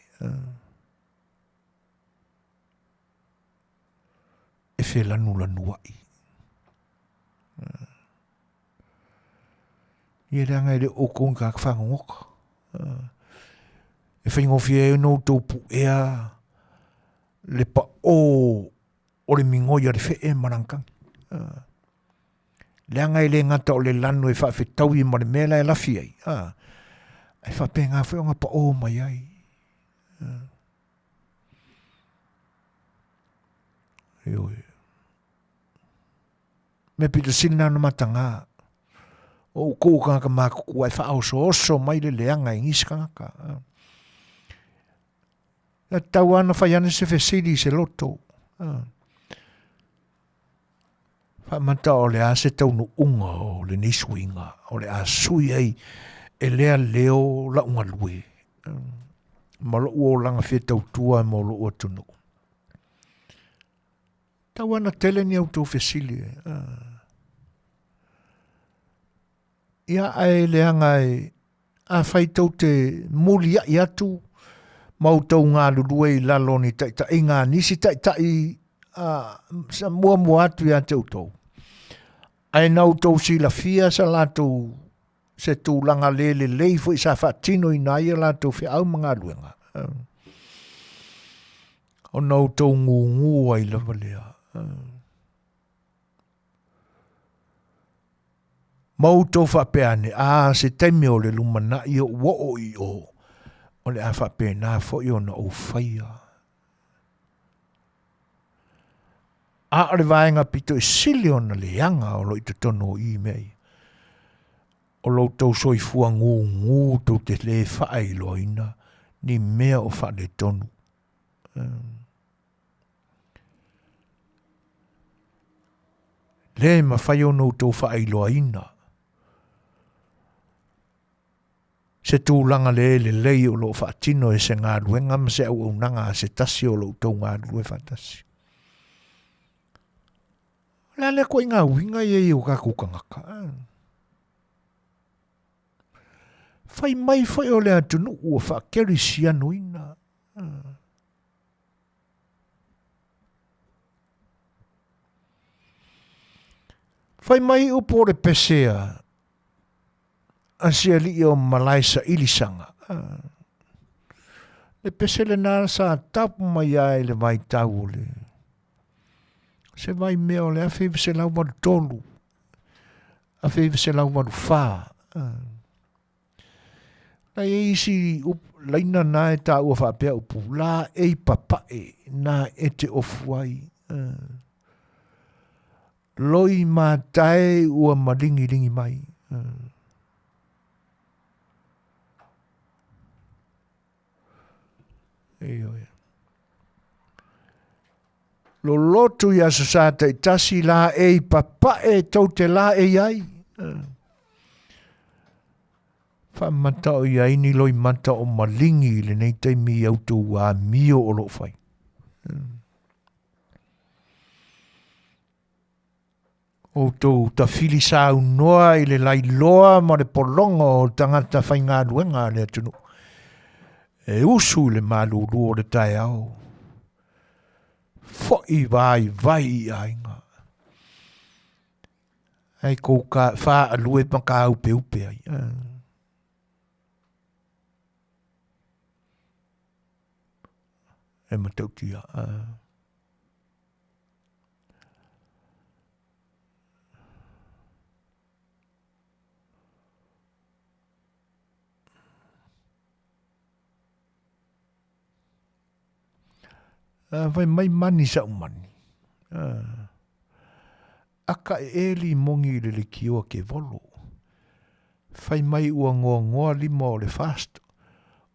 E felanulanuai. Ia leaga e le o outou ni tagata fagogota. E faigofie ai ona outou puea le paʻō o le migoi a le fee ma lana tagi. Leaga e le gata o le lanu e faafetaui ma le mea la e lafi ai, ae faapena foi ona paʻō mai ai. Ioe. Mea pito sili na ona mataga. O outou o tagata matutua e faaosooso mai le leaga i nisi tagata. E tatau lava ona fai ane se fesili i se loto. Faamata o le a se taunuuga o lenei suiga o le a sui ai e lea leo la'u galue ma lo'u olaga fia tautua mo lo'u atunuu. Tau ana tele ni outou fesili. Ia ae leaga e afai tou te muliai atu ma outou galulue i lalo o ni taitaiga a nisi taitai a, muamua atu ia te outou, ae na outou silafia sa latou se tulaga le lelei foi sa faatinoina ai a latou feau ma galuega, ona outou gugu ai lava lea. Ma outou faapea ane, a, se taimi o le lumanai ou oo i o, o le a faapena foi ona ou faia. A o le vaega pito i sili ona leaga o lo i totonu o i mea ia. O lo outou soifua gugu tou te le faailoaina. ni mea o faaletonu. Lē mafai ona outou faailoaina se tulaga le lelei o lo o faatino e se galuega ma se auaunaga a se tasi o lo outou galulue faatasi. O le a lea ituaiga uiga ia i o tatou tagata? Fai mai foi o le atunuu ua faakerisianoina. Fai mai upu o le pesea a si alii o malae saili saga. Le pese lena sa tapu mai ai le vaitau o le se vai mea o le 1983, 1984. Na i ai isi laina na e taua faapea upu, la ei papae na e te ofu ai. Loi matae ua malingilingi mai. Ioe. Lolotu i aso sa taitasi la ei papae tou te la ei ai. Faamata o i ai ni loimata o malingi i lenei taimi i outou amio o lo o fai. Outou tafili saunoa i le lailoa ma le pologa o tagata faigaluega a le atunuu e usu i le malulu o le taeao, fo'i vaivai i aiga, ae kou ka faalue ma kāupeupe ai. E matautia. Fai mai mani sa'u mani. Aka e eli mogi i le lekioa ke volo. Fai mai ua ngoangoa lima o le fast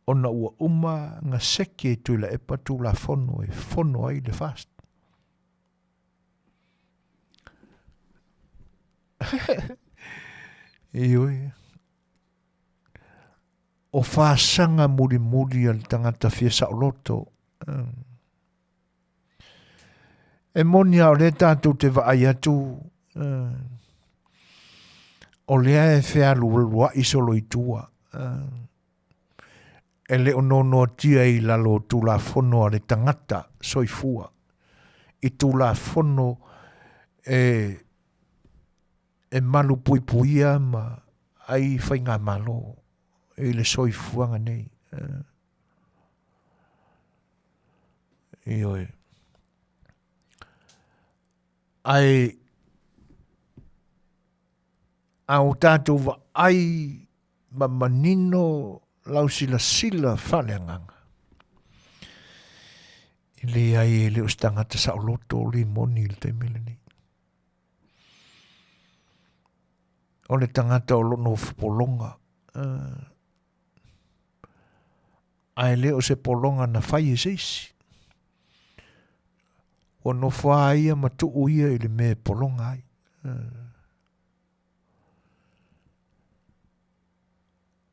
ona ua uma na seke e Tuilaepa Tulafono e fono ai le fast. Ioe. O fasaga mulimuli a le tagata fia saoloto. E moni a o lea tatou te vaai atu o lea e fealualua'i solo i tua. E le o nonoatia i lalo o Tulafono a le tagata soifua, i Tulafono e e malu puipuia ma ai faigamalo i le soifuaga nei. Ioe. Ae a o tatou vaai ma manino lau silasila faaleagaga, e leai e le o se tagata saoloto o limoni i le taimi lenei. O le tagata o lo o nofo pologa, ae le o se pologa na fai e se isi. Ua nofo a ia ma tuu ia i le mea e pologa ai.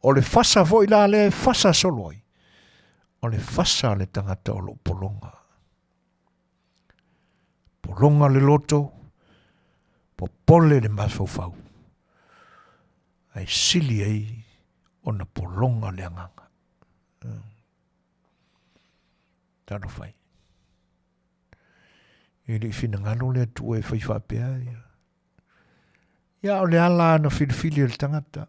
O le fasa foi la lea e fasa solo ai, o le fasa a le tagata o lo o pologa. Pologa le loto, popole le mafaufau, ae sili ai ona pologa le agaga. Talofa e. E le i finagalo le Atua e fai faapea ia. Ia o le ala na filifili e le tagata.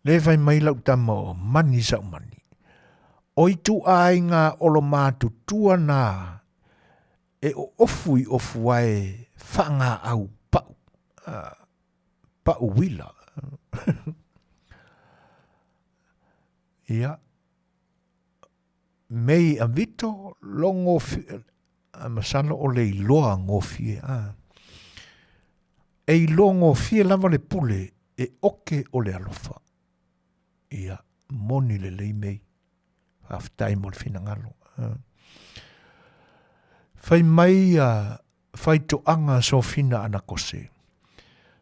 Le fai mai lau tama o mani sa'u mani. O ituaiga olomatutua na e oofu i ofu ae faagaau pa'u, pa'u uila. Ia, mei a Vito, logo, masalo o le iloa gofie, a. E iloagofie lava le pule e oke o le alofa. Ia, moni lelei mei. Faafetai mo le finagalo. Fai mai a faitoaga Sofina Anakose.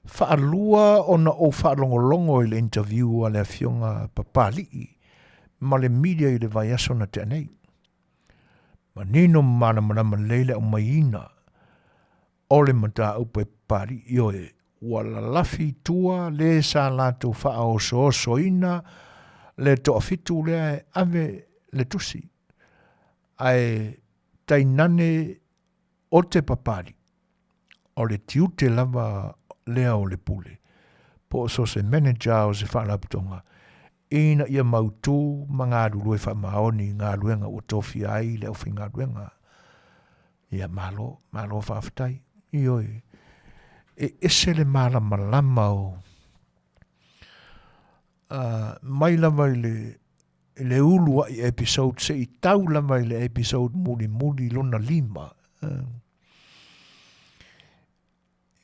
Faalua ona ou faalogologo i le interview a le afioga Papalii ma le media i le vaiaso na tea nei. Manino ma malamalama lelei le aumaiina o le mataupu e Papalii, ioe, ua lalafi i tua le sa latou faaosoosoina le toafitu lea e ave le tusi, ae tainane o te Papalii, o le tiute lava lea o le pule, po o so o se manager o se faalapotopotoga, ina ia mautu ma galulue faamaoni i galuega ua tofia ai le aufaigaluega. Ia malo, malo faafetai. Ioe, e ese le malamalama o mai lava i le i le uluai episode seia tau lava i le episode mulimuli lona lima.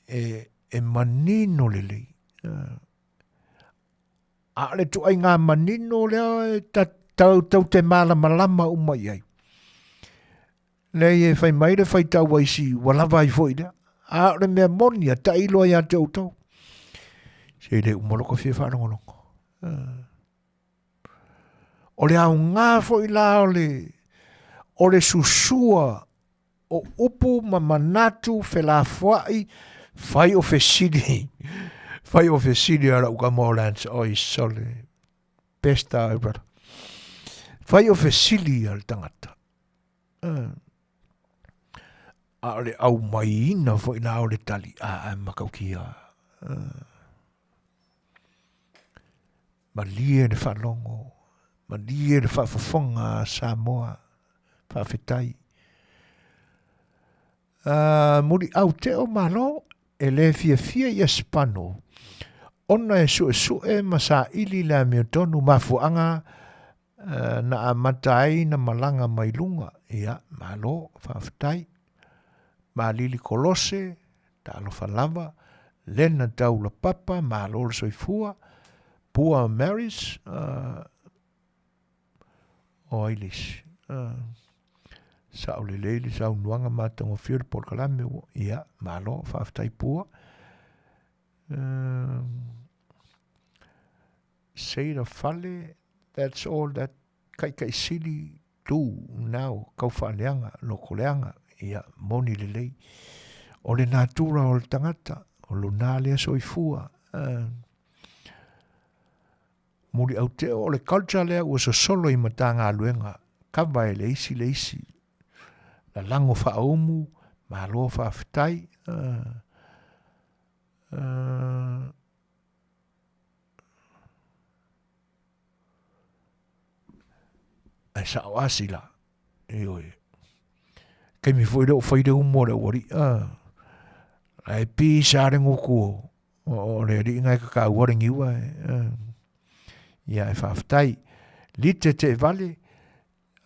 E, e manino lelei. A o le ituaiga manino lea e tau, tau te malamalama uma i ai. Leai e fai mai le faitau a isi ua lava ai foi lea. A o le mea moni a tailo ia te outou. Se le uma loko fia faalogologo. O le aoga foi la o le, o le susua o upu ma manatu felafoai fai o fesili fai o fesili a lau tama o Lance oi sole best I brother fai o fesili a le tagata a o le aumaiina foi la o le tali a a matautia malie le faalogo malie le faafofoga a Samoa Faafetai. Uh, muliau teo malo, e le fiafia i Esipano, ona e suesue ma saili le amiotonu mafuaaga uh, na amata ai na malaga mai luga. Ia, malo, faafetai. Malili Kolose, talofa lava, Lena Taulapapa, malo le soifua, Pua Marys, uh, O ai le isi? Uh, sao lelei le saunoaga matagofie le polokalame ua ia malo faafetai pua. Uh, Seira Fale, that's all that Kaikaisili do now, kau faaleaga, lokoleaga, ia moni lelei. O le natura o le tagata, o lona lea soifua. Uh, Muliauteo o le culture lea ua sosolo i Matagaluega, kava e le isi le isi. Lalago faaumu, malo faafetai. Uh, uh, ae sao asi la. Ioe. Kaimi foi lea o fai le umu o le aualii. Uh, ae pisa le guku o O le alii na e kakaua le niua e. Ia e faafetai. Lite te vale,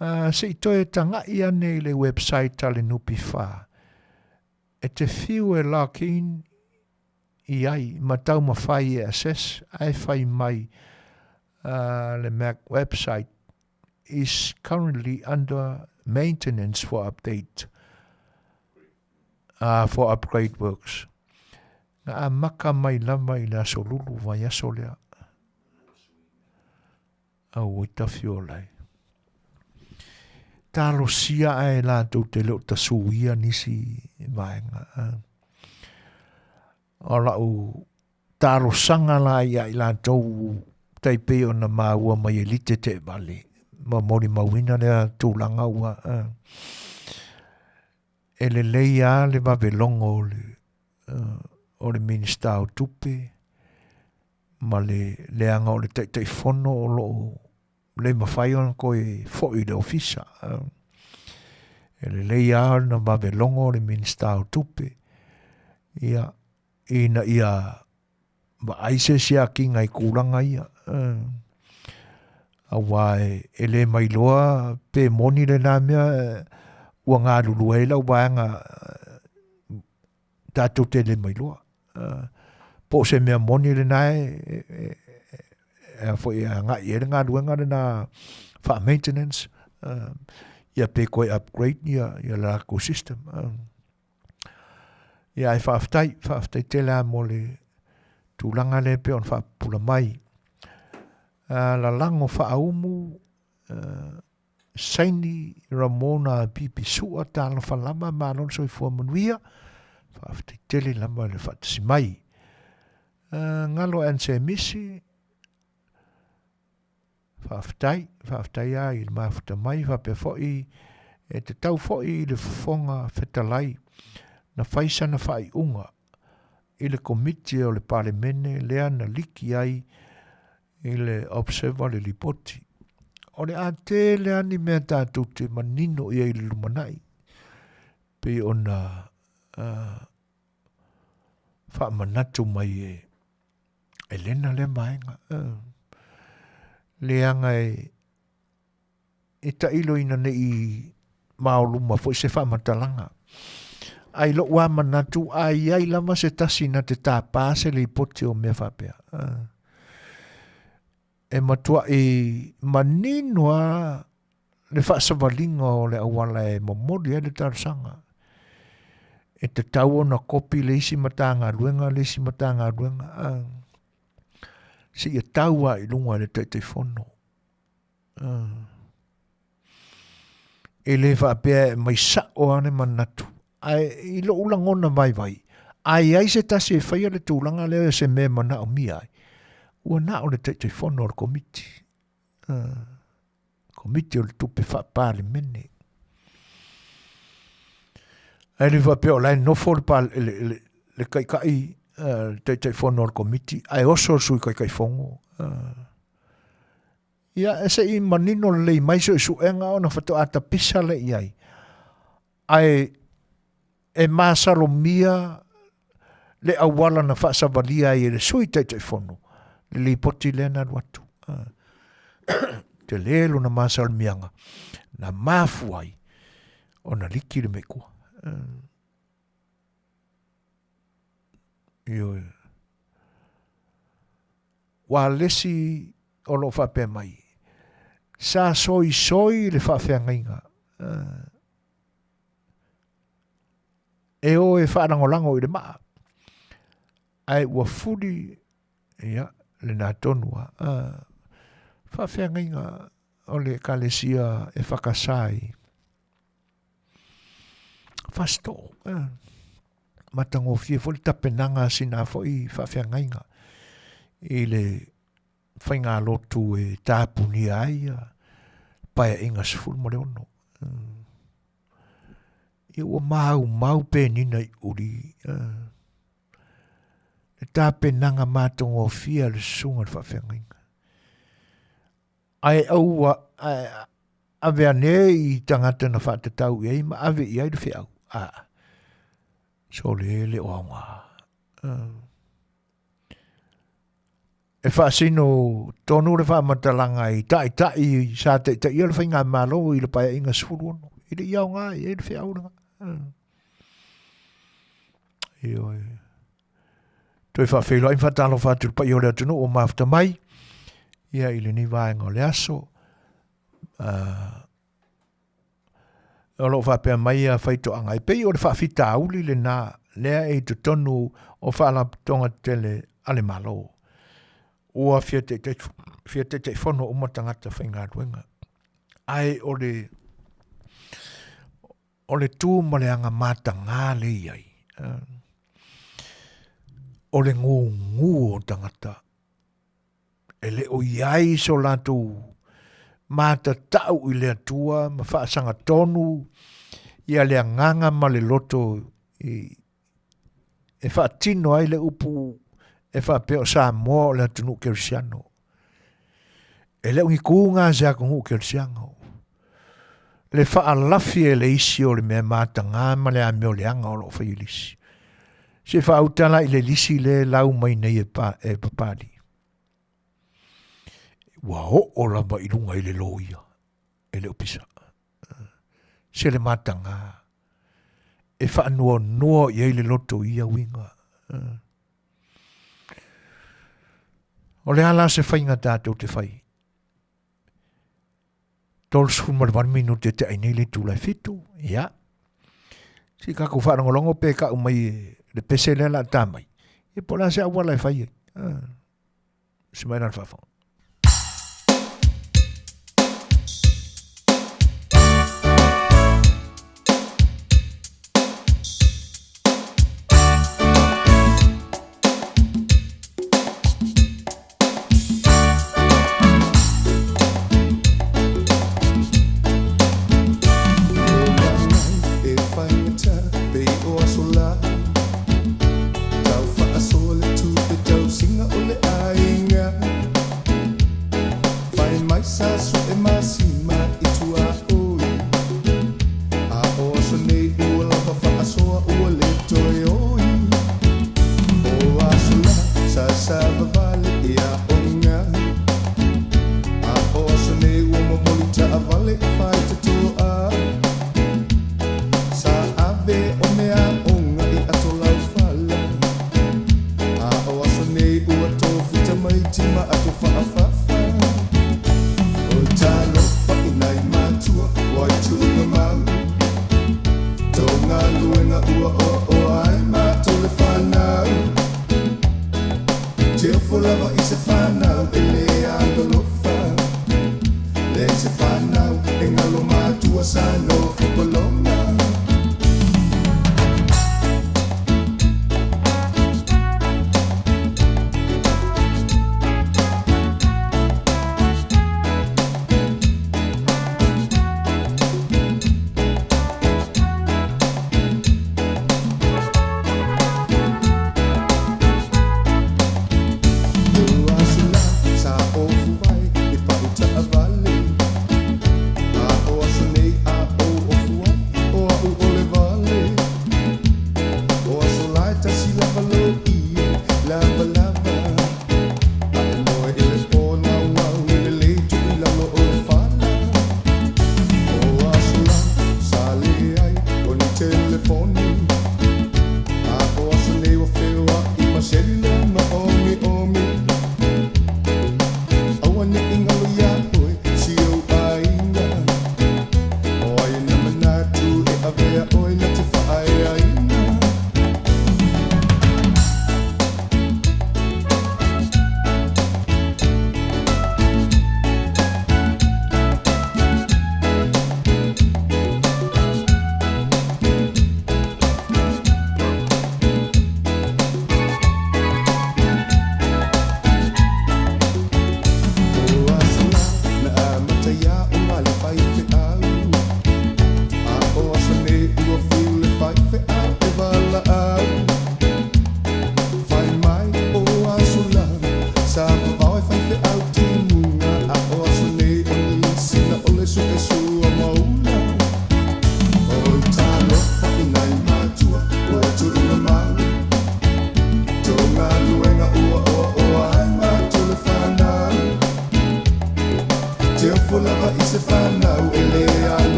uh, se i toe tagai ane i le website a le NPF. E te fiu e log in i ai ma taumafai e access ae fai mai uh, le Mac website is currently under maintenance for update uh, for upgrade works. Na amaka mai lava i le aso lulu vaiaso lea. Auoi tafiola e. Talosia ae latou te le o tasuia nisi vaega. O lau talosaga la ia i latou tai pei ona maua mai e lite te vale ma molimauina lea tulaga ua e lelei lava le vave logo o le o le Minisita o Tupe ma le leaga o le Taitaifono o lo o le mafai ona toe foi i le ofisa. E lelei lava ona vave logo le Minisita o Tupe ia, ina ia vaai se siakiga i tulaga ia. Aua e le mailoa pe moni lena mea ua galulue ai lau vaega tatou te le mailoa. Po o se mea moni lena e, e, e, e a foi e agai i ai le galuega lena faa-maintenance, ia pe toe upgrade ia, ia le latou system. Ia ae faafetai, faafetai tele lava mo le tulaga lea e pei ona faapupula mai. Lalago faaumu, Saini Ramona Pipi Sua, talofa lava, malo le soifua manuia. Faafetai tele lava le faatasi mai. Galo Ansemisi, faafetai, faafetai lava i le mafuta mai, faapea foi e tatau foi i le Fofoga Fetalai na fai sana faaiuga i le Komiti o le Palemene lea na liki ai i le Observer le lipoti. O le a tele lava ni mea tatou te manino i ai i le lumanai, pei ona uh, faamanatu mai e Elena lea vaega. Uh, leaga e, e tailo ina ne i maoluma foi se faamatalaga. Ae i lou lava manatu, a i ai lava se tasi na te tapa se lipoti o mea faapea, e matuai manino lava le faasavaliga o le auala e momoli ai le talosaga. E tatau ona kopi le isi Matagaluega le isi Matagaluega, seia tau lava i luga i le Taitaifono. E le faapea e aumai sao lava le manatu, ae i lou lagona vaivai, a i ai se tasi e faia le tulaga lea o se mea e manaomia ai, ua na o le Taitaifono o le Komiti, Komiti o le Tupe Faa-Palemene. Ae le faapea o la e nofo le, le, le, le taitai, le Taitaifono o le Komiti, ae oso le Sui Taitaifono. Ia, e se i manino lelei mai suesuega ona faatoa tapisa lea i ai. Ae e masalomia le auala na faasavalia ai e le Sui Taitaifono le lipoti lea na alu atu. Tele lona masalomiaga na mafua ai ona liki le mea i tua. Ioe. Ua le isi o lo o faapea mai, sa soisoi le faafeagaiga e o e faalagolago i le maa, ae ua fuli ia lena tonu lava. Faafeagaiga o le Ekalesia e whakasā i Fasitoo. Eh. Matagofie foi le tapenaga a sina foi faafeagaiga i le faigalotu e tapunia ai ia paeaiga 16. Ia ua maumau penina i uli. Eh. Le tapenaga matagofie a le susuga i le faafeagaiga. Ae aua, ae ave ane i tagata na faatatau i ai ma ave i ai le feau. A, sole e le o aoga. E faasino tonu le faamatalaga i taitai sa taitaia le faigamalo i le Paeaiga 16. E le i aoga i ai le feau lena. Ioe. Toe faafeiloai ma faatalofa atu i le paia o le atunuu o mafuta mai ia i lenei vaega o le aso. Uh, o lo o faapea mai ia faitoaga e pei o le faafitauli lena lea e i totonu o faalapotopotoga tetele a le Malo. Ua fia taitai, fia taitaifono uma tagata faigaluega. Ae o le o le tu ma le aga mataga le i ai, o le gūgū o tagata e le o i ai so latou matatau i le Atua ma faasagatonu ia le agaga ma le loto i, e faatino ai le upu e faapea o Samoa o le atunuu kerisiano. E le o ni kūga se atunuu kerisiano. Le faalafi e le isi o le mea matagā ma le amio leaga o lo o fai e le isi. Se faauta la i le lisi le lau mai nei e, pa, e papali. Ua oo lava i luga i le loia e le o pisa. Se le matagā e faanoanoa i ai le loto i ia uiga. O le a la se faiga tatou te fai? 38 minute te ai nei le itula e fitu. Ia. Si kakou faalogologo pe kau mai le pese lea la ta mai. Ia po o le a se auala e fai ai. Ah. Si mai la le faafofoga.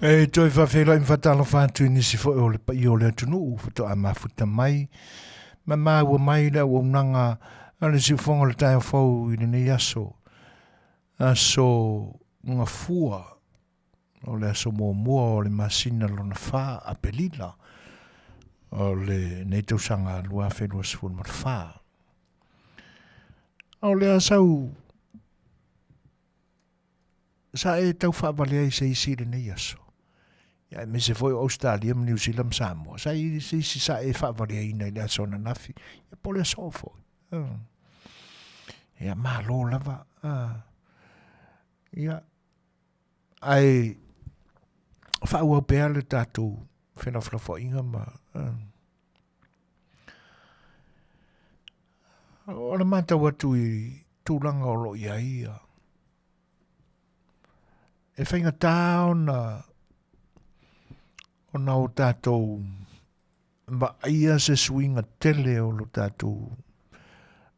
E toe faafeiloai ma faatalofa atu i nisi foi o le paia o le atunuu faatoa mafuta mai ma maua mai le auaunaga a le siufofoga o le taeao fou i lenei aso, aso Gafua o le aso muamua o le masina lona fa, Apelila o lenei tausaga 2024. A o le a sau sa e tau faavalea i se isi i lenei aso. Ia, aemaise foi o Australia ma New Zealand ma Samoa. Sa i se isi sa e faavaleaina i le aso ananafi. Ia, po o le aso foi. Ia, malo lava. Ia, ae faaauau pea le tatou felafolafoaiga ma... O le matau atu i tulaga o lo o i ai ia, e faigata ona o tatou vaaia se suiga tele o lo tatou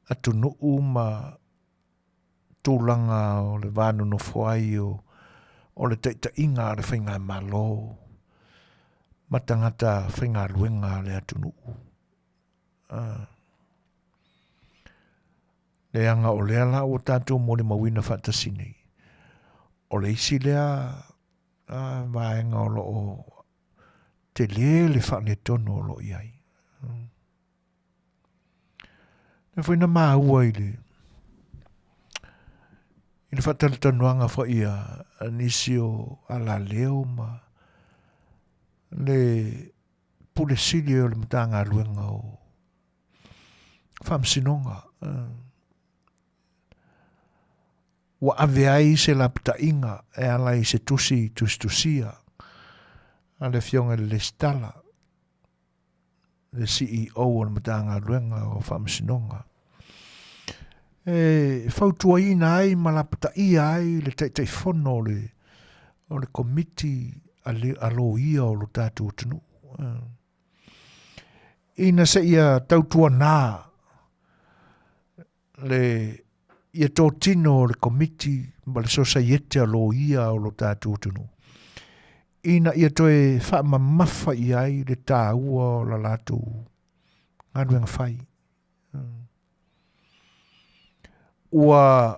atunuu ma tulaga o le va nonofo ai o, o le taitaiga a le faigamalo ma tagata faigaluega a le atunuu. Leaga o lea la ua tatou molimauina faatasi nei, o le isi lea vaega o lo o tele le faaletonu o lo o i ai. Lea foi na maua i le i le faatalatalanoaga foi a, a nisi o alaleo ma le Pule Sili o le Matagaluega o Faamasinoga ua ave ai se lapataiga e ala i se tusi tusitusia a le Afioga i le Lesitala, le CEO o le Matagaluega o Faamasinoga, e fautuaina ai ma lapataia ai le Taitaifono o le, o le Komiti a, le, a Loia o lo tatou atunuu. Ina seia tautuanā le ia totino o le Komiti ma le Sosaiete a Loia o lo tatou atunuu, ina ia toe faamamafa i ai le taua o la latou galuega fai. Ua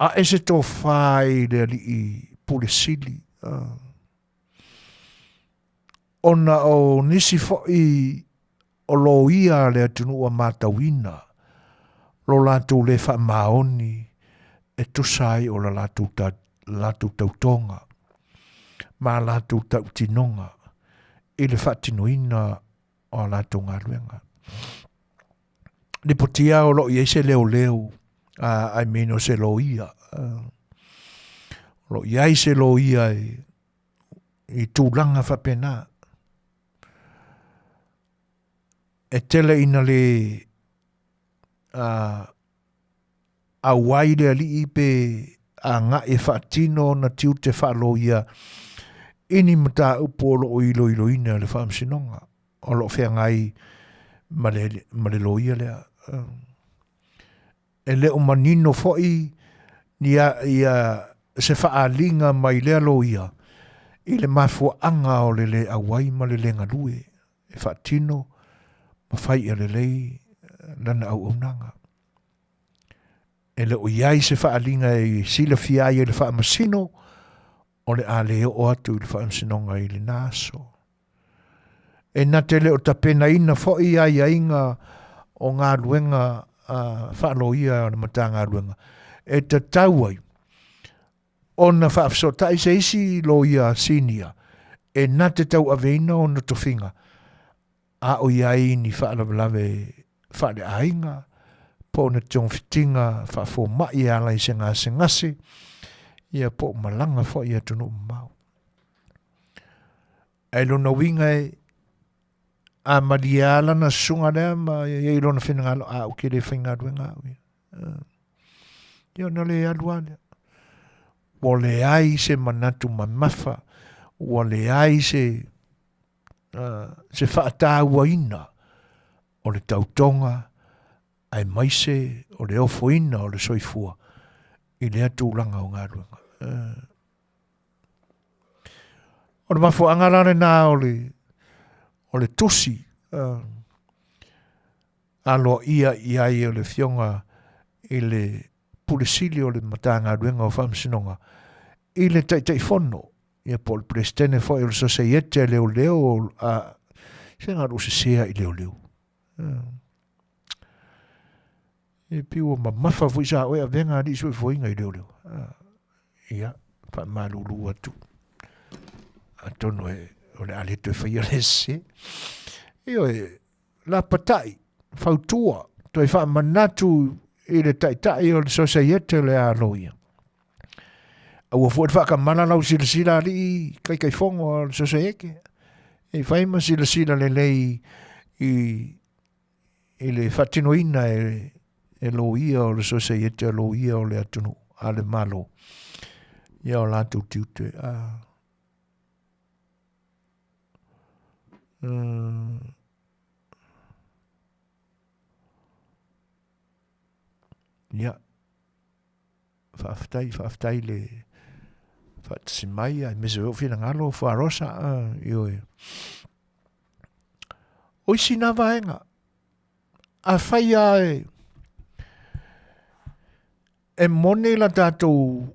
ae se tofa i le alii Pule Sili, ona o nisi foi o loia a le atunuu ua matauina lo latou le faamaoni e tusa ai o la latou, ta, latou tautoga ma a latou tautinoga i le faatinoina o a latou galuega. Lipotia o lo o i ai se leoleo, I mean o se loia, o lo o i ai se loia e, i tulaga faapena. E tele ina le auai le alii pe agai e faatino ona tiute faaloia i ni mataupu o lo o iloiloina e le Faamasinoga o lo o feagai ma le, ma le loia lea. E le o manino foi ia, ia se faaaliga mai lea loia i le mafuaaga o le le auai ma le le galue e faatino ma fai ia lelei lana auaunaga. E le o i ai se faaaliga e silafia ai e le Faamasino o le a le oo atu i le Faamasinoga i lena aso. E na te le o tapenaina foi aiaiga o galuega faaloia a le Matagaluega e tatau ai ona faafesootai se isi loia sinia e na te tauaveina ona tofiga a o i ai ni faalavelave faaleaiga po o ni togafitiga faafomai e ala i se gasegase, ia po o malaga foi i atunuu mamao. Ae lona uiga e a malie lava lana susuga lea ma i ai lona finagalo, a ou te le faigaluega au ia. Ia ona le alu lava lea. Ua leai se manatu mamafa, ua leai se se faatauaina o le tautoga aemaise o le ofoina o le soifua i lea tulaga o galuega. O le mafuaaga la lena o le, o le tusi aloaia i ai o le Afioga i le Pule Sili o le Matagaluega o Faamasinoga i le Taitaifono ia po o le Peresetene foi o le Sosaiete a Leoleo, a, se na o sesea i leoleo. E pei ua mamafa foi sa oe avega alii soifuaina i leoleo. Ia, faamalulu atu. Atonu e, o le a le toe faia le sese. Ioe, lapatai, fautua, toe faamanatu i le taitai o le sosaiete o le a loia. Aua foi le faakamala lau silasila alii taitaifono o le sosaiete. E fai ma silasila lelei i, i le faatinoina e, e loia o le sosaiete a loia o le atunuu a le Malo. Ia o latou tiute. A. Ia, faafetai, faafetai le faatasi mai, aemaise foi o finagalo o Fuarosa, ioe. O isi na vaega, afai lava e, e moni la tatou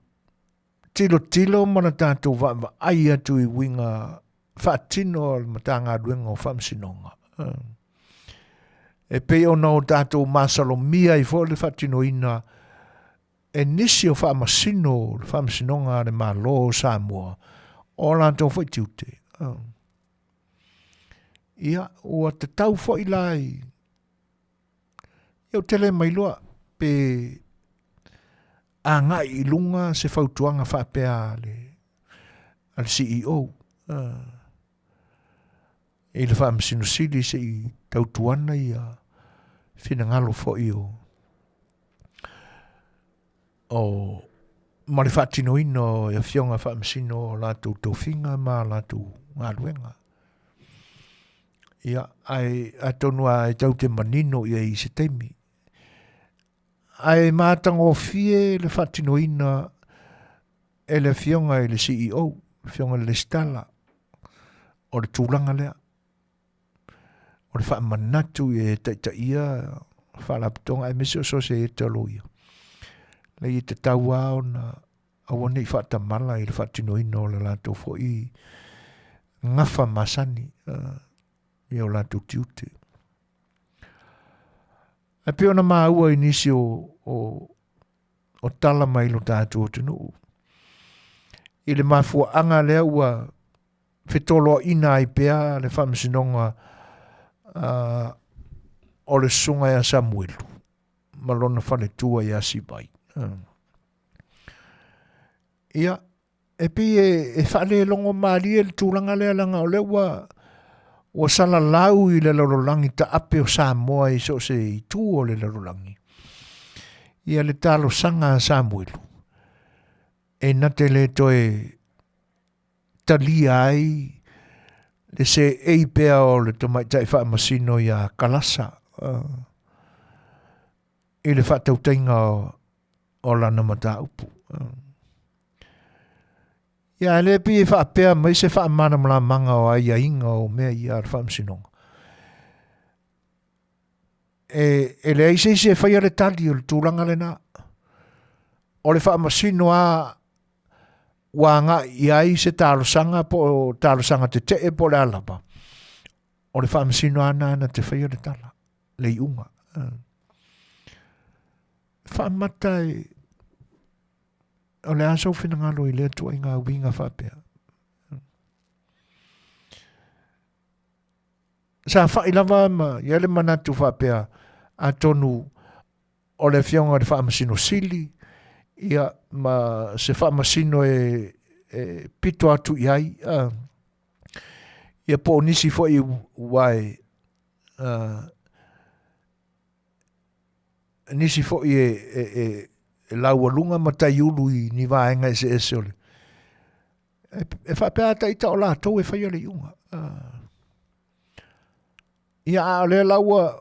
tilotilo ma la tatou vaavaai atu i uiga faatino a le Matagaluega o Faamasinoga. E pei ona o tatou masalomia ai foi le faatinoina e nisi o faamasino o le Faamasinoga a le Malo o Samoa o latou foi tiute. Ia, ua tatau foi la i Ia ou te le mailoa pe agai i luga se fautuaga faapea a le, a le CEO i le Faamasino Sili se i tautuana ia finagalo foi o, o ma le faatinoina o afioga faamasino o latou tofiga ma latou galuega. Ia, ae atonu lava e tau te manino i ai i se taimi. Ae matagofie le faatinoina e le afioga i le CEO, le afioga i le Lesitala, o le tulaga lea. O le faamanatu i e taitaia faalapotopotoga aemaise o sosiaete o loia. Leai e tatau lava ona aua ne i faatamala i le faatinoina o le latou foi gafa masani i o latou tiute. Ae pei ona maua i nisi o, o, o tala mai lo tatou atunuu, i le mafuaaga lea ua fetoloaina ai pea le faamasinoga uh, o le susuga ia Samuelu ma lona faletua ia Sivai. Uh. Ia, e pei e, e faalelogo malie le tulaga lea leaga o lea ua ua salalau i le lalolagi taape o Samoa i so o se itu o le lalolagi. Ia le talosaga a Samuelu e na te le toe talia ai le seei pea o le tamaitai faamasino ia Kalasa uh, i le faatautaiga o, o lana mataupu. Ia, e le pei e faapea mai se faamalamalamaga o aiaiga o mea ia a le faamasinoga. E, e leai se isi e faia le tali o le tulaga lena. O le faamasino lava ua agai i ai se talosaga po o talosaga tetee po o le a lava, o le faamasino lava lena na te faia le tala, le iuga. Faamata e, o le a sou finagalo i lea tuaiga uiga faapea. Sa fai lava ma i ai le manatu faapea, atonu o le afioga i le Faamasino Sili, ia ma se faamasino e, e pito atu i ai, uh, ia po o nisi foi ua e, uh, nisi foi e, e, e, e laualuga ma taiulu i ni vaega eseese o le e, e faapea lava ita o latou e faia le iuga. Uh, ia a o lea la ua,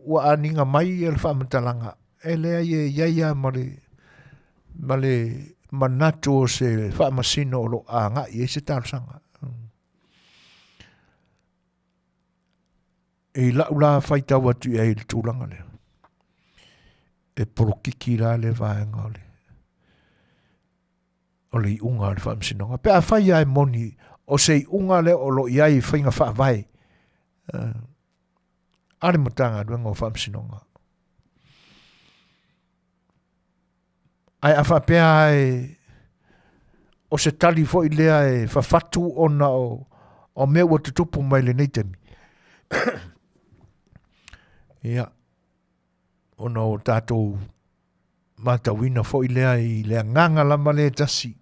ua aniga mai ia le faamatalaga, e leai e i ai lava ma le, ma le manatu o se faamasino o lo o agai i ai se talosaga. I lau la faitau atu i ai i le tulaga lea, e polokiki la le vaega o le, o le iuga o le faamasinoga. Pe afai lava e moni o se iuga lea o lo o i ai i faiga faavae uh, a le Matagaluega o Faamasinoga. Ae a faapea e o se tali foi lea e fafatu ona o, o mea ua tutupu mai lenei taimi. Ia, ona o tatou matauina foi lea i le agaga lava lea e tasi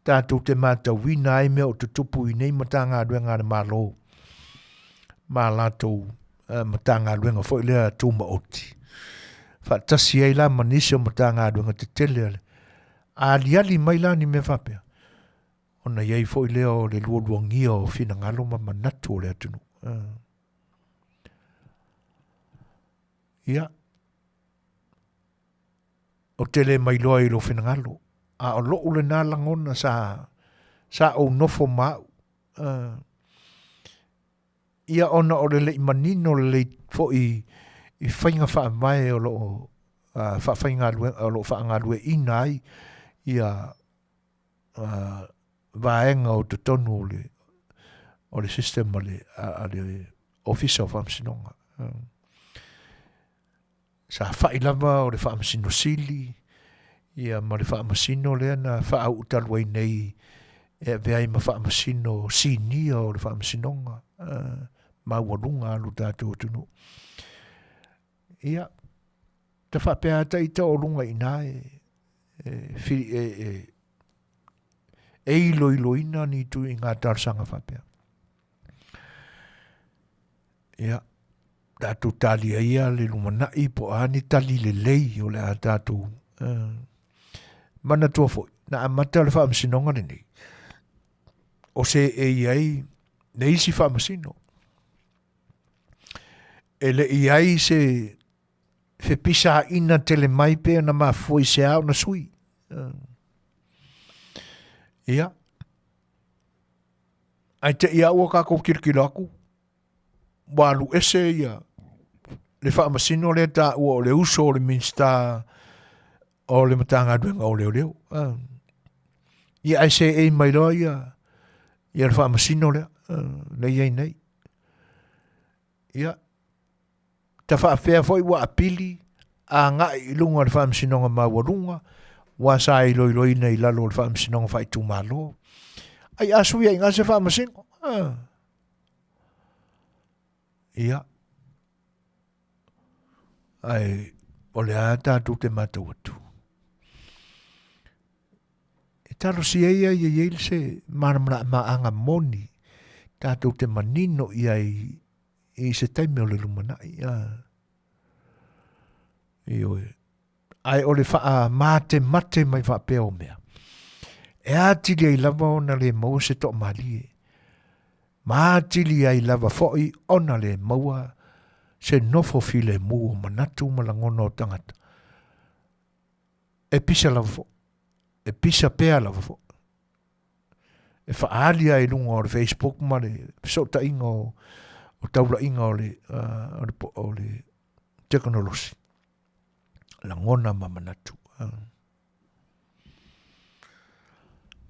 tatou te matauina ai mea o tutupu i nei Matagaluega a le Malo ma latou uh, Matagaluega foi lea tumaoti. Faatasi ai la ma nisi o Matagaluega tetele a le aliali mai la ni mea faapea ona i ai foi lea o le lualuagia o finagalo ma manatu o le atunuu. Uh. Ia. Ou te le mailoa i lou finagalo, a o lo'u lena lagona sa, sa ou nofo ma a'u. Uh, ia ona o le le'i manino lelei fo'i i faiga faavae o lo'o uh, faafaigaluega o lo'o faagalue'ina ai ia uh, vaega o totonu o le o le system a le, a, a le Ofisa o Faamasinoga. Uh. Sa fa'i lava o le Faamasino Sili ia ma le Faamasino lea na faauu talu ai nei e avea ai ma Faamasino Sinia o le Faamasinoga uh, maualuga a lo tatou atunuu. Ia, ta faapea ata ita o luga i ina e, e, e, e, e iloiloina ni tui i ngā talosaga faapea. Ia, tatou talia ia le lumanai po o a ni tali lelei o le a tatou uh, manatua foi, na amata le faamasinoga lenei, o se e i ai le isi faamasino. E le i ai se fepisaina tele mai pe na mafua i se a ona sui. Uh, ia, ae te i a ua kākou kilokilo aku, ua alu ese ia le faamasino lea taua o le uso o le Minisita o le Matagaluega o Leoleo. Ah. Ia ae seei mai loa ia, ia le faamasino lea, ah, lea i ai nei. Ia, ta faafea foi ua apili agai i luga o le faamasinoga maualuga, ua sa iloiloina i lalo o le faamasinoga faaitumalo. Ai a sui ai se faamasino. Ah. Ia. Ae o le a tatou te matau atu. E talosia ia ia i ai se māramarama moni tatou te manino i ai i se taimi o le lumanai. A. Ioe. Ae o le faamatemate mai faapea o mea, e atili ai lava ona le maua se toamalie, ma atili ai lava foi ona le maua se nofo filemu o manatu ma lagona o tagata. E pisa lava foi, e pisa pea lava foi. E faaali ai i luga o le Facebook ma le fesootaiga o, o taulaiga o le, uh, o le, o le tekonolosi. Lagona ma manatu.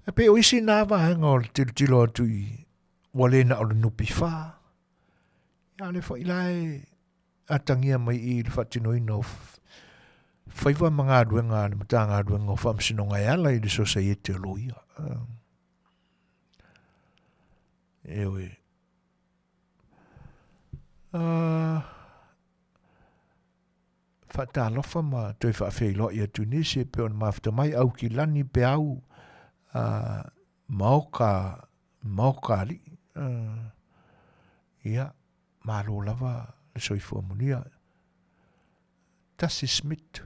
E pei o isi nā vaega o le tilotilo atu i ua le na o le NPF. Ia le foi la e atagia mai i le faatinoina o faiva ma galuega a le Matagaluega o Faamasinoga e ala i le Sosaiete o Loia. Ioe. Uh, Faatalofa ma toe faafeiloai atu nisi e pei ona mafuta mai Aukilani Peau uh, Maoka Maoka Alii uh, ia malo lava le soifua manuia Tasi Smith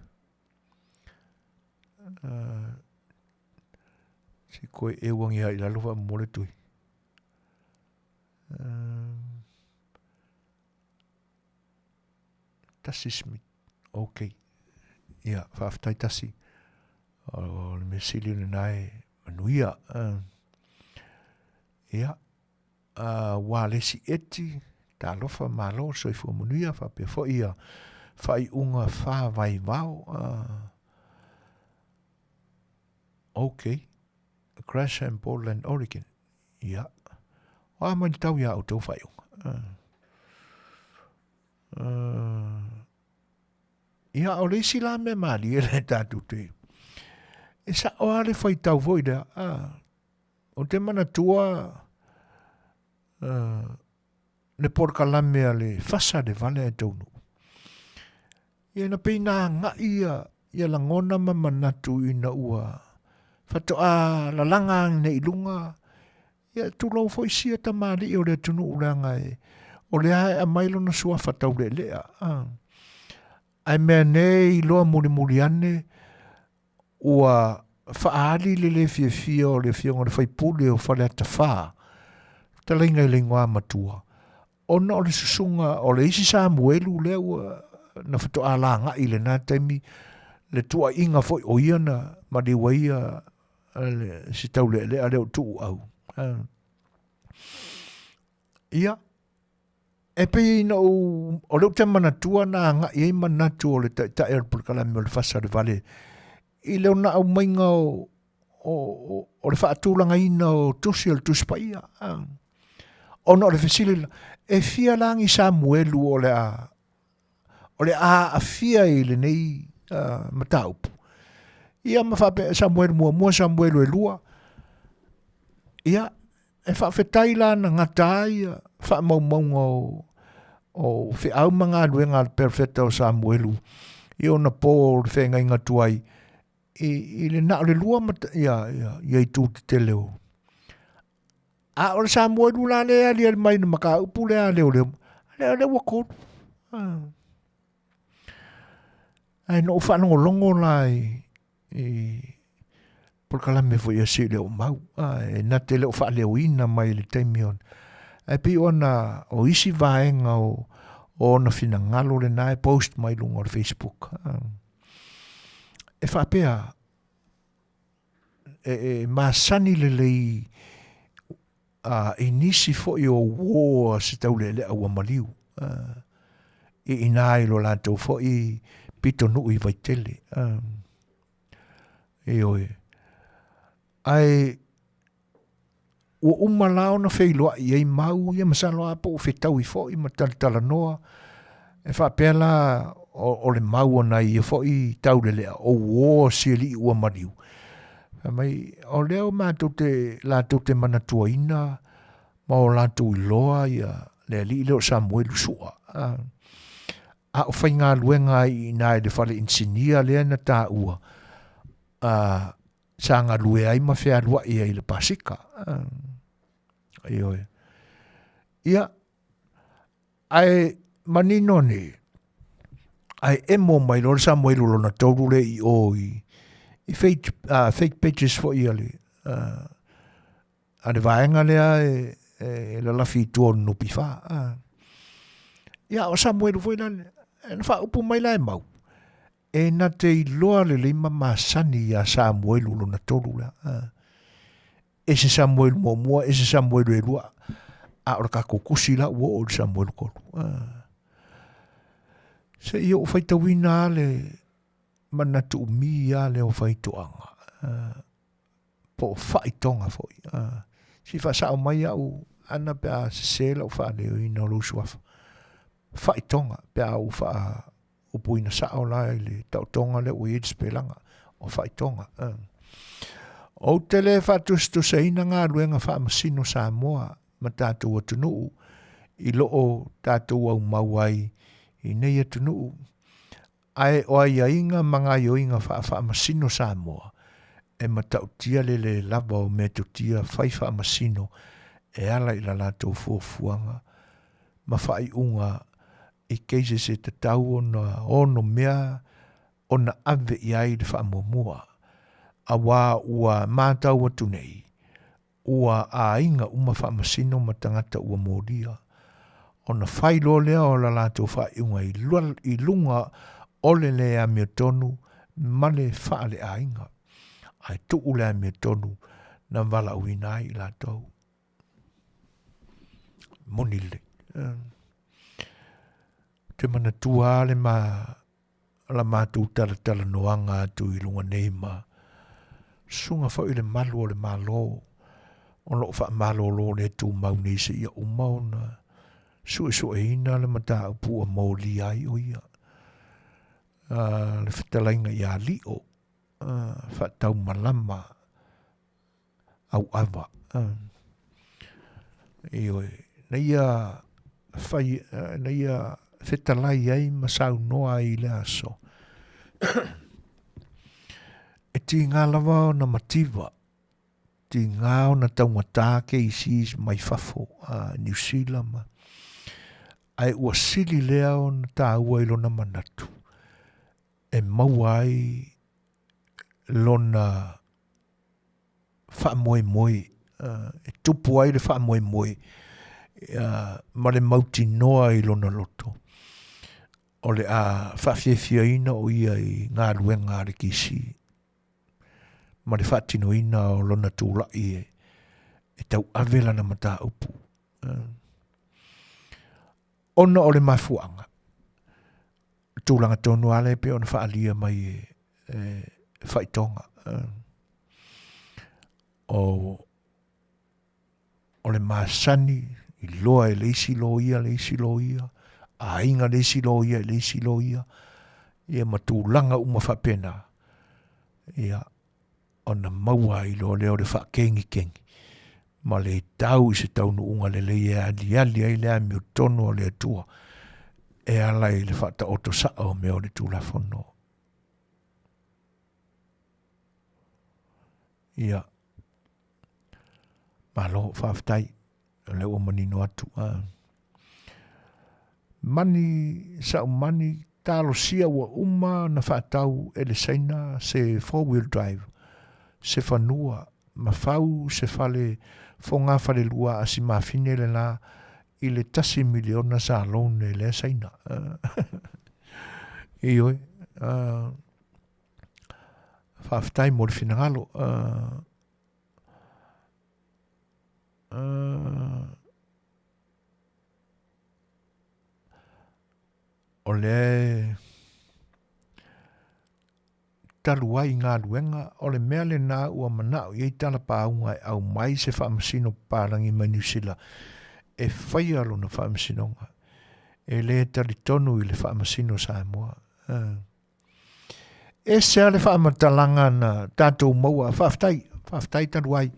uh, si koe e uangi ai lalo fa mole tui uh, Tasi Smith. Ok. Ia, faafetai Tasi. O le mea sili lena e manuia. Uh, ia, uh, ua lesi eti, talofa malo, soifua manuia, faapea foi ia faaiuga whāvaivao. Uh, ok. Gresham, Portland, Oregon. Ia. O a mai le tau ia outou faaiuga. Uh. Uh, ia, o le isi la mea malie le tatou te. E sao a le faitau foi lea. Ah, o te manatua uh, le polokalame a le fasa le vale a taunu. Ia na pei na agai ia, ia lagona ma manatu ina ua faatoa lalaga ane i luga, ia tulou foi sia tamalii o le atunuu leaga e o lea e aumai lona suafa taulealea. A. Ae mea nei iloa mulimuli ane ua faaali le le fiafia o le afioga i le faipule o Faleata 4, fetalaiga i le igoa matua, ona o le susuga o le isi Samuelu lea ua na faatoa lagai i lena taimi, le tuuaiga foi o ia na maliu ai ia le, si taulealea lea o Tuuau. Ia, e pei ina ou, o lea ou te manatua na agai ai manatu o le taitai o le polokalame o le Fasa o le Vale i le ona aumaiga o, o, o le faatulagaina o tusi o le Tusi Paia. Ona o le fesili la, e fia la ni Samuelu o le a o le a aafia i lenei uh, mataupu. Ia ma faapea Samuelu muamua, Samuelu e lua. Ia, e faafetai la na gata ai faamaumauga o, o feau ma galuega a le perofeta o Samuelu i ona po o le feagaiga tuai i, i le na o le lua mata, ia, ia, ia itu tetele o. A o le Samuelu la lea e aliali mai i le mataupu lea a leoleo, lea, lea ua tolu. Ah. Ae na ou faalogologo la i, i polokalame foi a si leo mau, ah, e na te le o faaleoina mai i le taimi ona. Ae pei ona o isi vaega o, o ona finagalo lena e post mai luga o le Facebook. Ah. E faapea, e, e masani lelei a, i nisi foi o uō a se taulealea ua maliu a, i inā i lo latou foi pitonuu i Vaitele. A, ioe. Ae ua uma la ona feiloai ai mau ia masalo a po ua fetaui foi ma talatalanoa e faapea la o, o le mau ona ia foi taulelea o uō si alii ua maliu. Fai mai, o lea o matou te, latou te manatuaina ma o latou iloa ia le alii lea o Samuelu Sua. A, a o faigaluega ai i ina i le fale inisinia lea na taua, a, sa galue ai ma fealuai ai i le pasika. Ioe. Ia, ae manino nei, ae emo mai loa le Samuelu lona tolu le i o i, i fake, uh, fake pages foi a le, uh, a le vaega lea e, e lalafi i tua o le NPF. Uh. Ia, o Samuelu foi la, na faaupu mai la e mau, E na te iloa lelei ma masani iā Samuelu lona tolu lea. Ese Samuelu muamua, ese Samuelu e lua, a o le tatou tusi la ua oo i le Samuelu tolu. Se i ou faitauina lava le manatu umi lava lea o faitoaga, po o faitoga foi. Se i faasao mai au ana pe a sese lau faaleoina o lou suafa. Faitoga pe a ou faa upuina sao la i le taotoga lea ua i ai le sipelaga o faitoga. Ou te le faatusatusaina galuega faamasino Samoa ma tatou atunuu i loo tatou aumau ai i nei atunuu, ae o aiaiga ma gaioiga faafaamasino Samoa e matautia le le lava o metotia fai faamasino e ala i la latou fuafuaga ma faaiuga i cases e tatau ona onomea ona ave i ai le faamuamua, auā ua matau atu nei, ua aiga uma faamasino ma tagata ua molia, ona fai loa lea o la latou faaiuga i luga o le le amiotonu ma le faaleaiga, ae tuu le amiotonu na valaauina ai i latou. Moni lelei. Ou te manatua lava le ma, la matou talatalanoaga atu i luga nei ma susuga foi le malu o le Malo o lo o faamalolo le tumau nei seia uma ona suesueina le mataupu ua molia ai o ia. Uh, le fetalaiga ia Lio, uh, faataumalama auava. Ioe, na ia whai, na ia fetalai ai ma saunoa ai i le aso. E tīngā lava ona mativa, tīngā ona taugata KCs mai fafo, a New Zealand ma, ae ua sili lea ona tāua i lona manatu, e maua ai lona faamoemoe, e tupu ai le faamoemoe ma le mautinoa i lona loto. O le a faafiafiaina o ia i galuega a le KC ma le faatinoina o lona tulai e, e tauave lana mataupu. Ona o le mafuaaga, tulaga tonu lava lea e pei ona faaalia mai e, e faitoga. O o le masani, iloa e le isi loia le isi loia, aiga le isi loia i le isi loia, ia ma tulaga uma faapena, ia, ona maua ai loa lea o le faakegikegi ma le tau i se taunuuga lelei e aliali ai le amiotonu a le Atua e ala i le faataoto sao o mea o le Tulafono. Ia, Malo, faafetai. O lea ua manino atu. A. Mani, sa'u mani, talosia ua uma na faatau e le Saina se four wheel drive, se fanua, ma fau se fale fogafalelua a si mafine lena i le tasi miliona sa loan e lea Saina. Ioe. Faafetai mo le finagalo. O lea e talu ai galuega, o le mea lena ua manao i ai talapauga e aumai se faamasino papalagi mai Niu Sila e faia lona faamasinoga. E le talitonu i le faamasino Samoa. Ese lava le faamatalaga na tatou maua. Faafetai, faafetai talu ai.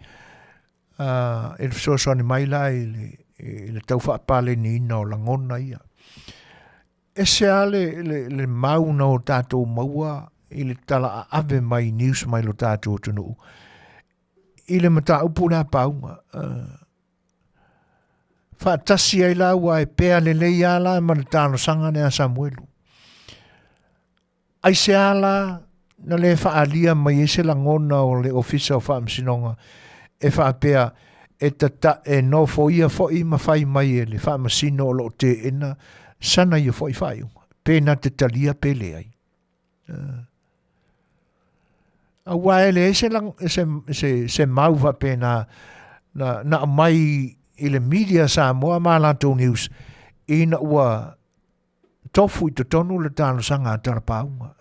Uh, e le fesoasoani mai la i le, i le tau faapaleniina o lagona ia. Ese lava le, le, le mau na o tatou maua i le tala aave mai news mai lo tatou atunuu i le mataupu lea pauga. Uh, faatasi ai la ua e pea lelei lava la ma le talosaga lea a Samuelu. Aisea la na le faaalia mai ai se lagona o le Ofisa o Faamasinoga e faapea e tata, e nofoia foi ma fai mai e le Faamasino o lo o teena sana ia foi faaiuga, pe na te talia pe leai. Aua e leai se, se, se, se mau faapena na, na aumai i le media Samoa ma latou news ina ua tofu i totonu le talosaga a Talapauga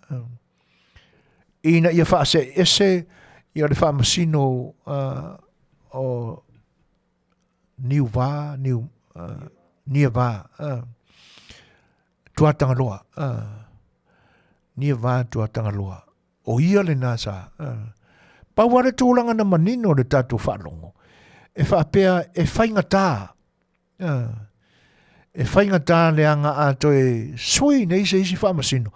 ina ia faaseese ia le faamasino uh, o Niuva, Niu, uh, Niava, uh, Tuatagaloa, uh, Niava Tuatagaloa. O ia lena sa. Uh, pau le tulaga na manino le tatou faalogo e faapea e faigata E faigata leaga a toe sui nei se isi faamasino,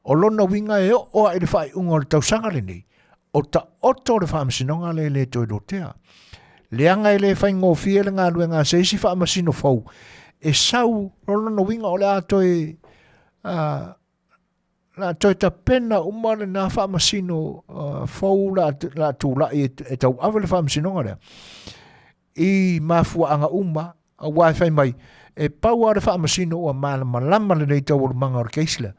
o lona uiga e oo lava i le faaiuga o le tausaga lenei, o taoto le faamasinoga lea e le toe lotea. Leaga e le faigofie le galuega a se isi faamasino fou e sau, o lona uiga o le a toe uh, la toe tapena uma lena faamasino uh, fou la, la tulai e, e tauave le faamasinoga lea i mafuaaga uma aua e fai mai e pau lava le faamasino ua malamalama lelei taualumaga o le case lea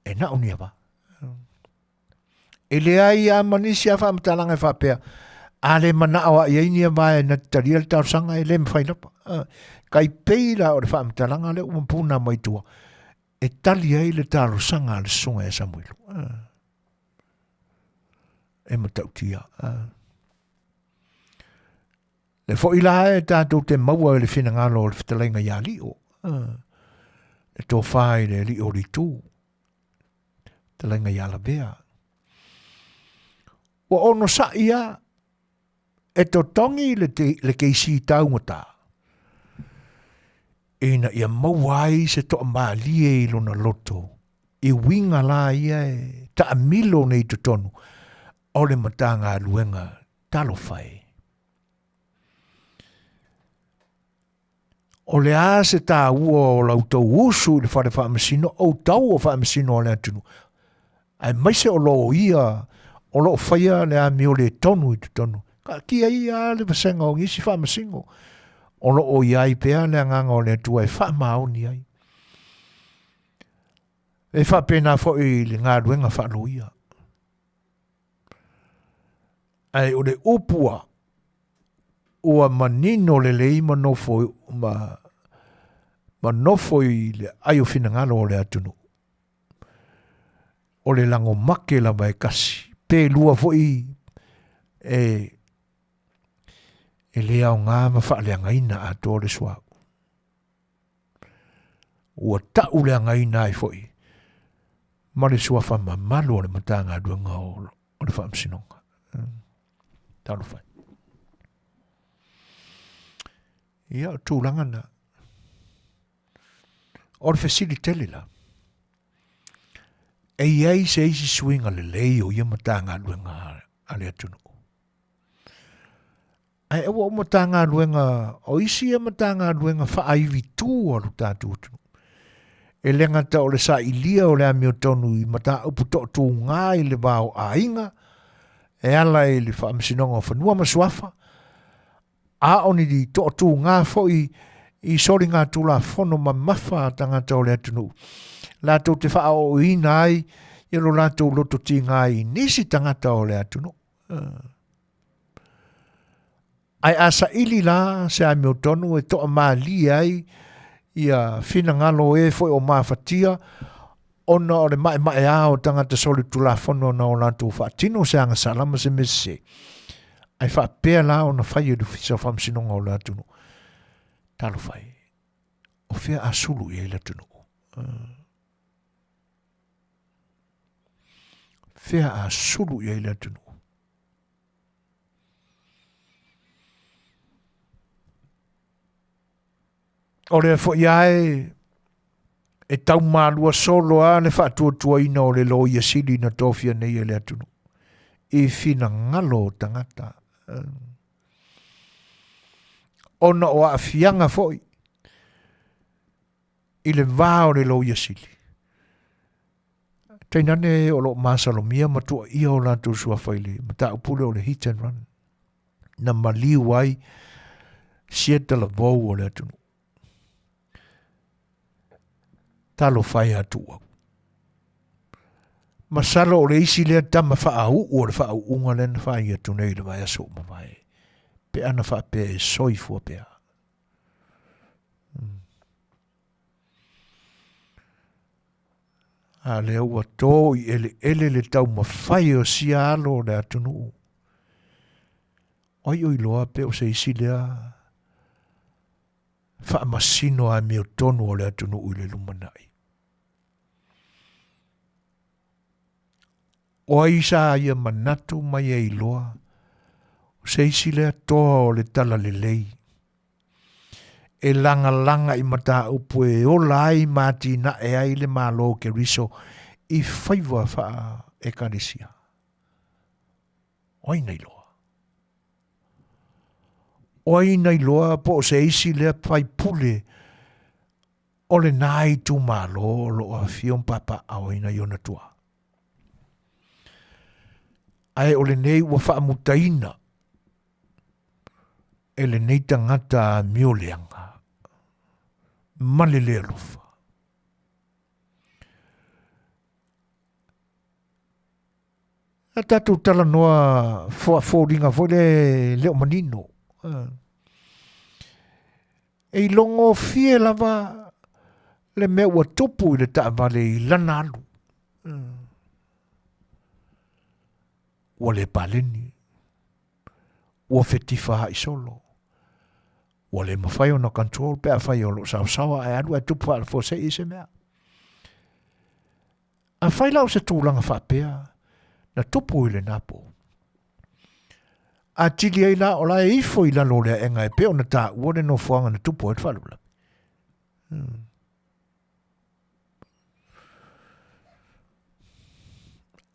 e na o Niava. E leai lava ma nisi a faamatalaga e faapea a le manao a i ai Niava e na te talia le talosaga e le mafai lava. Kai pei la o le faamatalaga lea ua puna mai tua e tali ai le talosaga a le susuga ia Samuelu. E matautia. Le foi la e tatou te maua i le finagalo o le fetalaiga ia Lio. Le tofa i le alii o le itu. Fetalaiga ia Lavea. Ua onosai a e totogi le, te, le keisi taugata ina ia maua ai se toamalie i lona loto i uiga la ia e taamilo nei totonu o le Matagaluega Talofa e. O le a se tāua o la outou usu i le fale faamasino, outau o faamasino a le atunuu, aemaise o loia o lo o faia le amio le tonu i totonu. Kaatia ia le vasega o nisi faamasino o lo o i ai pea le agaga o le Atua e faamaoni ai. E faapena foi i le galuega faaloia. Ae o le upu a ua manino lelei ma nofo ma, ma nofo i le ai o finagalo o le atunuu. O le lago make lava e kasi, pe lua foi e, e le aoga ma faaleagaina atoa le suauu. Ua tau leagaina ai foi ma le suafa mamalu o le Matagaluega o le Faamasinoga. Talofa e. Ia, o tulaga na. O le fesili tele la, e i ai se isi suiga lelei o ia Matagaluega a le atunuu? Ae aua o Matagaluega, o isi ia Matagaluega faaivitū a lo tatou atunuu. E le gata o le sailia o le amiotonu i mataupu toatuga i le va o aiga, e ala i le Faamasinoga o Fanua ma Suafa, a o ni toatuga foi i soligatulafono mamafa a tagata o le atunuu, latou te faaooina ai ia lo latou loto tiga i nisi tagata o le atunuu. Ae a saili la se amiotonu e toamalie ai ia finagalo o e foi o mafatia ona o le maemaea o tagata solitulafono na o latou faatino se agasala ma se mea sese, ae faapea la ona fai e le Ofisa o Faamasinoga o le atunuu. Talofa e, o fea a sulu i ai le atunuu? Fea a sulu i ai le atunuu? O lea foi lava e, e taumalua solo lava le faatuatuaina o le Loia Sili na tofia nei e le atunuu i finagalo o tagata. Ona o aafiaga foi i le va o le Loia Sili. Tainane o lo o masalomia ma tuuaia o latou suafa i le mataupu lea o le hit and run na maliu ai sia talavou o le atunuu. Talofa e atu au. Masalo o le isi lea tama faauu o le faauuga lea na fai atu nei i le vaiaso ua mavae. Pe ana faapea e soifua pea. A lea ua tō i eleele le taumafai o sia alo o le atunuu. O ai o iloa pe o se isi lea faamasino amiotonu o le atunuu i le lumanai. O ai sa ia manatu ma ia iloa o se isi lea toa o le talalelei e lagalaga i mataupu e ola ai ma atinae ai le Malo o Keriso i faiva faa-Ekalesia. O ai na iloa? O ai na iloa po o se isi lea faipule o lena itumalo o lo o afio ma papaaoina i ona tuaa? Ae o lenei ua faamutaina e lenei tagata amio leaga ma le le alofa. A tatou talanoa foliga foi le le o manino. E ilogofie lava le mea ua tupu i le taavale i lana alu. Ua le paleni. Ua fetifaai solo. Ua le mafai ona control pe afai o lo o saosaoa ae alu ae tupu faalefuasei i se mea. Afai la o se tulaga faapea na tupu i lena po, atili ai la o la e ifo i lalo o le aega e pei ona taua le nofoaga na tupu ai le faalavelave.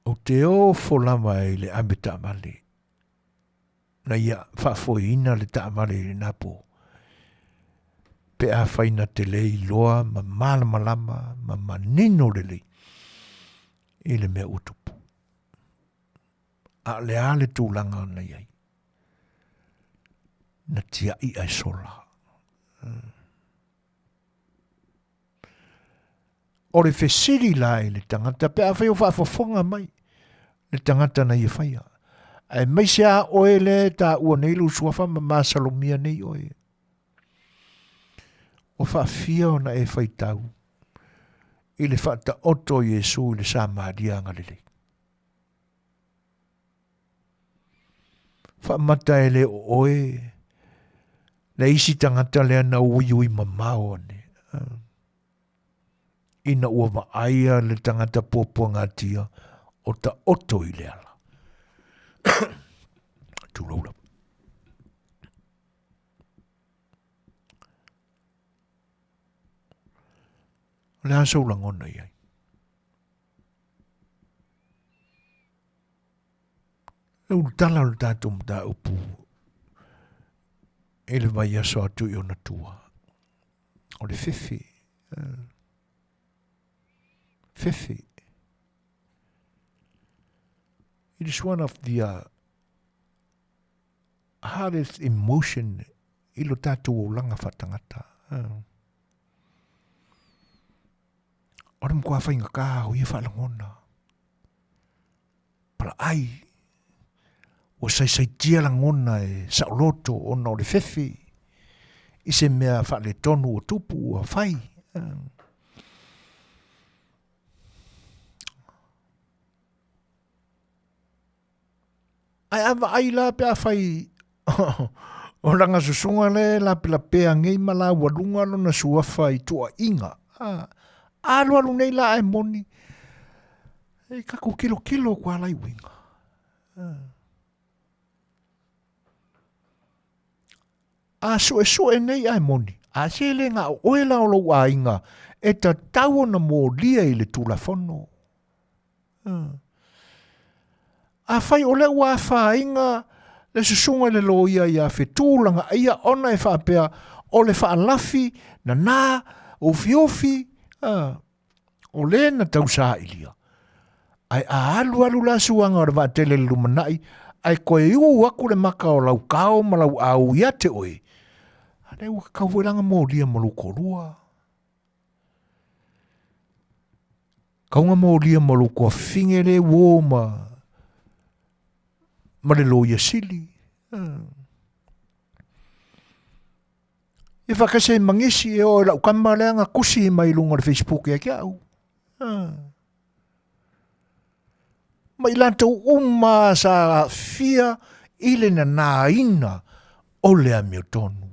Ou te ofo lava i le ave taavale na ia faafoeina le taavale i lena po pe afai na te le iloa ma malamalama ma manino lelei i le mea ua tupu. A o le a le tulaga na i ai? Na tiai ae sola. O le fesili la i le tagata pe afai o faafofoga mai le tagata na ia faia. Aemaise a oe lea e taua nei lou suafa ma masalomia nei oe. Ua faafia ona e faitau i le faataoto o Iesu i le Samaria agalelei. Faamata e le o oe le isi tagata lea na uiui mamao ane. Ina ua vaaia le tagata puapuagatia o taoto i le ala. Tulou lava. O le a sou lagona i ai? Le ulutala o le tatou mataupu i le vaiaso atu i ona tua. O le fefe. Fefe. It is one of the uh, hardest emotion i lo tatou olaga faatagata. O le matua faigata o ia faalagona. Palaai, ua saisaitia lagona e saoloto ona o le fefe i se mea faaletonu ua tupu ua fai. Ae a vaai la pe afai o lana susuga lea e lapelapea nei ma laualuga lona suafa i tuuaiga, a alualu nei la ae moni, e tatou tilotilo atu lava la i uiga. A suesue nei ae moni, a se le na o oe la o lou aiga e tatau ona molia i le Tulafono. Afai o lea ua afaina le susuga i le loia ia Fetulagaia ona e faapea o le faalafi nana ufiufi o le na tausailia. Ae a alualu la suaga o le vaatele i le lumanai, ae toe u aku le maka o lau kao ma lau au ia te oe, a lea ua tatau foi la ona molia ma lou toalua. Kauga molia ma lou tuafafine le uo ma ma le loia sili. Ia faatasi ai ma nisi e oo i lau tama lea na tusi mai i luga o le Facebook ia te au. Ma i latou uma sa aafia i le nanaina o le amiotonu.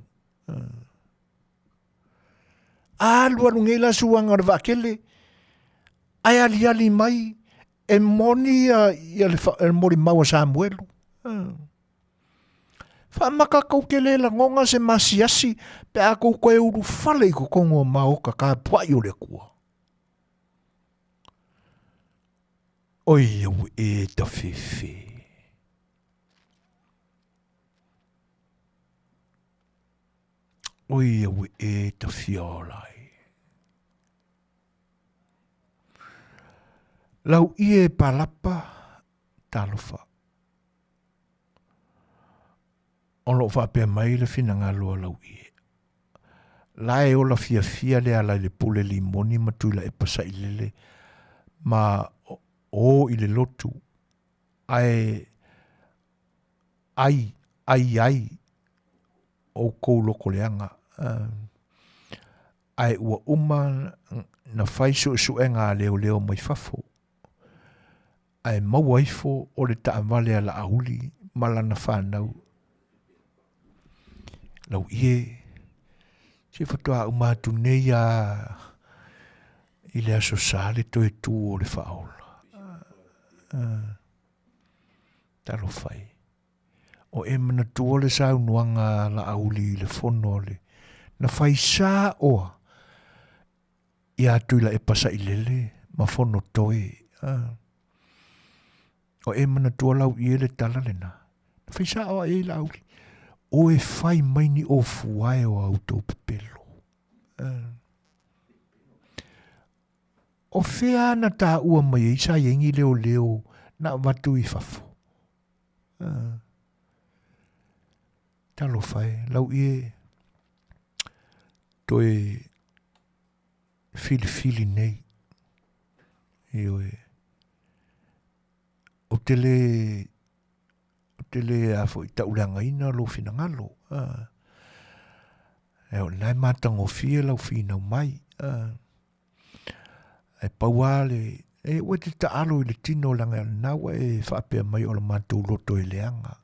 Alualu nei la suaga o le vaatele, ae aliali mai e moni ia, ia le, fa, le molimau a Samuelu. Faamaka kou te le lagona se masiasi pe a kou toe ulufale i totonu o maota tapuai o le Atua. Oi au e ta fefe. Oi au e ta fia ola ai. Lau ie e palapa, talofa. O loo faapea mai le finagalo a lau ie. La e ola fiafia le ala i le pule limoni ma Tuilaepa Sailele ma o i le lotu ae ai ai ai oukou loko leaga ae ua uma na fai suesuega a leoleo mai fafo ae maua ifo o le taavale a Laauli ma lana fanau. Lau ie, se faatoa uma atu nei a i le Aso Sa le toe tu o le Faaola. Talofa e. O e manatua le saunoaga a Laauli i le fono a le na fai sa oa ia Tuilaepa Sailele ma Fonotoe. O e manatua lau ie le tala lena. Na fai sa oa i Laauli. O e fai mai ni ofuae o a outou pepelo. O fea na taua mai ai sa i ai ni leoleo na avatu i fafo? Talofa e, lau ie toe filifili nei. Ioe. Ou te lē, ou te lē a foi tauleagaina lou finagalo. A, e o lena e matagofie lau finau mai. A, ae pau lava le, e ua te taalo i le tino leaga o lena ua e faapea mai o le matou loto e leaga.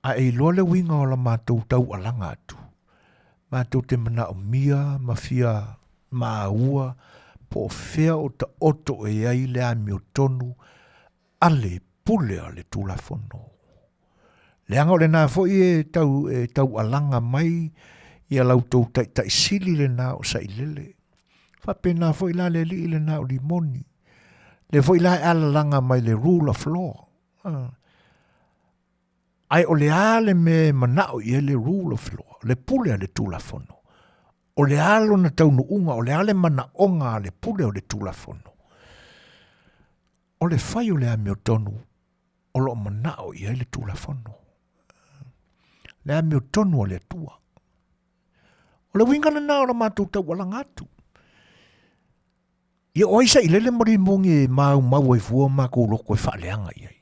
A e iloa le uiga o la matou taualaga atu, matou te manaomia ma fia maua po o fea o taoto e ai le amiotonu a le pule a le Tulafono. Leaga o lena foi e tau, e taualaga mai ia la outou taitai sili lena o Sailele. Faapena foi la le alii lena o Limoni. Lea foi la e alalaga mai le rule of law. Ah. Ae o le a le mea e manao i ai le rule of law, le pule a le Tulafono? O le a lona taunuuga, o le a le manaoga a le pule o le Tulafono? O le fai o le amiotonu o lo o manao i ai le Tulafono. Le amiotonu a le Atua. O le uiga lena o la matou taualaga atu. Ia o ai sailele ma limoni e maumau ai fua matou loto e faaleaga i ai.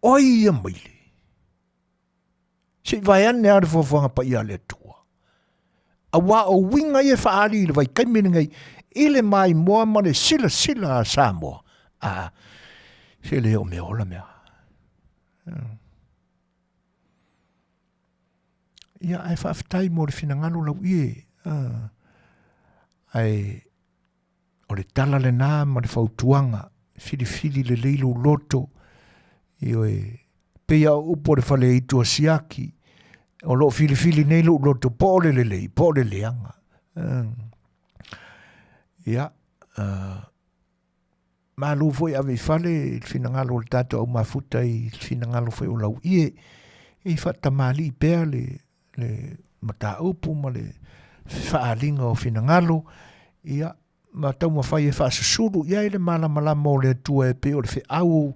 O ai ia maile? Se i vaeane lava le fuafuaga paia a le Atua. Aua o uiga ia e faaali i le vaitaimi lenei i le maimoa ma le silasila a Samoa. A, se le o mea ola mea. Ia, ae faafetai mo le finagalo lau ie. Ae o le tala lena ma le fautuaga, filifili lelei lou loto, ioe, pei a o upu o le fale itu a Siaki, o lo o filifili nei lou loto po o le lelei, po o le leaga. Ia, Malu foi ave i fale i le finagalo o le tatou au mafuta i le finagalo foi o lau ie e faatamalii pea le, le mataupu ma le faaaliga o finagalo, ia, ma taumafai e faasusulu i ai le malamalama o le Atua e pei o le feau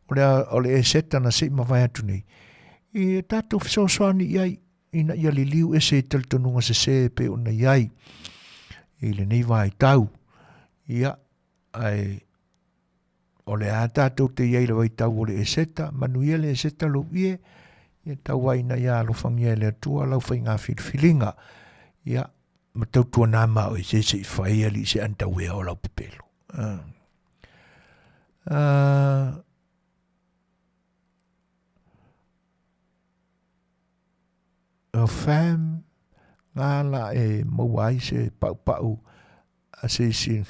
o le, o le Eseta na se i mavae atu nei, e tatou fesoasoani i ai ina ia liliu ese i talitonuga sese e pei ona i ai i lenei vaitau. Ia, Ae o le a tatou te i ai i le vaitau o le Eseta, manuia le Eseta lou ie, ia tau ai ina ia alofagia e le Atua lau faiga filifiliga. Ia, ma tautuana ma oe se se i fai alii se antauea o lau pepelo. Uh. Uh, o fam ngā la e maua ai se paupau a se isi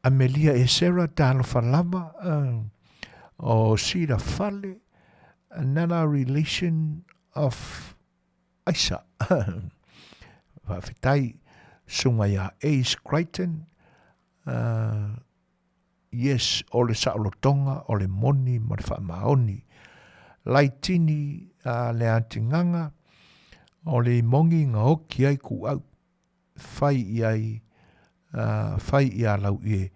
Amelia Esera talofa lava o Cedar Fale another relation of Aisa faafetai susuga ia Ace Crichton uh, yes o le saolotoga o le moni ma le faamaoni laitini a le atigaga o le imogi na oki ai kuau fai i ai uh, fai i a lau ie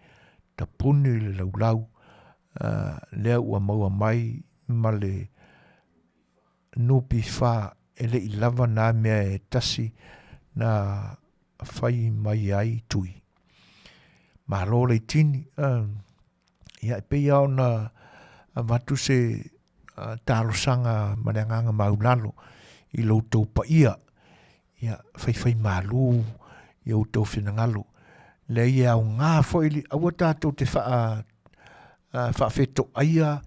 tapuni le laulau uh, lea ua maua mai ma le NPF e le i lava nā mea e tasi na fai mai ai tui. Malo le tini. Uh, ia e pei ona avatu se uh, talosaga ma le agaga maulalo i lo outou paia. Ia faifai malu i outou finagalo. Leai e aoga foi li, aua tatou te faa faafetoaia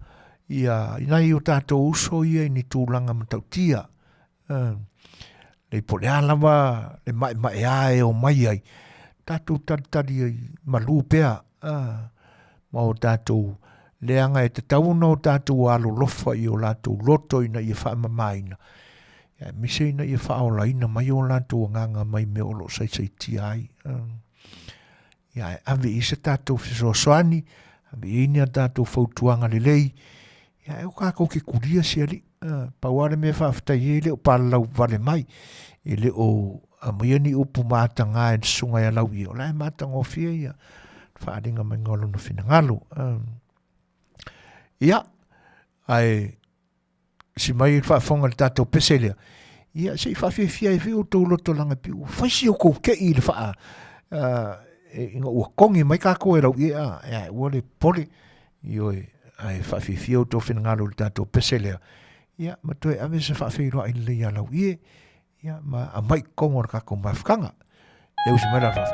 ia nai o tatou uso ia i ni tulaga matautia. Lei po o le a lava le maemaea e omai ai, tatou talitali ai malu pea ma o tatou leaga e tatau ona o tatou alolofa i o latou loto ina ia faamamaina, aemaise ina ia faaolaina mai o latou agaga mai mea o lo o saisaitia ai. Ia, ae ave i se tatou fesoasoani, ave i ai ni a tatou fautuaga lelei, ia, e o kākou ke kulia si alii. Pau lava le mea faafetai ai, e le o palalau vale mai, e le o aumaia ni upu mataga e le susuga ia Lauia, o la e matagofie ia faaaliga maiga o lona finagalo. Ia, ae si mai le faafofoga i le tatou pese lea. Ia, se i faafiafia ai foi outou loto laga pei ua fai si outou tei i le faa, ina ua togi mai tatou e lauie, a, e aua le popole, ioe, ae faafiafia outou finagalo i le tatou pese lea, ia, ma toe ave se faafeiloai lelei ia Lauie, ia, ma aumai i totonu o le tatou mafutaga. Ia usi mai la fafo.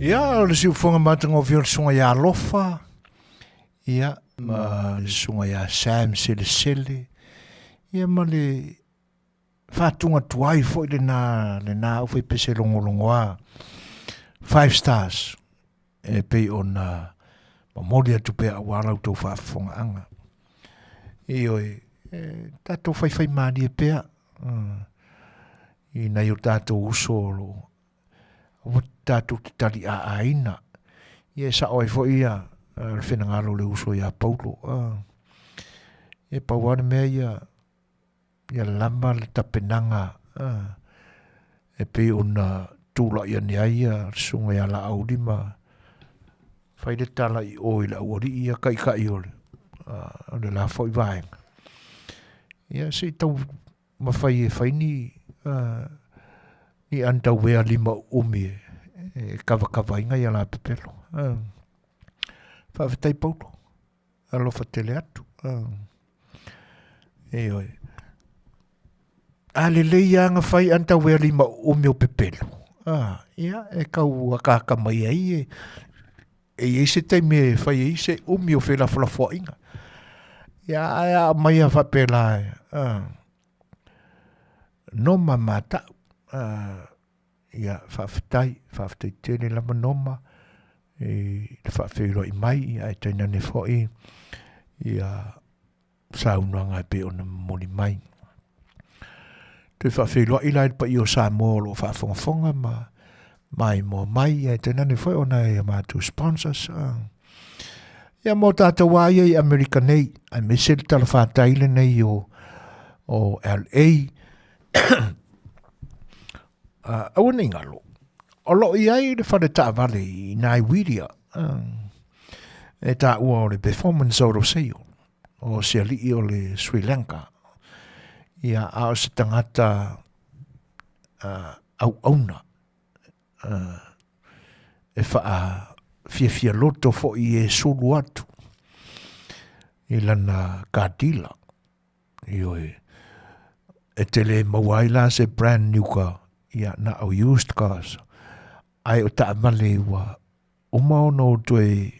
Ia, o le siufofoga matagofie o le susuga ia Alofa, ia, ma le susuga ia Sam Selesele, ia ma le faatuga tuai foi lena, lena au faipese logologoa Five Stars e pei ona momoli atu pea aua la outou faafofogaaga. Ioe, e tatou faifaimalie pea i nai o tatou uso o lo o aua tatou te taliaina. Ia e sao ai foi ia le finagalo o le uso ia Paulo. E pau lava le mea ia, ia lava le tapenaga e pei ona tulai ane ai ia le susuga ia Laauli ma fai le tala i o i le aualii ia taitai o le, o le la foi vaega. Ia se i tau mafai e fai ni ni underwear lima uumi e kavakava ai nai ala pepelo. Faafetai Paulo. Alofa tele atu. Ioe. A lelei lava na fai underwear lima uumi o pepelo. Ia, e tau akaaka mai ai e. e i ai se taimi e fai ai se umi o felafolafoaiga. Ia, ae a aumai lava faapela, Noma ma ta'u. Ia, faafetai, faafetai tele lava Noma i le faafeiloai mai, ia ae tainane foi ia saunoaga e pei ona momoli mai. Toe faafeiloai la i le paia o Samoa o lo o faafogafoga ma maimoa mai, ia ae tainane foi ona e matou sponsors. Ia mo tātou a ia i Amerika nei, aemaise le talafatai lenei o, o LA, aua ne i galo, o lo o i ai le fale taavale i nai Widia, e taua o le Performance Auto Sale, o se alii o le Sri Lanka. Ia, a o se tagata uh, auauna uh, e whaafiafia loto foi e sulu atu i lana katila. Ioe. E te le maua ai la se brand new car, ia na o used cars. Ae o taavale ua uma ona o toe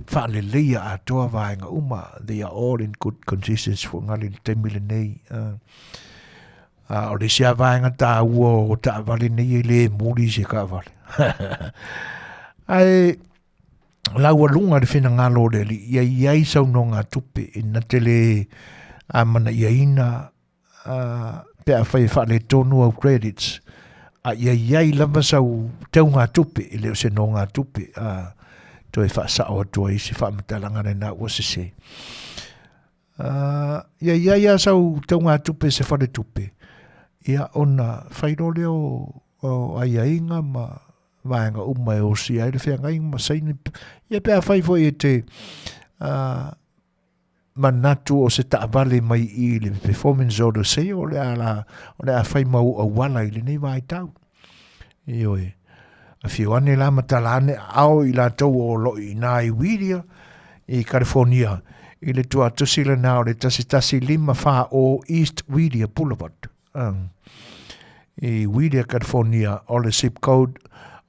faaleleia atoa vaega uma, they are all in good conditions fo ngale le taimi lenei. Uh, a o le isi a vaega tāua o taavale nei e le muli se kaavale. Ae laualuga le finagalo o le Alii, ia i ai sau nogatupe ina te le amanaiaina uh, pe afai e faaletonu au credits, a ia i ai lava sau teugatupe, e le o se nogatupe, a toe faasao atu ai se faamatalaga lena ua sese. Uh, ia i ai a sau teugatupe se faletupe, ia ona fai loa lea o, o aiaiga ma vaega uma e osia ai le feagaiga ma saini. Ia pe afai foi e te uh, manatu o se taavale mai i le performance o le sale, o le a, la, o le a fai mau auala i lenei vaitau. Ioe. Afio ane la ma tala ane ao i latou o lo i nā i Whittier i California i le tuatosi lena o le 1154 o East Whittier Boulevard. Um, i Whittier, California, o le zip code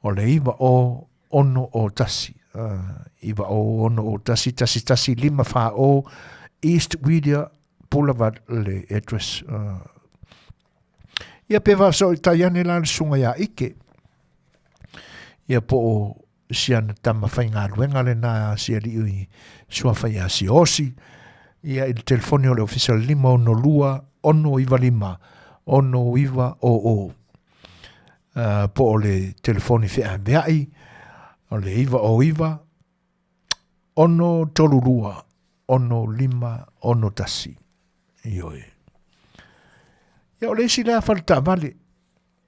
o le 9 o 6 o 1. Uh, 9 o 6 o 1, 1 1 5 4 o East Whittier Boulevard le address. Uh, ia pe faafesootai ane la le susuga ia Ike. Ia po o si ana tama faigaluega lena a si alii i suafa ia Siosi, ia i le telefoni o le ofisa le 562 695 6900. Uh, po o le telefoni feaveai o le 909 632 6561. Ioe. Ia o le isi lea fale taavale,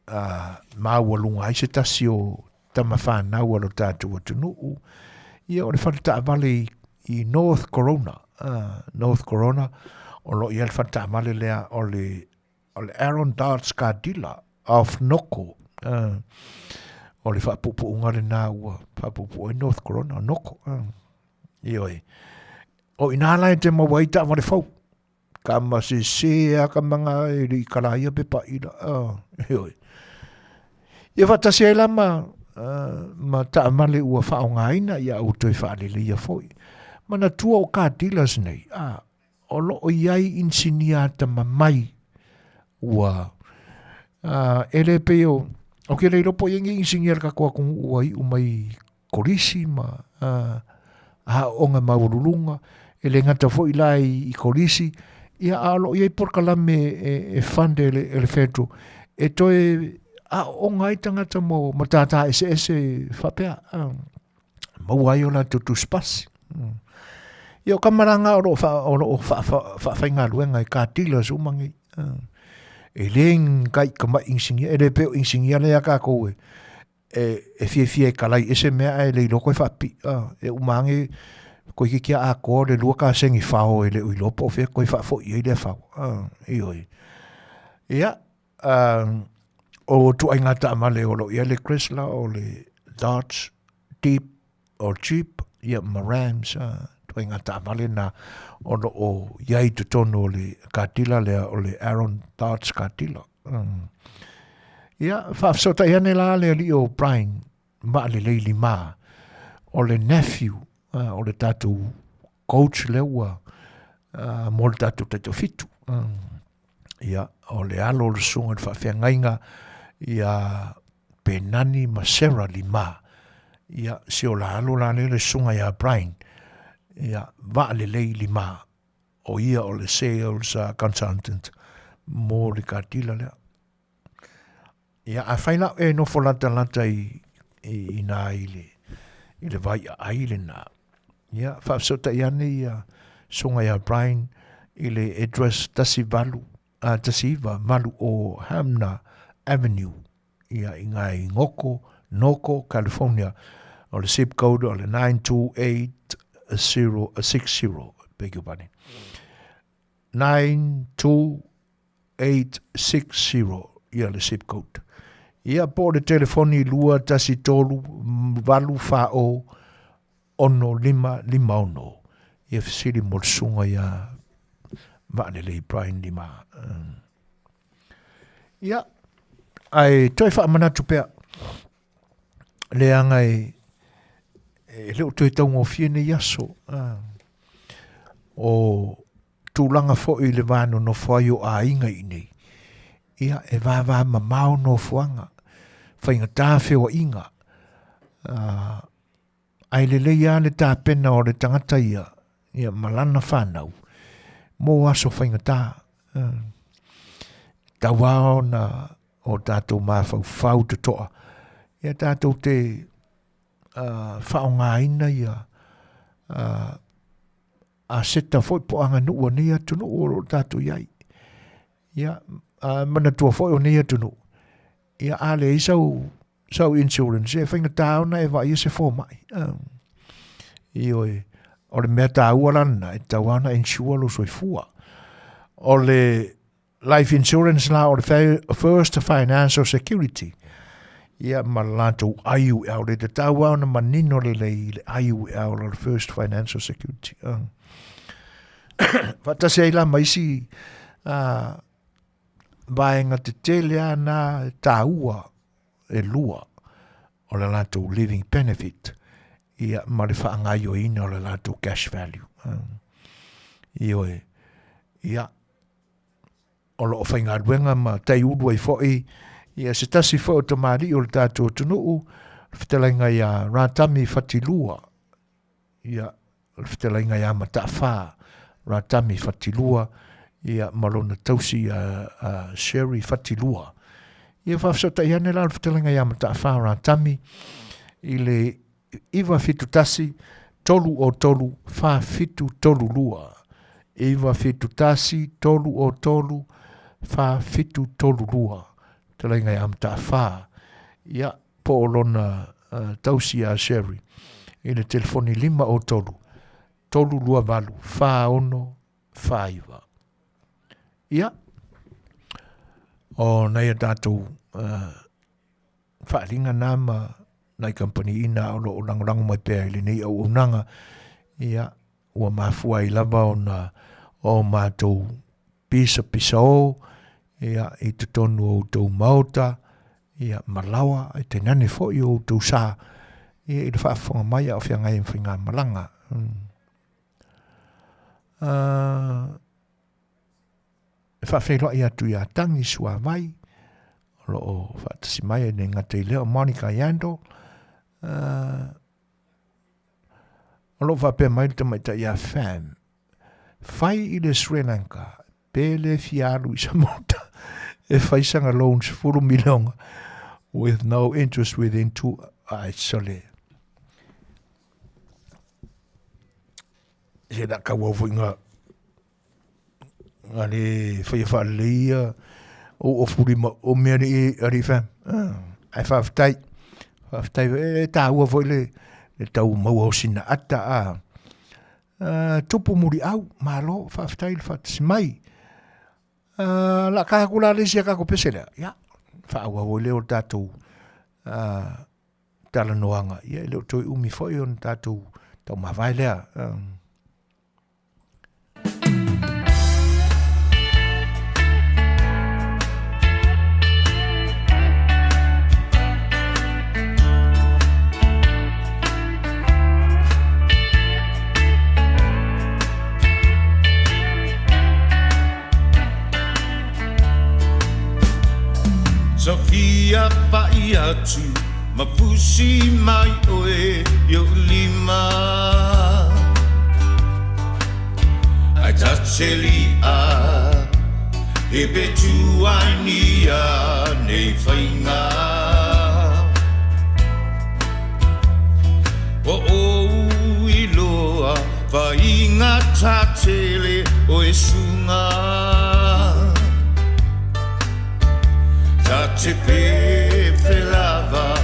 a maualuga ai se tasi o tama whanau a lo tātou atunuu, ia o le fale taavale i, i North Corona, uh, North Corona, o lo ia le fale taavale lea o le, o le Aaron Darts Car Dealer of Noko, uh, o le whaapupuunga le nā ua whaapupu ai North Corona, Noko, uh, ioe. O ina la e te maua ai taavale fau, Ka ma se se a ka manga e le i kala ia pe pa ila. Uh, heoi. Ia whaatasi ai la ma, uh, ma taamale ua whaongaina ia au toi whaalele ia foi. Mana tua o ka dealers nei, a, o lo o iai insinia tama mai ua uh, e le pe o, o ke le ilopo i ngi insinia le kakoa kungu ua i umai kolisi ma uh, aoaoga maualuluga, e le gata foi la i, i kolisi, ia a o lo o i ai polokalame e, e fund e le, e le federal, e toe aooga ai tagata mo matata eseese faapea, uh, maua ai o latou tusipasi. Mm. Ia o kamaraga o lo o wha, o lo o wha, wha, whaafaigaluega i car dealers uma nei. Uh, e le kai ka mai insinia, e le pe o insinia le a kākou e, e, e fiafia e kalai ese mea ae le iloa koe faapipii. Ah, e uma age koe ke kia atoa le lua kasegi fao e le o iloa po o fea koe faafoi ai lea fao. Ah, ioe. Ia, um, o tuaiga taavale o lo o i ai le Chrysler o le Dodge Deep o Jeep, ia ma Rams, ah, tuaiga taavale na o lo o i ai i totonu o le katila lea o le Aaron Dodge katila. Mm. Ia, faafesootai ane la le alii o Brian Maalelei Lima. o le nephew o le tatou coach lea ua mo le tatou taitoafitu. Ia, o le alo o le susuga i le faafeagaiga ia Penani ma Sarah Lima. Ia, si o la alo la lea le susuga ia Brian, ia, Vaalelei Lima. O ia o le sales consultant mo le katila lea. Ia, afai la e nofo latalata i, i, i nā i le, i le vai aai lena, ia, faafesootai ane ia susuga ia Brian i le address 18, a, 198 o Hamner Avenue, ia, i ngā i Ngoko, Norco, California, o le zip code o le 92860, beg your pardon, 92860 ia le zip code. Ia po o le telefoni 213 840 6556. Ia fesili mo le susuga ia Vaalelei Brian Lima. Ia, ae toe faamanatu pea, leaga e, e le o toe taugofie nei aso. O tulaga foi i le va nonofo ai o aiga i inei, ia e vāvā mamao nofoaga, faigata feoaiga, ae lelei lava le tapena o le tagata ia, ia ma lana whanau, mō aso faigata. Tau lava ona o tātou mafaufau totoa, ia tātou te uh, whaongaina ia uh, aseta foi po aganuu o nei atunuu o lo o tātou i ai. Ia, uh, manatua foi o nei atunuu, ia a leai sau, sau insurance, e faigata ona e vaaia se fomai. Ioe, o le mea taua la lena, e tatau lava ona insure lou soifua. O le Life insurance la o le First Financial Security ia ma le latou IUL e tatau lava ona manino lelei i le IUL o le First Financial Security. Faatasi ai la ma isi vaega tetele lava na e taua e lua o le latou living benefit ia ma le faagaoioiina o le latou cash value. Ioe, ia o lo o faigaluega ma taiulu ai foi ia se tasi foi o tamalii o le tatou atunuu, le fetalaiga ia Ratami Fatilua, ia le fetalaiga ia Mataafa Ratami Fatilua, ia ma lona tausi ia Sherry Fatilua. Ia faafesootai ane la le fetalaiga ia Mataafa Ratami i le 971 303 4732. 971 303 4732. Talaiga ia Mataafa. Ia, po o lona uh, tausi a Sherry i le telefoni 503 328 4649. Ia, o nai a tātou uh, faaaliga na ma nai kamupani ina o lo o lagolago mai pea i lenei auaunaga, ia, ua mafua ai lava ona o matou pisapisao, ia, i totonu o outou maota, ia, ma laoa, e tainane foi o outou sa, ia, i le faafofoga mai a o feagai ai ma faigamalaga. Uh, E faafeiloai atu iā Tangi Suavai, o lo o faatasi mai e le gata i lea o Monica Yandle, uh, o lo o faapea mai le tamaitai ia Fam, fai i le Sri Lanka, pe le fia alu i Samota, e fai sana loan 10 miliona with no interest within two, ai sole. Se la kau au foi ngā Nga le whaia whaalelei ia o o furi ma o mea ni i ari fam. Ai whaafetai. Whaafetai e tāua foi le, le tau maua o sina ata a. Uh, tupu muri au, malo, whaafetai le whaatasi mai. Uh, la kaha kula le sia kako pese lea. Ia, whaaua foi le o tātou uh, talanoaga. Ia, e le o toe umi foi ona tātou tau mavae lea. Um, Tafia pa'i atu ma fusi mai oe i o'u lima. Ae ta te li'a he pe tuainia nei faiga. Ua ou iloa faigata tele oe suga. Ta te fefe lava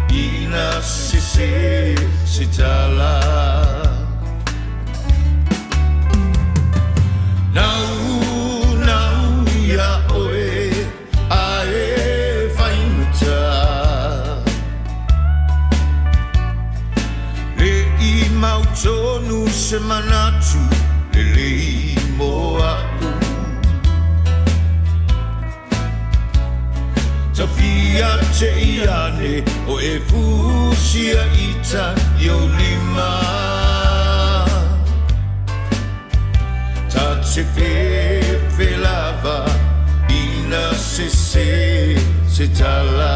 ina sese se tala. Nau, nau ia oe a e faigata. Le i mautonu se manatu lelei mo a'u. Tafia te i ane o e fusia ita i ou lima. Ta te fefe lava ina sese se tala.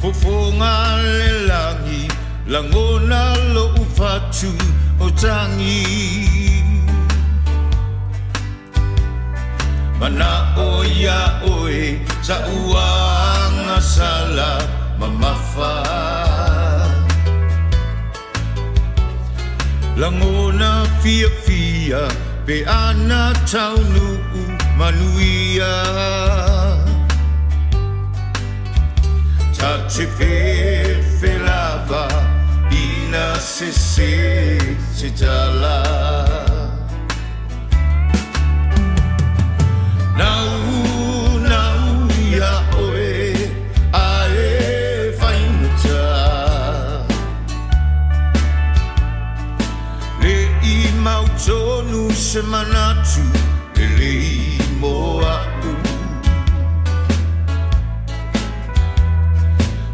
Fofoga le lagi, lagona lou fatu o tagi. Mana'o iā oe sa'u agasala mamafa. Lagona fiafia pe ana taunuu manuia. Ta te fefe lava ina sese se tala. Nau, nau ia oe a e faigata. Le i mautonu se manatu lelei mo a'u.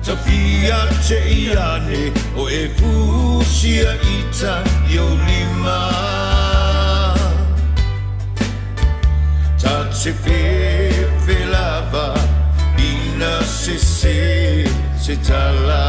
Tafia te i ane o e fusia ita i ou lima. Ta te fefe lava ina sese se tala.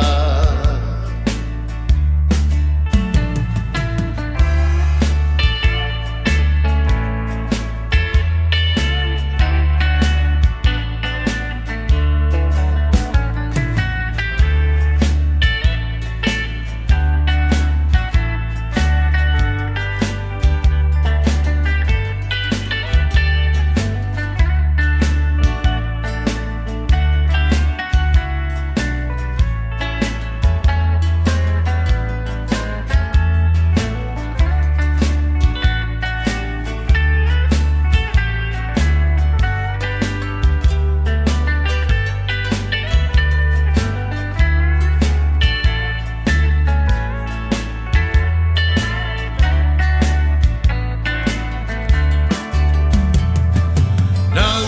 Nau,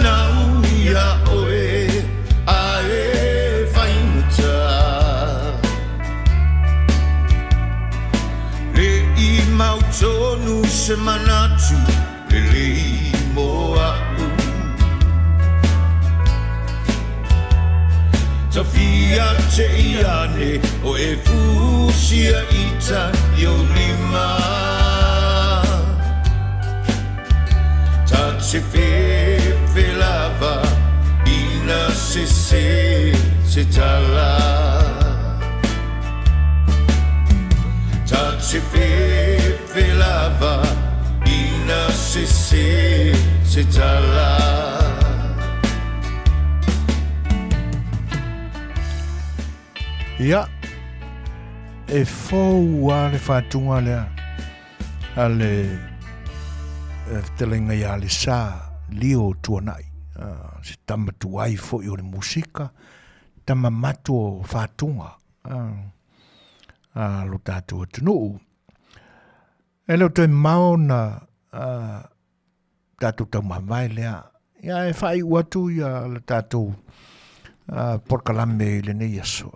nau ia oe a e faigata. Le i mautonu se manatu lelei mo a'u. Tafia te i ane o e fusia ita i ou lima. Ta te fefe lava ina sese se tala. Ta te fefe lava ina sese se tala. Ia, e fou lava le faatuga lea a le fetalaiga ia Alesa Lio Tuanai, se tama tuai foi o le musika, tama matua o Fatuga a lo tatou atunuu. E le o toe mamao ona tatou taumavae lea. Ia e faaiu atu ia le tatou polokalame i lenei aso.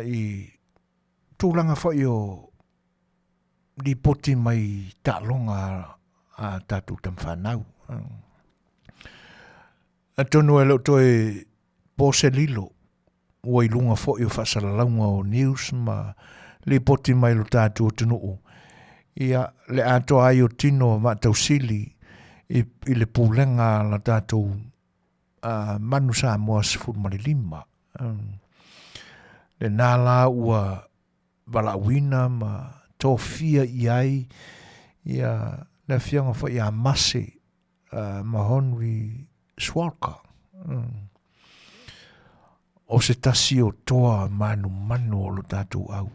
I tulaga foi o lipoti mai taaloga a tatou tamafanau. Atonu e le o toe po se lilo ua i luga foi o faasalalauga o news ma lipoti mai lo tatou atunuu, ia le atoa ai o tino o maatausili i le pulega a la tatou Manu Samoa 15. Lena la ua valaauina ma tofia i ai ia le afioga foi ia Mase Mahonri Swalka. O se tasi o toa manumanu o lo tatou au.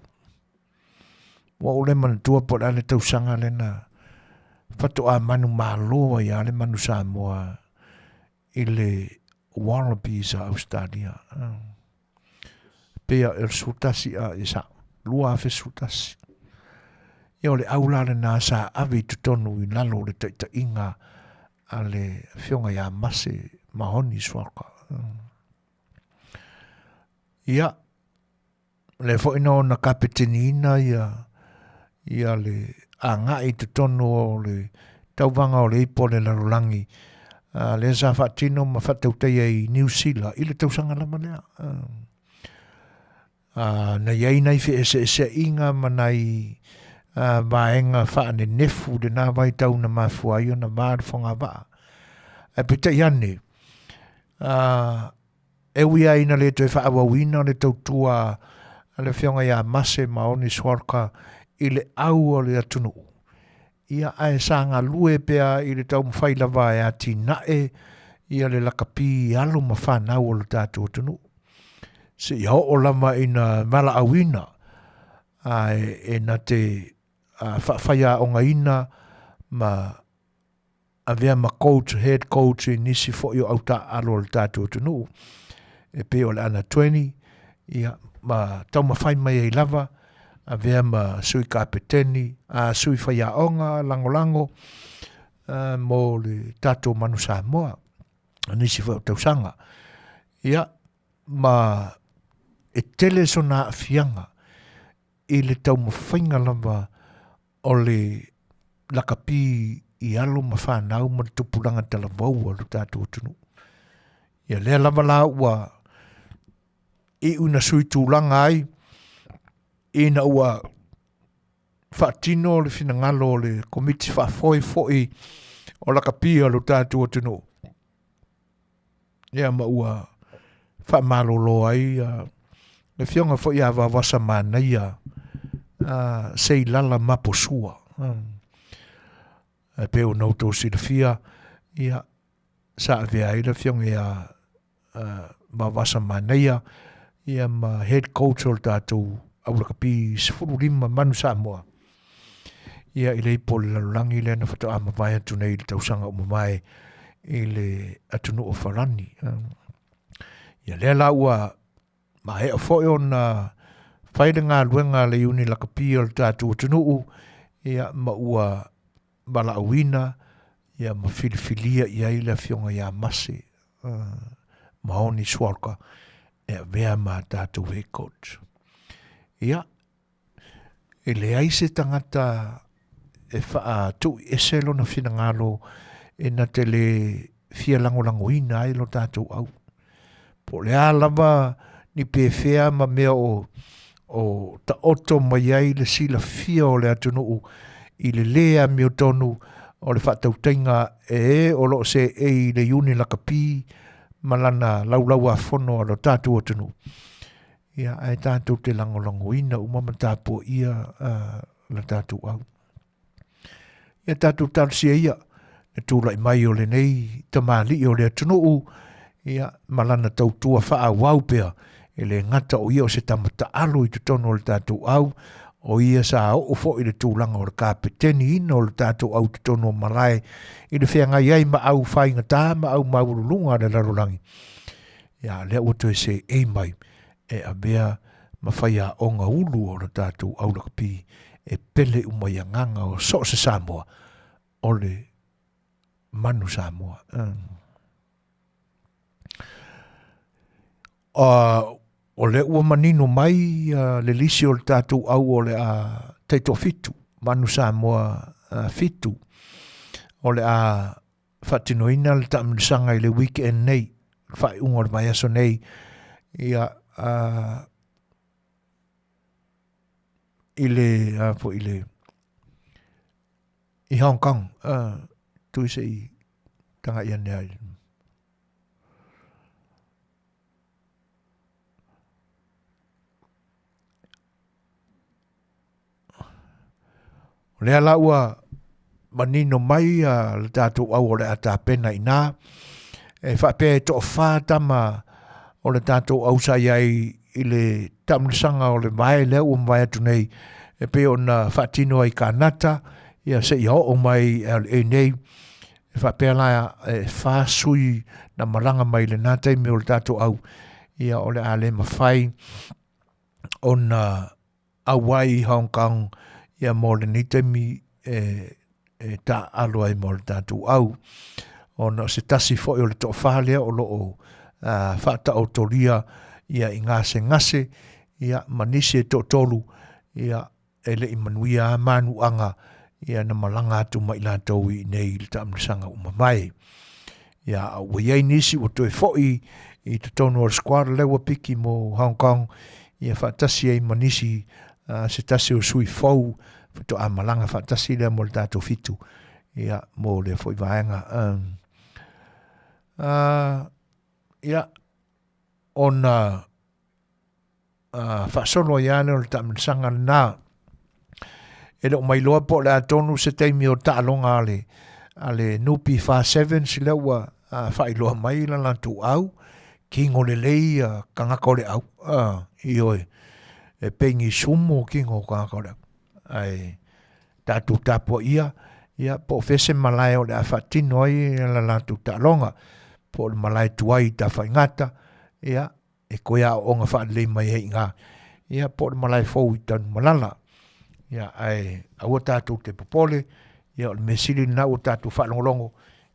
Ua ou le manatua po o le a le tausaga lena faatoa manumalo ai lava le manu Samoa i le Wallabies a Australia. Pei o le 11 a i sa 2011. Ia o le au la lena sa ave i totonu i lalo o le taitaiga a le afioga ia Mase Mahoni Suaka. Ia, lea foi na ona kapeteniina ia le agai i totonu o le tauvaga o le ipo o le lalolagi, lea sa faatino ma faatautaia i Niu Sila i le tausaga lava lea. Na i ai nai feeseeseaiga ma nai vaega faanenefu i lena vaitau na mafua ai ona va le fogavaa. Ae peitai ane, e ui lava ina le toe faaauauina le tautua a le Afioga ia Mase Maoni Swarka i le au o le atunuu, ia ae sa galue pea i le taumafai lava e atinae ia le lakapi i alo ma fanau o le tatou atunuu, seia oo lava ina valaauina ae e na te faafaiaogaina ma avea ma coach, head coach i nisi foi o au taaalo o le tatou atunuu e pei o le Under 20, ia, ma taumafai mai ai lava, avea ma sui kapeteni, a sui faiaoga lagolago mo le tatou Manu Samoa nisi foi o tausaga. Ia, ma e tele sona aafiaga i le taumafaiga lava o le lakapi i alo ma fanau ma le tupulaga talavou a lo tatou atunuu. Ia lea lava la ua iu ina sui tulaga ai ina ua faatino le finagalo o le Komiti Faafoe foi o lakapi a lo tatou atunuu. Ia ma ua faamalolo ai le afioga foi ia Vaovaosa Manaia Seilala Maposua. E pei ona outou silafia, ia, sa avea ai le afioga ia Vaovaosa Manaia ia ma head coach o le tatou aulakapi 15 Manu Samoa. Ia i le ipo o le lalolagi lea na faatoa mavae atu nei i le tausaga ua mavae i le atunuu o Farani. Ia lea la ua maea foi ona fai le galuega a le iuni lakapi o le tatou atunuu, ia ma ua valaauina ia ma filifilia i ai le afioga ia Mase Maoni Swalka e avea ma tatou head coach. Ia, E leai se tagata e faatuiese lona finagalo e na te le fia lagolagoina ai lo tatou au. Po o le a lava ni pefea ma mea o, o taoto mai ai le silafia o le atunuu i le lē amiotonu o le faatautaiga e e o lo o seei i le Iuni Lakapi ma lana laulauafono a lo tatou atunuu. Ia, ae tatou te lagolagoina uma ma tapuaia la tatou au. Ia tatou talosia ia le tulai mai o lenei tamalii o le atunuu, ia, ma lana tautua faaauau pea, e le gata o ia o se tama taalo i totonu o le tatou au, o ia sa oo foi i le tulaga o le kapeteniina o le tatou au i totonu o malae i le feagai ai ma au faigata ma au maualuluga a le lalolagi. Ia, lea ua toe seei mai e avea ma faiaoga ulu o le tatou au lakapi e pele uma i agaga o so o se Samoa o le manu Samoa. O lea ua manino mai le lisi o le tatou au o le a taitoafitu, Manu Samoa 7, o le a faatinoina le taamilosaga i le weekend nei, le faaiuga o le vaiaso nei, ia, i le, a foi i le, i Hong Kong, tui se i tagai ane ai. O lea la ua manino mai a le tatou au o le a tapena i ina, e faapea e toafa tama o le tatou au sa i ai i le taamilosaga o le vae lea ua mavae atu nei e pei ona faatino ai i Kanata, ia seia oo mai i LA nei. E faapea la e fa sui na malaga mai i lena taimi o le tatou au, ia o le a le mafai ona auai i Hong Kong ia mo lenei taimi e, e taaalo ai mo le tatou au. Ona o se tasi foi o le toafa lea o lo o uh, faataotolia ia i gasegase ia ma nisi e toatolu ia e le i manuia a manuaga ia na malaga atu ma i latou i inei i le taamilosaga ua mavae. Ia, a ua i ai nisi ua toe foi i totonu o le squad lea ua piki mo Hong Kong, ia faatasi ai ma nisi uh, se tasi o sui fou faatoa malaga faatasi lea mo le tatou fitu ia mo lea foi vaega. Um, uh, ia, ona uh, faasolo ai lava lea o le taamilosaga lena. E le o mailoa po o le a tonu se taimi o taaloga a le, a le NUPI Sevens lea ua uh, faailoa mai la latou au, kingo lelei uh, tagata o le au, uh, ioe, e pengi sumo kingo o tagata o le au. Ae tatou tapuaia, ia, po o fea se malae o le a faatino ai la latou taaloga, po o le malae tuai i Tafaigata, ia, e toe aooga faalelei mai ai i ina, ia po o le malae fou i Tanumalala. Ia, ae aua tatou te popole, ia o le mea sili lena ua tatou faalogologo,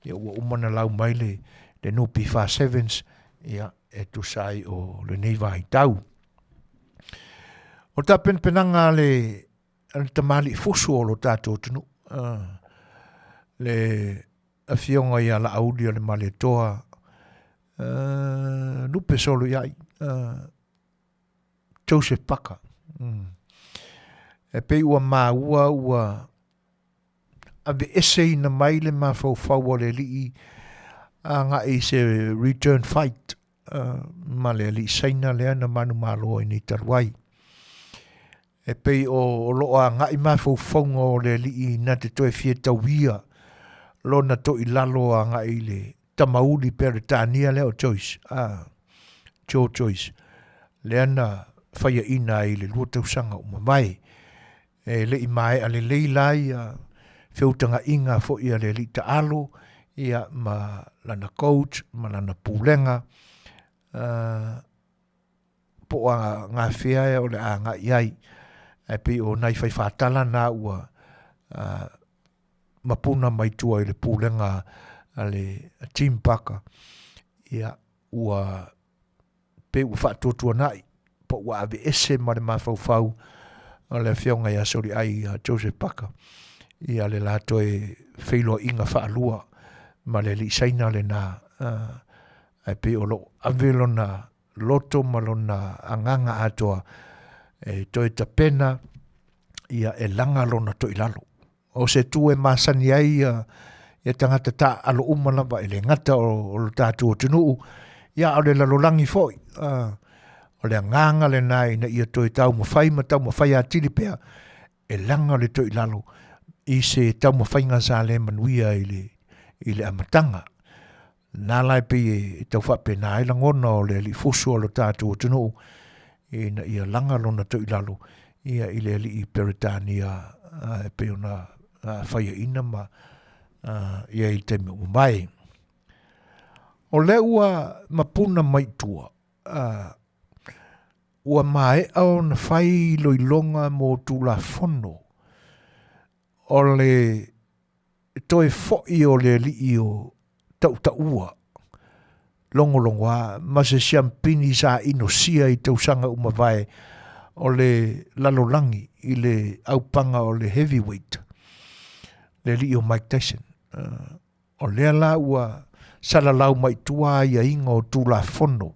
ia ua uma ona lau mai le, le NUPI Sevens, ia e tusa ai o lenei vaitau. O tapenapenaga a le, a le tamalii fusu o lo tatou atunuu, uh, le afioga ia Laauli o le Malietoa, uh, lupe solo iai, uh, Joseph Paka. Mm. E pei ua maua ua aveeseina mai le mafaufau o le alii agai i se return fight uh, ma le alii Saina lea na manumalo ai nei talu ai. E pei o, o lo o agai mafaufauga o le alii na te toe fia tauia lona toilalo agai i le tamauli Peretania lea o Joyce, ah, Joe Joyce, lea na faiaina ai i le lua tausaga ua mavae. E le i maea lelei la ia feutagaiga foi a le alii taalo, ia ma lana coach ma lana pulega, uh, po o a gafea o le a agai ai. Ae pei o nai faifatala na ua uh, mapuna mai tua i le pulega a le Team Parker, ia, ua pei ua faatuatuanai, po ua aveese ma le mafaufau o le afioga ia Soliai ia Joseph Parker, ia le la toe feiloaiga faalua ma le alii Saina lena, uh, ae pei o lo o ave lona loto ma lona agaga atoa e toe tapena ia e laga lona toilalo. O se tu e masani ai ia, ia tagata taaalo uma lava e le gata o, o lo tatou atunuu, ia a o le lalolagi foi. Uh, o le agaga lena ina ia toe taumafai ma taumafai atili pea e laga le toilalo i se taumafaiga sa le manuia i le, i le amataga. Na la e pei e tau faapena ai lagona o le alii fusu o lo tatou atunuu ina ia laga lona toilalo ia i le alii Peretania e pei ona faiaina ma i ai i le taimi ua mavae. O lea ua mapuna mai i tua, ua maea ona fai iloiloga mo Tulafono o le toe foi o le alii o Tautaua, logologoa ma se siampini sa inosia i tausaga ua mavae o le lalolagi i le aupaga o le heavyweight, le alii o Mike Tyson. O lea la ua salalau mai tua aiaiga o Tulafono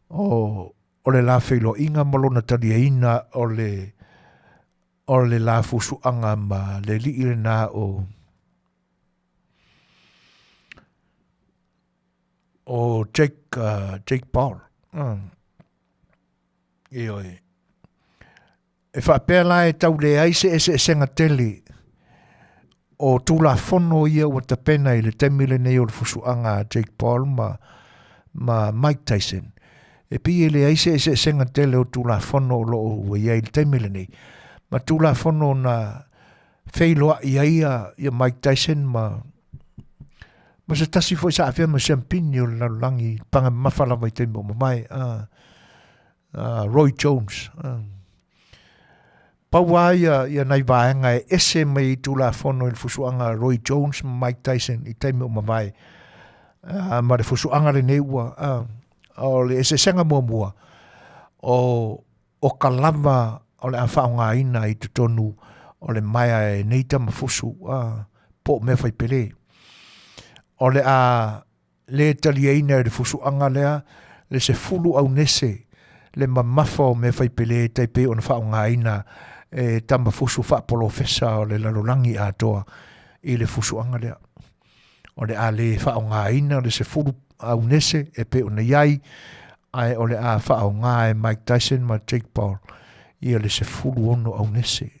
o o le la feiloaiga ma lona taliaina o le o le la fusuaga ma le alii lena o o Jake, Jake Paul. Ioe. E faapea la e tau leai se eseesega tele o Tulafono ia ua tapena i le taimi lenei o le fusuaga a Jake Paul ma, ma Mike Tyson. E pei e leai se eseesega tele o Tulafono o lo o ua i ai i le taimi lenei, ma Tulafono na feiloai ai ia, ia Mike Tyson ma, ma se tasi foi sa afea ma siampini o le lalolagi paga mamafa lava i taimi o mamae, Roy Jones. Pau lava ia, ia nai vaega e ese mai i Tulafono i le fusuaga a Roy Jones ma Mike Tyson i taimi o mavae. Ma le fusuaga lenei ua, o le eseesega muamua, o, o ka lava o le a faaaogaina i totonu o le maea e nei tama fusu, po o mea fai pele. O le a lē taliaina e le fusuaga lea le 10 aunese le mamafa o mea fai pele e tai pei ona faaaogaina e tama fusu faapolofesa o le lalolagi atoa i le fusuaga lea. O le a lē faaaogaina le 10 aunese e pei ona i ai, ae o le a faaaoga e Mike Tyson ma Jake Paul ia le 16 aunese.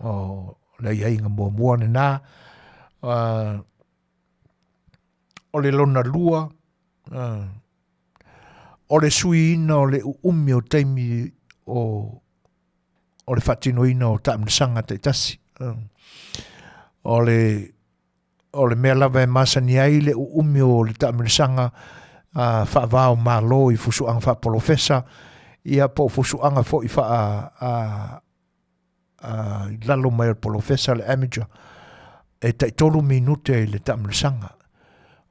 O le aiaiga muamua lena. O le lona lua, o le suiina o le uumi o taimi o, o le faatinoina o taamilosaga taitasi. O le, o le mea lava e masani ai le uumi o le taamilosaga faava o Malo i fusuaga faapolofesa, ia po o fusuaga foi faa i lalo mai o le polofesa le amateur e taitolu minute i le taamilosaga.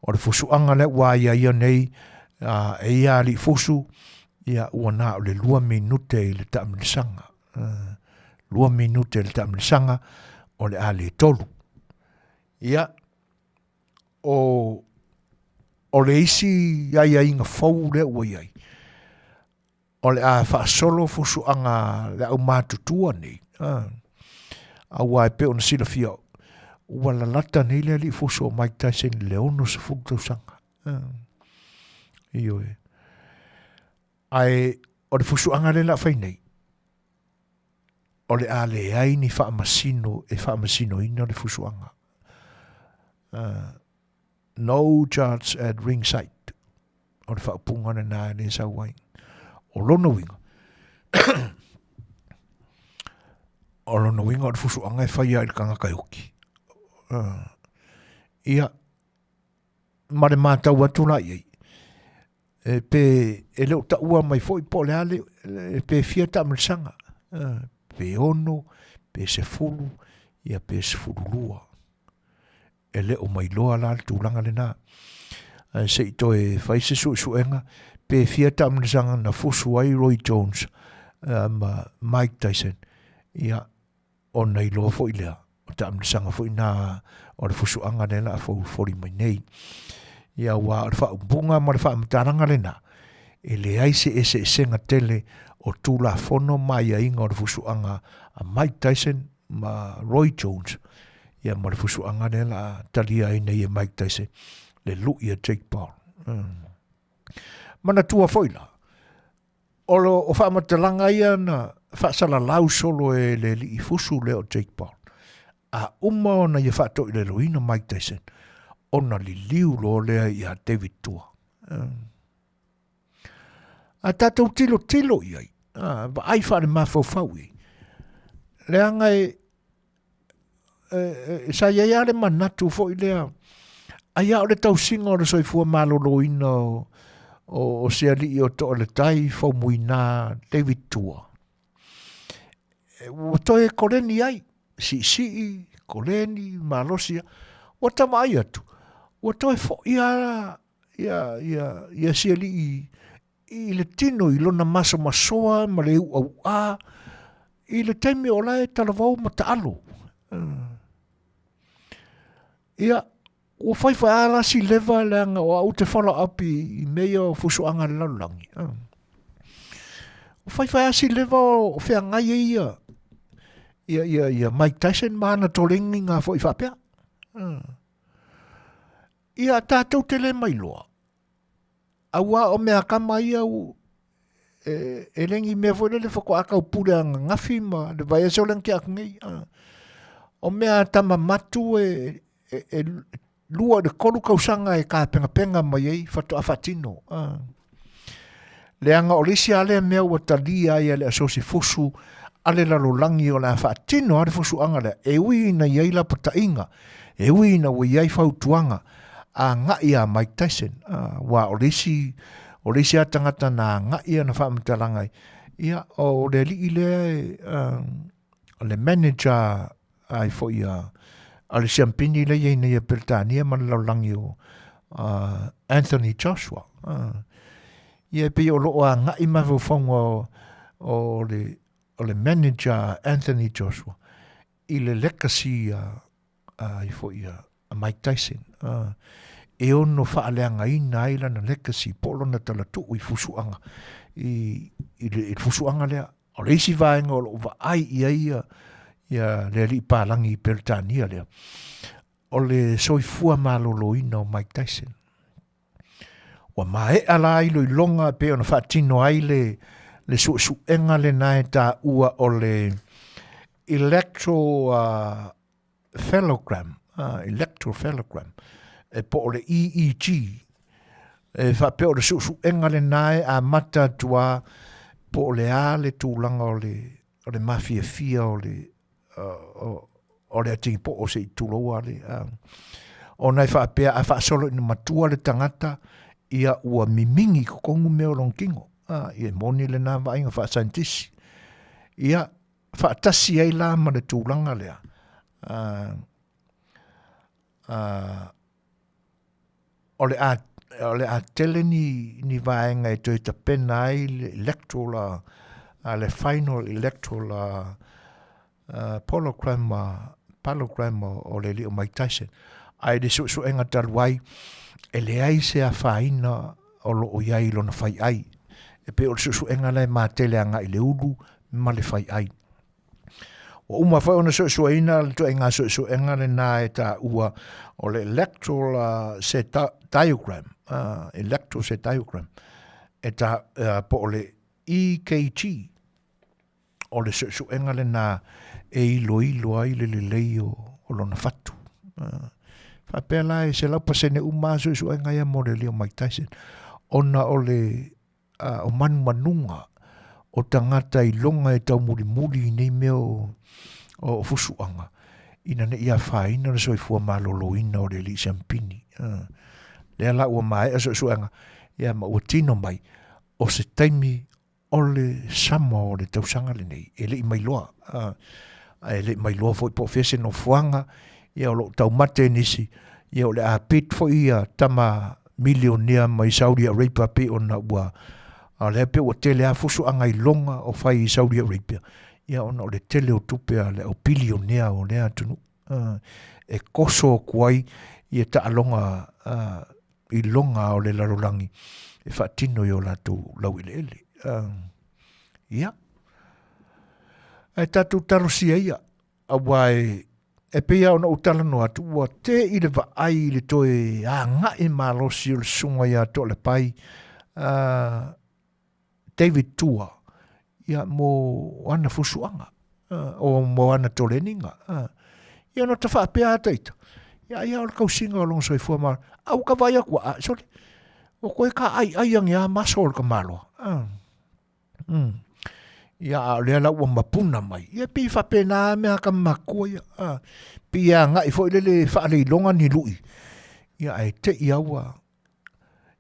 O le fusuaga lea ua aiaia nei e ia alii fusu, ia ua na o le 2 minute i le taamilosaga. 2 minute i le taamilosaga o le a le tolu. Ia, o, o le isi aiaiga fou lea ua i ai, o le a faasolo fusuaga a le aumatutua nei, aua e pei ona silafia, ua lalata nei le alii fusu o Mike Tyson i le 60 tausaga. Ioe. Ae o le fusuaga lea o le a fai nei, o le a leai ni faamasino e faamasinoina le fusuaga. No judge at ringside. O le faaupuga lena e le sau ai. O lona uiga, o lona uiga o le fusuaga e faia i le tagata e oki. Ia, ma le matau atu la i ai, e pe e le o taua mai foi po o le a le, pe fia taamilosaga, pe 6, pe 10, ia pe 12. E le o mailoa la le tulaga lena. Ae se i toe fai se suesuega pe fia taamilosaga na fusu ai Roy Jones ma Mike Tyson, ia ona iloa foi lea o taamilosaga foi na o le fusuaga lea la foli mai nei. Ia aua o le faaupuga ma le faamatalaga lena, e leai se eseesega tele o Tulafono ma aiaiga o le fusuaga a Mike Tyson ma Roy Jones, ia ma le fusuaga lea la talia ai nei e Mike Tyson le lui a Jake Paul. Manatua foi la, o, lo, o faamatalaga ia na faasalalau solo e le alii fusu lea o Jake Paul. A uma ona ia faatoileloina Mike Tyson, ona liliu loa lea ia David Tua. A tatou tilotilo i ai, vaai faale-mafaufau i ai, leaga e, e, e, sa i ai lava le manatu foi lea, ai a o le tausiga o le soifua maloloina o, o, o se alii o Toaletai Faumuina David Tua. E, ua toe koleni ai, siisii, koleni, malosi, ua ta vaai atu, ua toe foi lava. Ia, ia, ia si alii i le tino i lona masomasoa ma le uauā i le taimi o la e talavou ma taalo. Ia, ua fai fai a la si leva leaga o au te follow up i mea ia o fusuaga a le lalolagi. Ua fai fai a si leva o feagai ai ia ia ia ia Mike Tyson ma ana toleni foi faapea. Ia tatou te le mailoa Auā o meakama ia u, e, e le ni mea foi lele faatoa taupule ananafi ma le vaiaso lea na tea atu nei. A. O mea a tama matu e, e, e lua i le tolu tausaga e tapenapena mai ai faatoa faatino. A. Leaga o le isi lava lea mea ua talia ai e le Asosi Fusu a le lalolagi o le a faatino lava le fusuaga lea, e ui ina i ai lapataiga, e ui ina ua i ai fautuaga, agai a Mike Tyson, aua o le isi, o le isi lava tagata na agai ana faamatalaga i, ia, o le alii lea e, o le manager ai foi a, a le siampini lea e i ai nei a Peretania ma le lalolagi o Anthony Joshua. Ia e pei o lo o agai mafaufauga o, o le, o le manager Anthony Joshua i le legacy a, a ai foi a, a Mike Tyson. E ono faaleagaina ai lana legacy po o lona talatuu i fusuaga i, i, le, i le fusuaga lea. O le isi vaega o lo o vaai i ai ia, ia le alii palagi i Peretania lea, o le soifua maloloina o Mike Tyson. Ua maea la iloiloga e pei ona faatino ai le, le suesuega lena e taua o le electro uh, phelogram, uh, electrophelogram, e po o le EEG, e faapea o le suesuega lena e amata atu a po o le a le tulaga o le, o le mafiafia o le, uh, o le atigi-poo se i tulou a le, uh, ona e faapea a faasolo ina matua le tagata, ia ua mimingi i totonu mea o lona tino. Uh, ia e moni lena vaaiga faasaienitisi. Ia, faatasi ai la ma le tulaga lea, uh, uh, o le a, o le a tele ni, ni vaega e toe tapena ai le electoral, a, le final electoral a, uh, pologram, palogram o, o le alii o Mike Tyson. Ae i le suesuega talu ai, e leai se afaina o lo o i ai i lona faiai. E pei o le suesuega lea e matele agai i le ulu ma le faiai. Ua uma foi ona suesueina le ituaiga suesuega lena e taua o le electoral uh, set diagram, uh, electoral set diagram, e ta, uh, po o le EKG, o le suesuega lena e iloilo ai le lelei o, o lona fatu. Uh, faapea la e 100% uma lava suesuega ia mo le alii o Mike Tyson, ona o le uh, o manumanuga o tagata iloga e taumulimuli i nei mea o, o, o fusuaga, ina ne i afaina le soifua maloloina o le alii siampini. Uh, lea la ua maea suesuega, ia ma ua tino mai, o se taimi o le sama o le tausaga lenei, e le i mailoa, a e le i mailoa foi po o fea se nofoaga, ia o lo o taumate nisi, ia o le a bid foi ia tama milionea mai Saudi Arabia pei ona ua, a lea pei ua tele lava fusuaga iloga o fai i Saudi Arabia, ia ona o le tele o tupe a le au bilionea o lea atunuu, e koso atu ai ia taaloga iloga o le lalolagi e faatino i o latou laueleele. Ia, ae tatou talosia ia, aua e, e pei lava ona ou talanoa atu, ua te i le vaai i le toe agai malosi o le susuga ia Toalepai, uh, David Tua, ia, mo ana fusuaga, o mo ana toleniga. Ia, ona ta faapea lava taita, ia, ai lava o le tausiga o lona soifua ma, a ua ta vaai atu, a, sole, ua toe taaiai ane lava maso o le tamaloa. Mm. Ia, a o lea la ua mapuna mai. Ia, pei faapena mea a tama matutua ia. Pei e agai foi lele e faaleiloga ni lui. Ia, ae te i lava ua,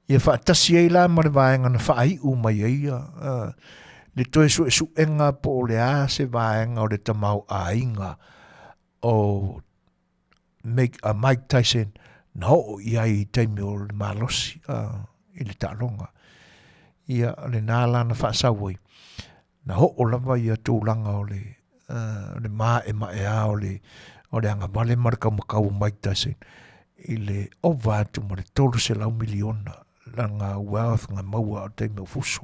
Ia faatasi ai la ma le vaega na faaiu mai ai ia, le toe suesuega po o le a se vaega o le tamaoaiga o Mike Tyson. na oo i ai i taimi o le malosi i le taaloga. Ia, o lena la na faasau ai, na oo lava ia tulaga o le le maemaea o le o le agavale ma le taumatau o Mike Tyson i le ova atu ma le 300 miliona lana wealth na maua ao taimi o fusu.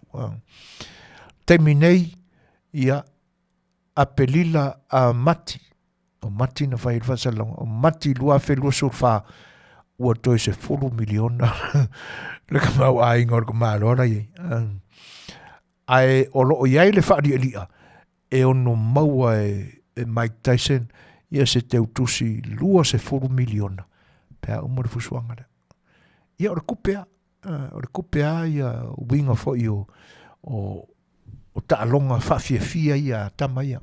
Taimi nei, ia, Apelila a Mati, o Mati na fai ai le faasalalauga, o Mati 2024, ua toe 10 miliona le tamaoaiga o le tamaloa la i ai. Ae o lo o i ai le faalialia e ono maua e, e Mike Tyson ia se teutusi 20 miliona pe a uma le fusuaga lea. Ia o le tupe a, o le tupe a ia uiga foi o, o, o taaloga faafiafia ia a tama ia.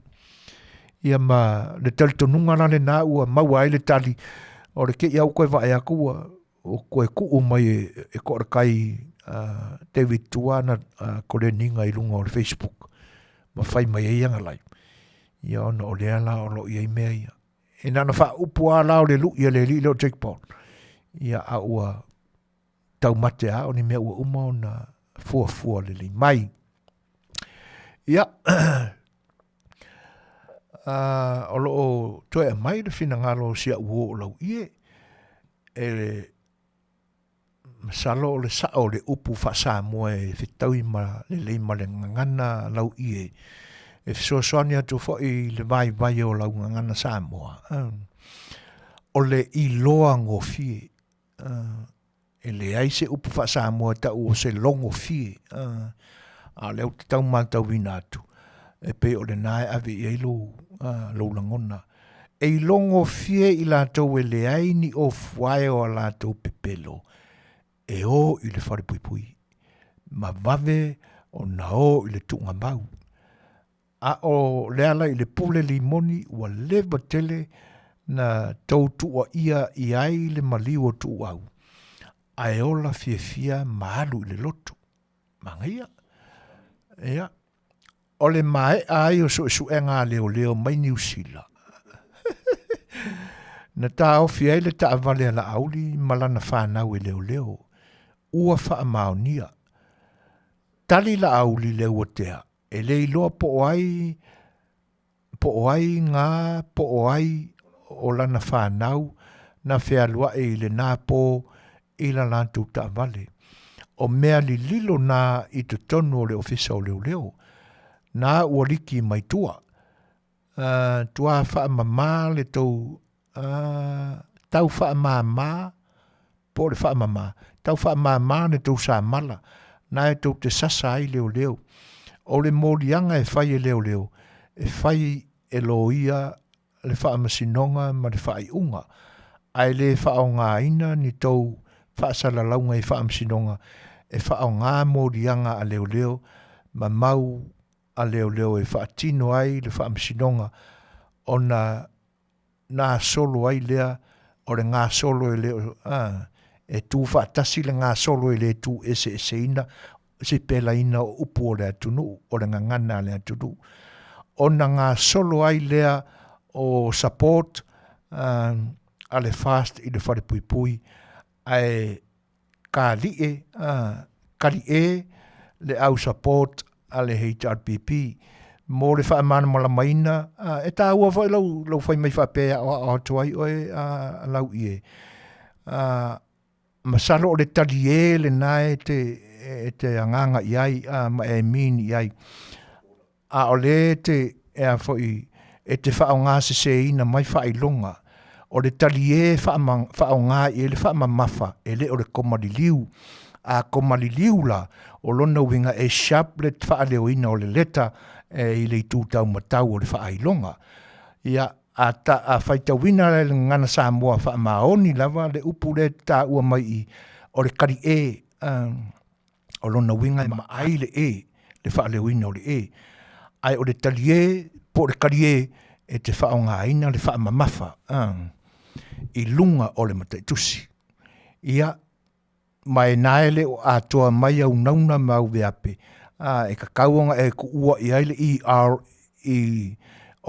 Ia ma le talitonuga la lena ua maua ai le tali, o le te i au toe vaai atu ua o toe tuu mai e, e Toaletai uh, David Tua na uh, koleniga i luga o le Facebook ma fai mai ai ana live. Ia ona o lea la o lo o i ai mea ia. E na ona faaupu lava la o le lui a le alii lea o Jake Paul. Ia a ua taumate a o ni mea ua uma ona fuafua lelei mai. Ia, uh, o lo o toe aumai le finagalo o si au uo o Lauie, e masalo o le sao o le upu faa-Samoa e fetaui ma lelei ma le gagana Lauie, e fesoasoani atu foi i le vaivai o lau gagana Samoa, o le iloa gofie. E leai se upu faa-Samoa e tau o se logofie, a o lea ou te tau matauina atu, e pei o lena e ave i ai lou, lou lagona. E ilogofie i latou e leai ni ofuae o a latou pepelo e o i le falepuipui, ma vave ona o i le tuugamau. A o le ala i le pule limoni ua leva tele na tou tuuaia i ai le maliu o Tuuau, ae ola fiafia ma alu i le lotu. Manaia. Ia, o le maea ai o suesuega a leoleo mai Niu Sila, na taofi ai le taavale a Laauli ma lana fanau e leoleo, ua faamaonia. Tali Laauli i le Uatea, E le iloa po o ai, po o ai ngā, po o ai o lana whānau na fealuaʻi i lenā pō i la latou taavale. O mea lililo nā i totonu o le ofisa o leoleo. Nā ua liki mai tua. Uh, tua whaamamā le tou, uh, tau whaamāmā, po o le faamama, tau faamama le tou samala, na e tou te sasa ai leoleo. O le moliaga e fai e leoleo, e fai e loia le faamasinoga ma le faaiuga, ae le faaaogaina ni tou faasalalauga i faamasinoga e faaaoga moliaga a leoleo ma mau a leoleo e faatino ai le faamasinoga ona gasolo ai lea o le gasolo e le o, a, e tu faatasi le gasolo e le tu eseeseina se pelaina o upu o le atunuu, o le gagana a le atunuu. Ona gasolo ai lea o support uh, a le FAST i le falepuipui, ae kaliʻe, a, kaliʻē le au support a le HRPP mo le faamalamalamaina, a, e tāua foi lau, lau fai mai faapea e aoao atu ai oe, a, lau ie. A, masalo o le taliē lena e te, e te agaga i ai, a, ma e mean i ai. A o lea e te, e a foi, e te faaaogaseseina mai faailoga, o le taliē e faaaoga i ai le faamamafa, e le o le koma liliu. A koma liliu la, o lona uiga e sharp le faaleoina o le leta e i le itu taumatau o le faailoga. Ia, a, ta, a faitauina la i le gagana Samoa faamaoni lava le upu lea e taua mai i, o le kaliē, o lona uiga e maai le e, le faaleoina o le e. Ae o le taliē po o le kaliē e te faaaogaina le faamamafa i luga o le mataitusi. Ia, ma e na e le o atoa mai au nauna ma au veape, a, e tatau ona e tuua i ai le ER i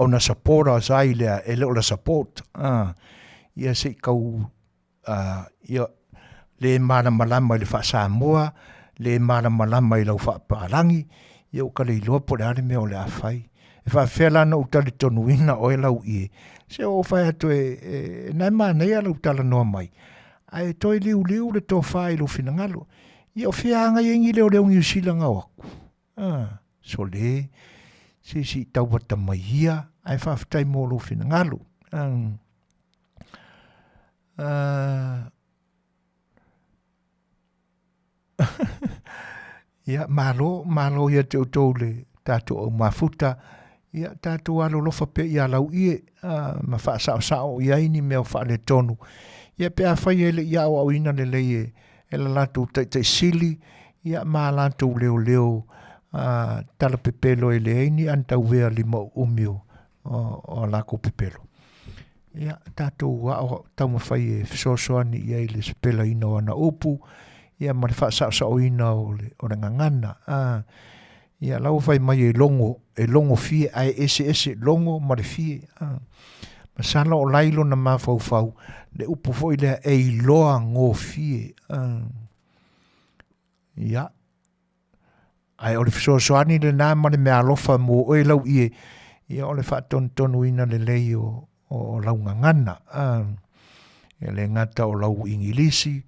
ona supporters ai lea e le o la support. A, ia se i tau Ia, le malamalama i le faa-Samoa, le malamalama i lau faapalagi, ia ua ka le iloa po o le a le mea o le a fai. E faapefea la ona ou talitonuina oe Lauie, se ua ou fai atu e, e, na e manaia lou talanoa mai, ae toe liuliu le tofa i lou finagalo. Ia o fea agai ai ni leoleo Niu Sila na o atu? Ah, sole, se se i taumata mai ia, ae faafetai mo lou finagalo. Ah, ia, malo, malo ia te outou le tatou au mafuta, ia tatou alolofa pea ia Lauie ma faasaosao i ai ni mea o faaletonu. Ia pe afai e le i aoaoina lelei e, e la latou taitaisili, ia ma latou leoleo tala pepelo e leai ni anatauea lima uumi o, o, o lakou pepelo. Ia, tatou ao taumafai e fesoasoani i ai i le sepelaina o ana upu, ia ma le faasaosaoina o le, o le gagana. A, ia la ua fai mai e logo, e logo fie ae eseese logo ma le fie. A, masalo o la i lona mafaufau le upu foi lea e iloa gofie. A, ia, ae o le fesoasoani lena ma le meaalofa mo oe Lauie, ia o le faatonutonuina lelei o, o, o lau gagana. A, e le gata o lau Igilisi,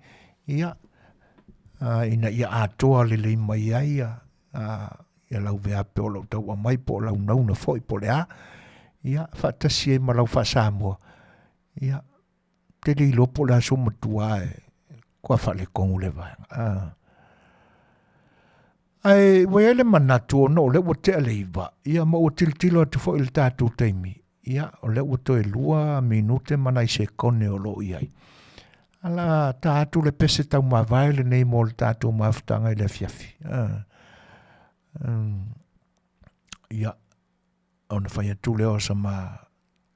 ia, a, ina ia atoa lelei mai ai a, a, ia lau veape o lau tau aumai po o lau nauna foi po o le a, ia, faatasi ai ma lau faa-Samoa, ia, te le iloa po o le a sou matua e kua faaletonu le vaega. A. Ae ua i ai le manatu ona o lea ua tea le 9, ia ma ua tilotilo atu foi i le tatou taimi, ia o lea ua toe 2 minute ma nai sekone o lo o i ai. Ala ta atu le pese taumavae lenei mo le tatou mafutaga i le afiafi. Ia, ona fai atu lea o sama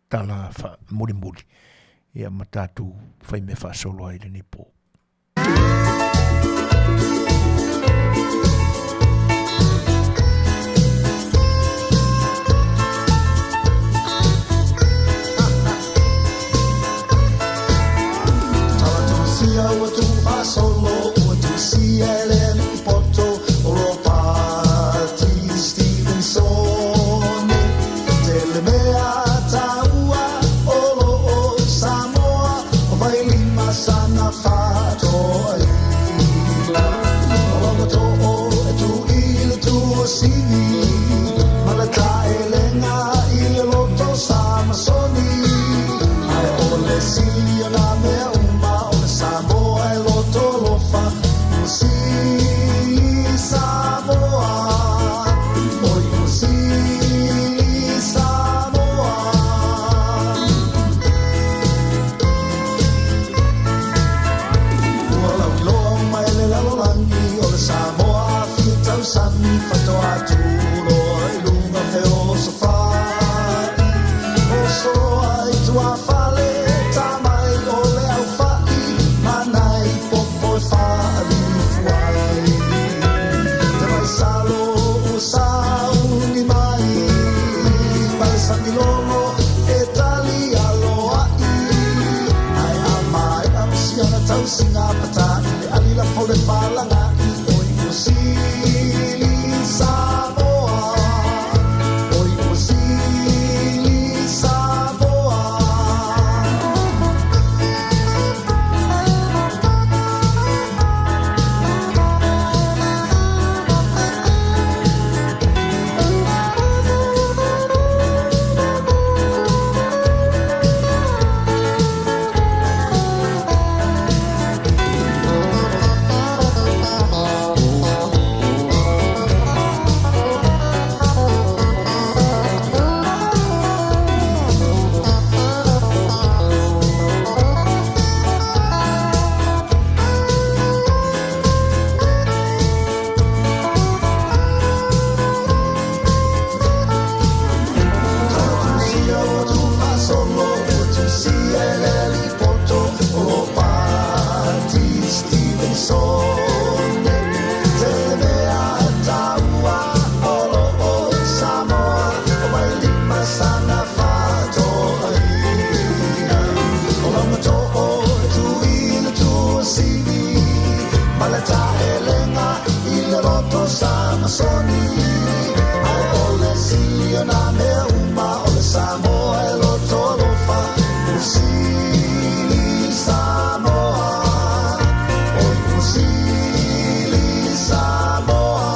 tala mulimuli, ia ma tatou fai mea faasolo ai lenei po. Samasoni. Ae o le sili o nā mea uma o le Samoa e loto alofa. Ua sili Samoa, oi ua sili Samoa.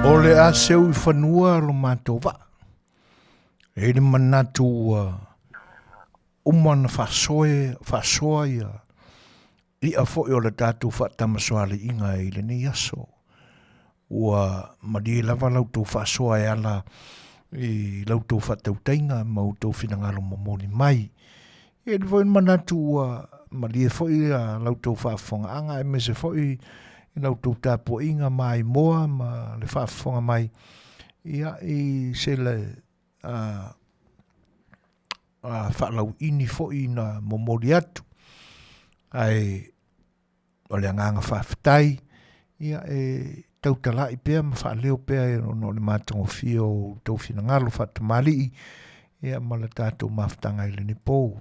O le a seu i fanua lo matou vaa. E i le manatu ua uma na faasoe, faasoa ia i'a foi o le tatou faatamasoaliiga i lenei aso. Ua malie lava la outou faasoa e ala i la outou faatautaiga ma outou finagalo momoli mai. E i ai foi le manatu ua malie foi la outou faafofogaaga aemaise foi i la outou tapuaiga maimoa ma le faafofoga mai ia i se le faalauiini foi na momoli atu. Ae o le agaga faafetai ia e tautalai pea ma faaleo pea ona o le matagofie o outou finagalo faatamalii ia ma le tatou mafutaga i lenei po.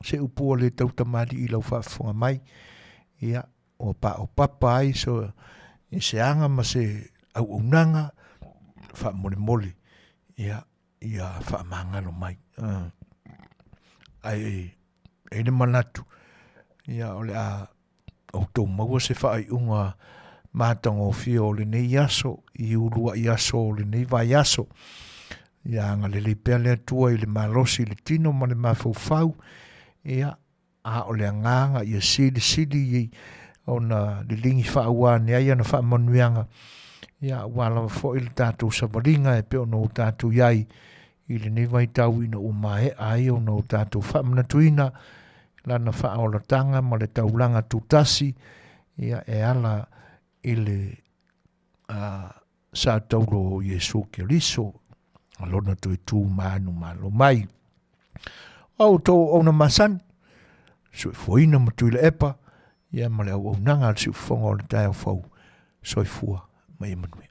Se upu ua le tautamalii i lau faafofoga mai, ia ua paopapa ai so, i se aga ma se auaunaga faamolemole ia ia faamagalo mai. Ae e i le manatu ia o le a outou maua se faaiuga matagofie o lenei aso i uluai aso o lenei vaiaso. Ia agalelei pea le Atua i le malosi i le tino ma le mafaufau, ia a o le agaga ia silisili i ona liligi faaua ane ai ana faamanuiaga, ia aua lava foi le tatou savaliga e pei ona o tatou i ai i lenei vaitau ina ua maea ai ona o tatou faamanatuina lana faaolataga ma le taulaga tutasi ia e ala i le sa taulo o Iesu Keriso a lona toe tu manumalo mai. O outou auauna masani, soifuaina ma Tuilaepa, ia ma le auaunaga a le siufofoga o le taeao fou. Soifua ma ia manuia.